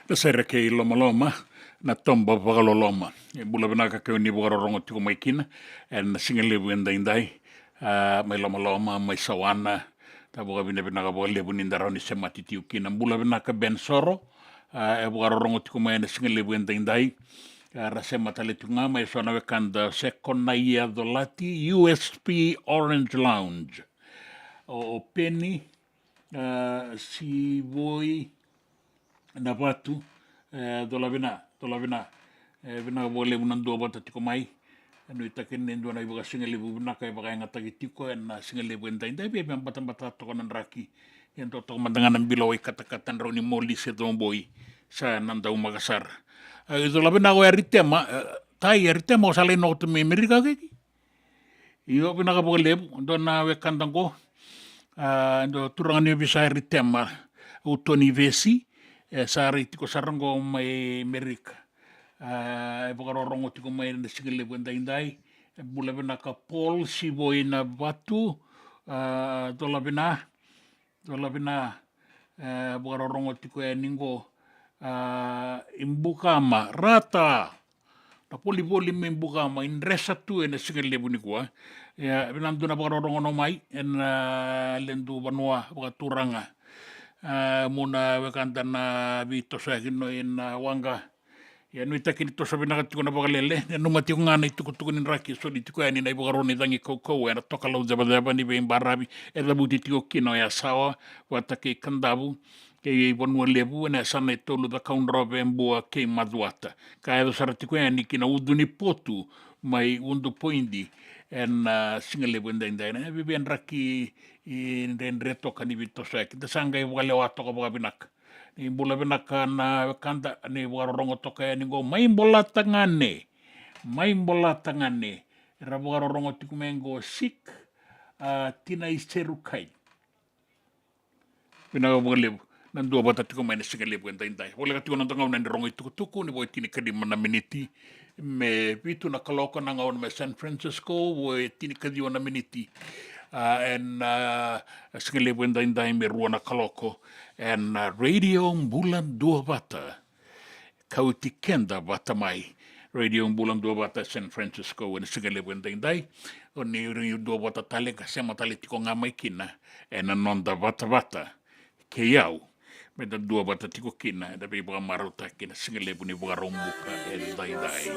Na sere kei Lomaloma, na toba vakaloloma. E bula vinaka kei ni vakarorogo tiko mai kina ena sigalevu edaidai. A, mai Lomaloma, mai Sawana. Da vakavinavinaka vakalevu ni da rawa ni semati tiko kina. Bula vinaka Ben Soro. A, e vakarorogo tiko mai ena sigalevu edaidai. A, ra sema tale tiko ga mai eso na wekada, Sekonaia Colati, U S P Orange Lounge. O, o Peni, a, Sivoi Navatu, e, cola vina, cola vina. E, vinaka vakalevu na duavata tiko mai. E, nuitaki ni dua na ivakasigalevu vinaka e vakayagataki tiko ena sigalevu edaidai, via batabata toka na draki. E dua toka mada ga na bilo wai katakata, drau ni moli se coboi. Sa na daumaka sara. E, cola vina o Aritema, e, tai Aritema, o sa lai noto mai Amerika keki. Io, vinaka vakalevu, dua na wekada qo. A, dua turaga ni ovisa Aritema, o Toni Vesi, e sa rai tiko sara qo mai Amerika. A, e vakarorogo tiko mai na sigalevu edaidai. E bula vinaka Paul Sivoi Navatu, a, cola vina. Cola vina, e, vakarorogo tiko yani qo, a, i Bukama, Rata. Na volivoli mai Bukama, i dresa tu ena sigalevu nikua. Ia, vinaka dua na vakarorogo no mai, ena, a, ledu vanua vakaturaga. A, mo na wekada na veitosoyaki no ena waqa. Ia nuitaki ni toso vinaka tiko na vakalele, nanuma tiko ga na itukutuku ni draki e soli tiko yani na ivakaro ni cagi kaukauwa ena Tokalau Cevaceva ni Veibaravi, e cavuti tiko kina o Yasawa vata kei Kadavu, kei Vanua Levu, ena yasana e tolu, Cakaudrove, Bua kei Macuata. Ka yaco sara tiko yani ki na ucu ni potu mai Udu Poidi, ena, a, sigalevu edaidai. Na viavia draki e dredre toka ni veitosoyaki. Da sa qai vakalewa toka vakavinaka. Ni bula vinaka na wekada, ni vakarorogo toka yani qo mai Bolatagane. Mai Bolatagane. Era vakarorogo tiko mai qo Sik, a, Tina Iserukai. Vinaka vakalevu na duavata tiko mai na sigalevu edaidai. Voleka tiko na noda gauna ni rogo itukutuku, ni vo e tinikalima na miniti me vitu na kaloko na gauna mai San Francisco, vo e tinikaciwa na miniti, a, ena, a, sigalevu edaidai me rua na kaloko ena, a, Radio Bula Duavata. Kauti keda vata mai Radio Bula Duavata San Francisco ena sigalevu edaidai. O ni, ni duavata tale ka sema tale tiko ga mai kina ena noda vatavata kei au, meda duavata tiko kina ena veivakamarautaki na sigalevu ni Vakaraubuka edaidai.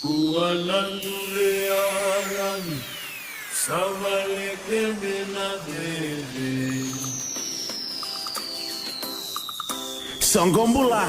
Kua na dure a lagi, sa vale kece na veve. Soqo bula.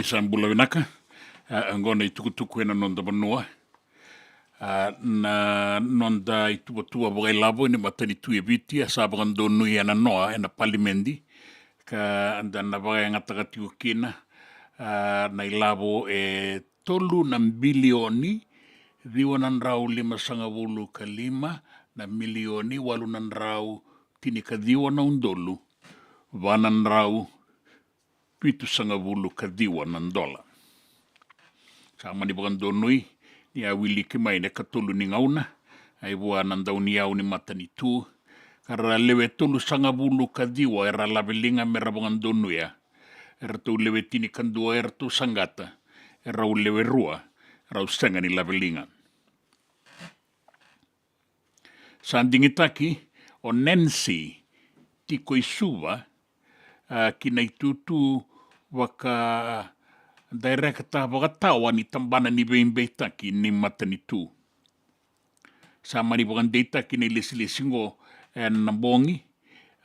Sa bula vinaka. A, oqo na itukutuku ena noda vanua. A, na noda ituvatuva vakailavo ni matanitu e Viti, a sa vakadonui ena noa ena palimedi, ka da na vakayagataka tiko kina, a, na ilavo e tolu na bilioni, ciwa na drau limasagavulu ka lima na milioni, walu na drau tinikaciwa na udolu, va na drau vitusagavulu ka ciwa na dola. Sa mani vakadonui ni a wiliki mai na ikatolu ni gauna, a, i vua na dauniyau ni matanitu, ka ra lewe tolusagavulu ka ciwa era laveliga me ra vakadonuya. Eratou lewe tinikadua eratou saqata, erau lewe rua rau sega ni laveliga. Sa digitaki o Nancy tiko i Suva, a, ki na itutu vakadaireketa vakatawa ni tabana ni veibeitaki ni matanitu. Sa mani vakadeitaki na ilesilesi oqo ena bogi,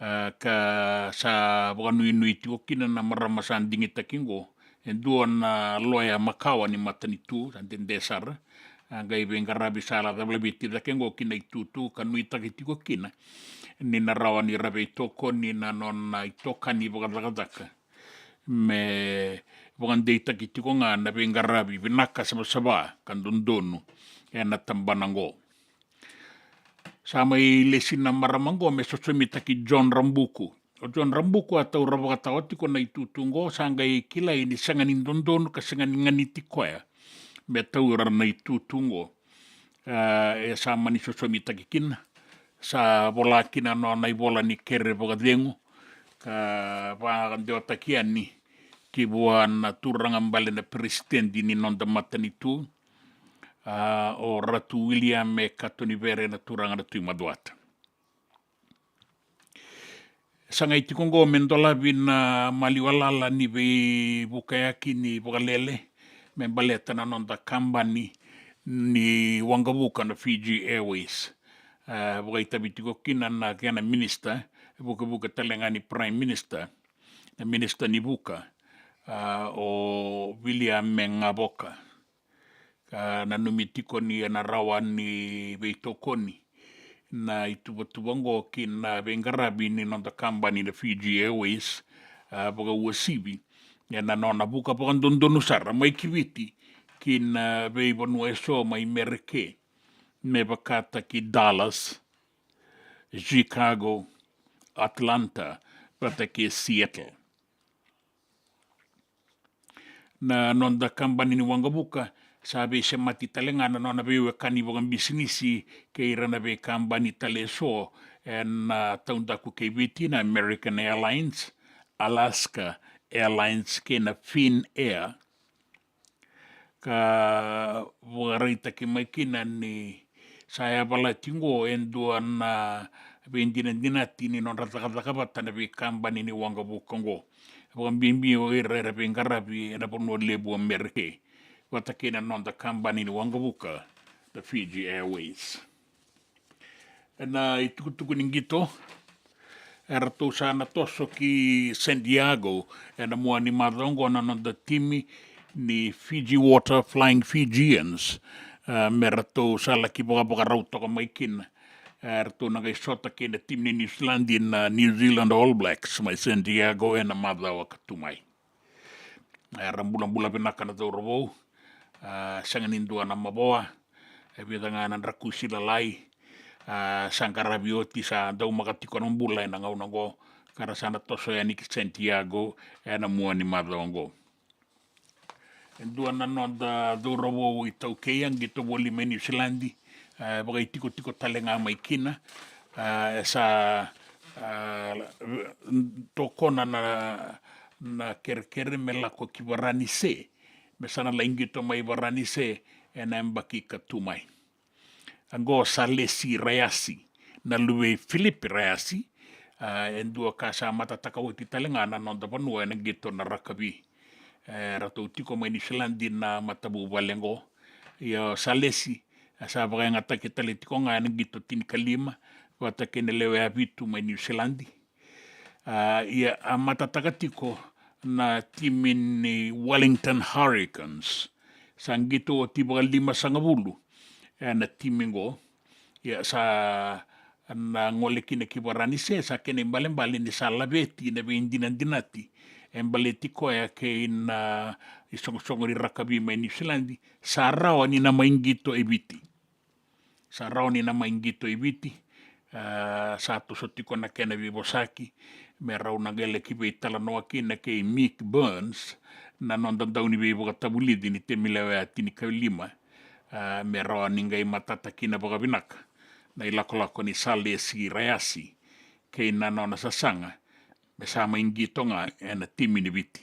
a, ka sa vakanuinui tiko kina na marama sa digitaki oqo, e dua na loya makawa ni matanitu, sa dede sara. A, qai veiqaravi sa laca laveti cake oqo ki na itutu ka nuitaki tiko kina ni na rawa ni ra veitokoni na nona itokani vakacakacaka me vakadeitaki tiko ga na veiqaravi vinaka savasava ka dodonu ena tabana oqo. Sa mai lesi na marama oqo me sosomitaki John Rabuku. O John Rabuku a taura vakatawa tiko na itutu oqo, sa qai kilai ni sega ni dodonu ka sega ni ganiti koya me taura na itutu oqo. A, e sa mani sosomitaki kina, sa vola kina na nona ivola ni kere vakacegu, ka vakadewataki yani ki vua na turaga bale na peresitedi ni noda matanitu, a, o Ratu William e Katonivere na turaga na Tui Macuata. Sa qai tiko oqo me dolavi na maliwa lala ni veivukayaki ni vakalele me baleta na noda kabani ni waqavuka na Fiji Airways. A, vakaitavi tiko kina na kena minista, vukevuke tale ga ni Prime Minister, na minista ni vuka, a, o William Gavoka. Ka nanumi tiko ni ena rawa ni veitokoni na ituvatuva oqo ki na veiqaravi ni noda kabani na Fiji Airways, a, vakauasivi ena nona vuka vakadodonu sara mai ki Viti ki na veivanua eso mai Mereke, me vakataki Dallas, Chicago, Atlanta, vata kei Seattle. Na noda kabani ni waqavuka sa veisemati tale ga na nona veiwekani vakabisinisi kei ira na veikabani tale eso ena taudaku kei Viti, na American Airlines, Alaska Airlines kei na Finnair. Ka vakaraitaki mai kina ni sa yavalati oqo e dua na veidinadinati ni nodra cakacaka vata na veikabani ni waqavuka oqo, vakabibi o ira era veiqaravi ena vanua levu o Mereke, vata kei na noda kabani ni waqavuka na Fiji Airways. Ena itukutuku ni qito, eratou sa na toso ki San Diego ena mua ni macawa oqo na noda timi ni Fiji Water Flying Fijians, a, me ratou sa laki vakavakarau toka mai kina. Eratou na qai sota kei na timi ni New Zealand, na New Zealand All Blacks mai San Diego ena macawa ka tu mai. Era bulabula vinaka na cauravou, a, sega ni dua na mavoa, e vica ga na drakusi lalai, a, sa qaravi oti, sa daumaka tiko na bula ena gauna oqo, ka ra sa na toso yani ki Santiago ena mua ni macawa oqo. E dua na noda cauravou iTaukei a qito voli mai Niusiladi, e vakaitikotiko tale ga mai kina, a, e sa, a, tokona na, na kerekere me lako ki Varanise, me sa na lai qito mai Varanise ena yabaki ka tu mai. Oqo o Salesi Rayasi, na luve i Filipi Rayasi, a, e dua ka sa matataka oti tale ga na noda vanua ena qito na rakavi. E, ratou tiko mai Niusiladi na matavuvale oqo. Ia o Salesi, e, sa vakayagataki tale tiko ga ena qito tinikalima, vata kei na lewe vitu mai Niusiladi. A, ia a matataka tiko na timi ni Wellington Hurricanes. Sa qito oti vakalimasagavulu ena timi qo. Ia sa na gole kina ki Varanise, sa kena ibalebale ni sa laveti na veidinadinati e baleti koya kei na isoqosoqo ni rakavi mai Niusiladi, sa rawa ni na mai qito e Viti. Sa rawa ni na mai qito e Viti. A, sa toso tiko na kena veivosaki me rau na qai laki veitalanoa kina kei Mick Burns, na noda dauniveivakatavulici ni timi lewe ya tinikalima, a, me rawa ni qai matata kina vakavinaka na ilakolako ni Salesi Rayasi kei na nona sasaga me sa mai qito ga ena timi ni Viti.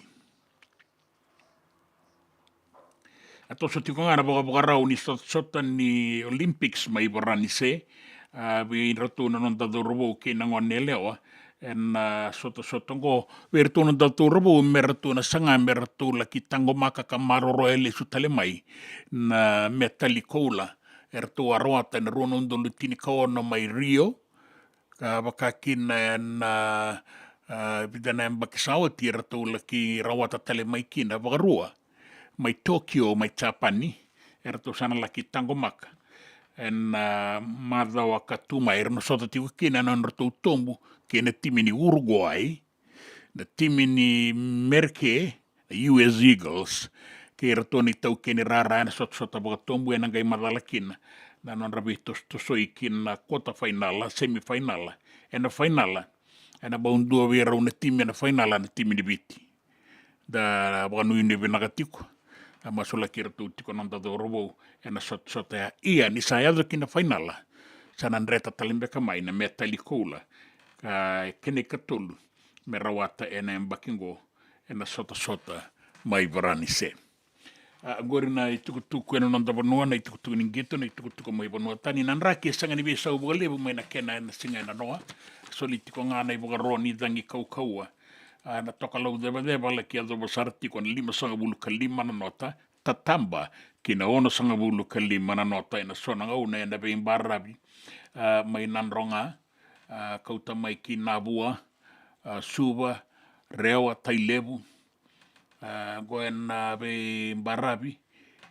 A toso tiko ga na vakavakarau ni sotasota ni Olympics mai Varanise, a, vei iratou na noda cauravou kei na gone yalewa ena sotasota oqo. Vei iratou na noda cauravou me ratou na saga me ratou laki taqomaka ka maroroya lesu tale mai na metali koula eratou a rawata ena rua na udolu tinikaono mai Rio, ka vaka kina ena, a, vica na yabaki sa oti eratou laki rawata tale mai kina vakarua mai Tokyo, mai Japani, eratou sa na laki taqomaka ena, a, macawa ka tu mai. Era na sota tiko kina na nodratou tobu kei na timi ni Uruguay, na timi ni Merke, na U S Eagles, kei iratou na itaukei ni rara ena sotasota vakatobu ena qai macala kina na nodra veitosotosoi kina na quarter fainala, semi fainala. Ena fainala, ena bau dua vei rau na timi ena fainala na timi ni Viti. Da vakanuinui vinaka tiko, a masulaki iratou tiko na noda cauravou ena sotasota ya. Ia ni sa yaco kina fainala, sa na dreta tale beka mai na metali koula, ka kena ikatolu me rawata ena yabaki qo ena sotasota mai Varanise. A, oqori na itukutuku ena noda vanua, na itukutuku ni qito, na itukutuku mai vanua tani. Na draki e sega ni veisau vakalevu mai na kena ena siga ena noa. Soli tiko ga na ivakaro ni cagi kaukauwa. A, na tokalau cevaceva laki yacova sara tiko na limasagavulu ka lima na nota, tataba ki na onosagavulu ka lima na nota ena so na gauna ena veibaravi, a, mai Nadroga, a, kauta mai ki Navua, a, Suva, Rewa, Tailevu, a, qo ena veibaravi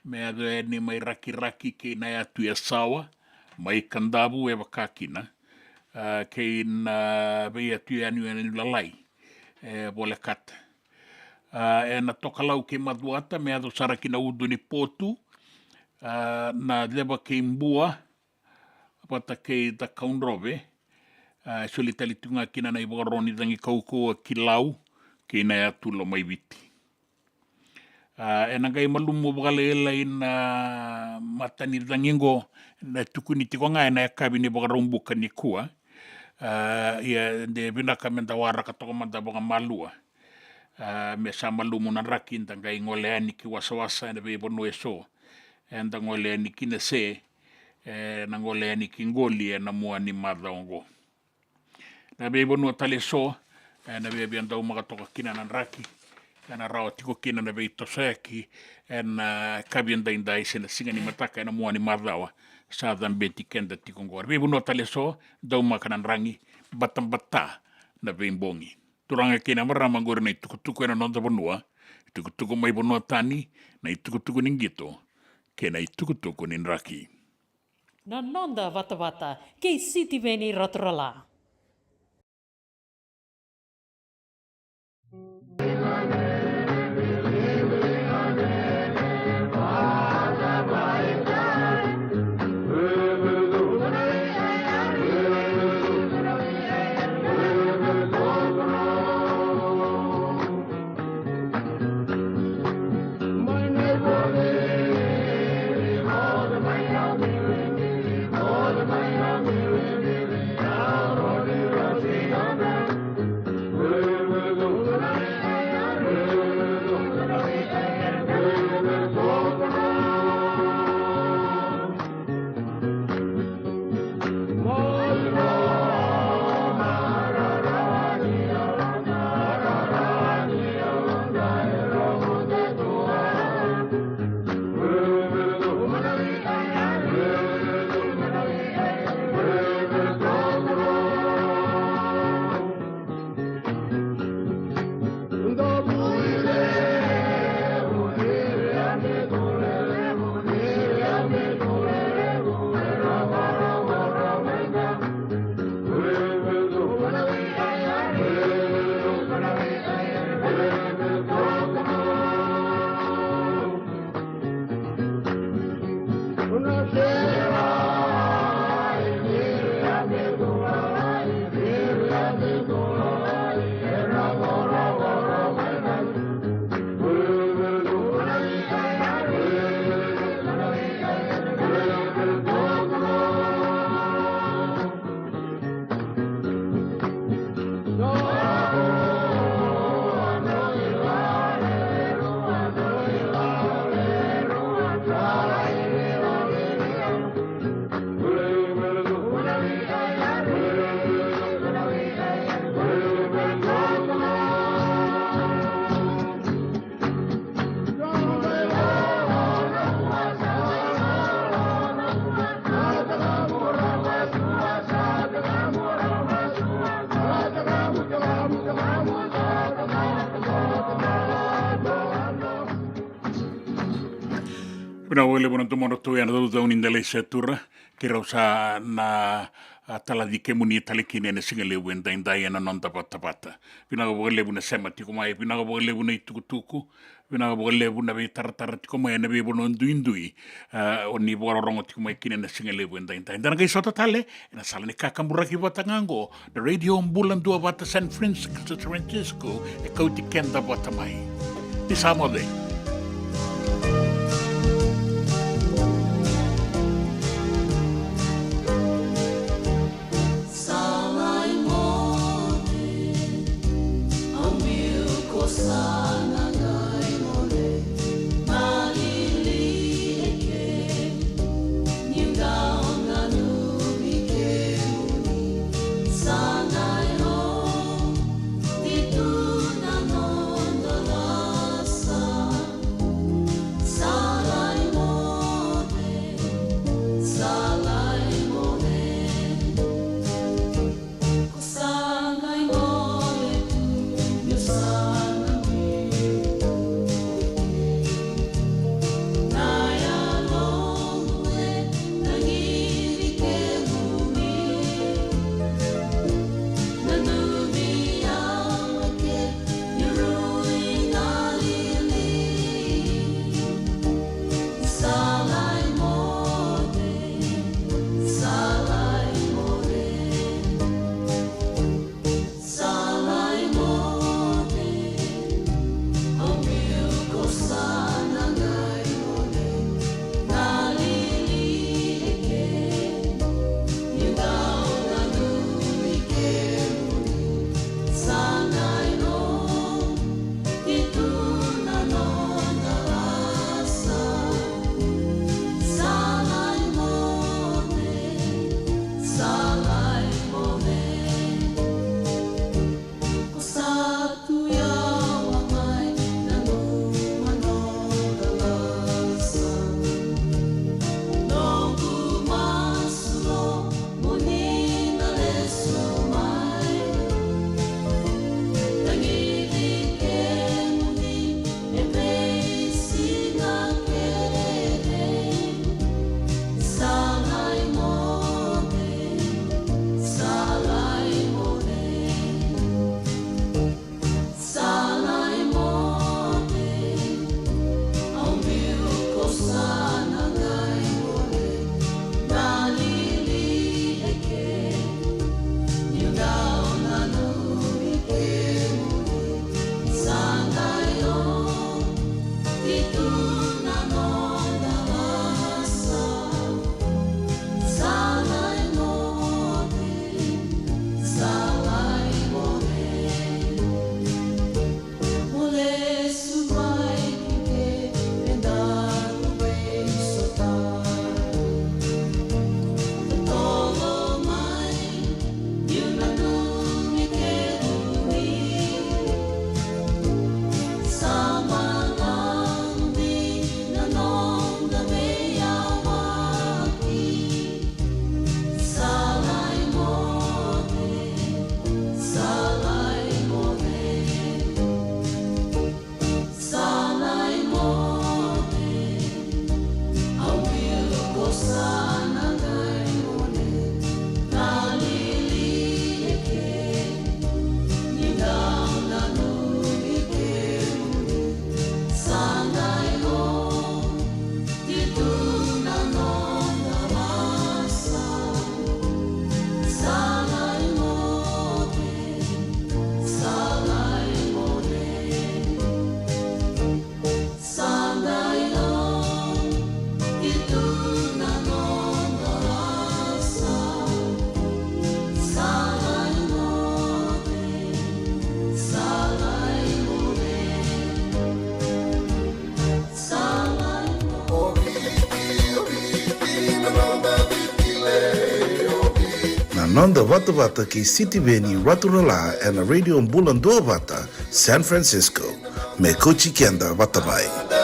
me yaco yani mai Rakiraki kei na yatu Yasawa, mai Kadavu e vaka kina, a, kei na veiyatu yani, yani lalai e volekata. A, ena tokalau kei Macuata me yaco sara ki na ucu ni potu, a, na ceva kei Bua, vata kei Cakaudrove, a, e soli tale tiko ga kina na ivakaro ni cagi kaukauwa ki Lau, kei na yatu Lomaiviti. A, ena qai malumu vakalailai na mata ni cagi qo, na tukuni tiko ga ena yakavi ni Vakaraubuka nikua. A, ia de vinaka meda waraka toka mada vakamalua. A, me sa malumu na draki, da qai gole yani ki wasawasa ena veivanua eso. Eda gole yani kina se, ena gole yani ki Qoli ena mua ni macawa oqo. Na veivanua tale eso ena viavia daumaka toka kina na draki, ena rawa tiko kina na veitosoyaki ena, a, yakavi edaidai se na siga ni mataka ena mua ni macawa sa cabeti keda tiko oqo. Na veivanua tale eso daumaka na draki, batabata na veibogi. Turaga kei na marama, oqori na itukutuku ena noda vanua, itukutuku mai vanua tani, na itukutuku ni qito kei na itukutuku ni draki. Na noda vatavata kei Sitiveni Raturala. Vinaka vakalevu na domodratou ena caucau ni dela i setura. Keirau sa na, a, talaci kemuni tale kina ena siga levu edaidai ena noda vatavata. Vinaka vakalevu na sema tiko mai, vinaka vakalevu na itukutuku, vinaka vakalevu na veitaratara tiko mai ena veivanua duidui, a, o ni vakarorogo tiko mai kina ena siga levu edaidai. Da na qai sota tale ena sala ni kakaburaki vata ga oqo, na Radio Bula Duavata San Francisco, San Francisco, e kauti keda vata mai. Ni sa moce. Na noda vatavata kei Sitiveni Raturala ena Radio Bula Duavata, San Francisco. Me kauti keda vata mai.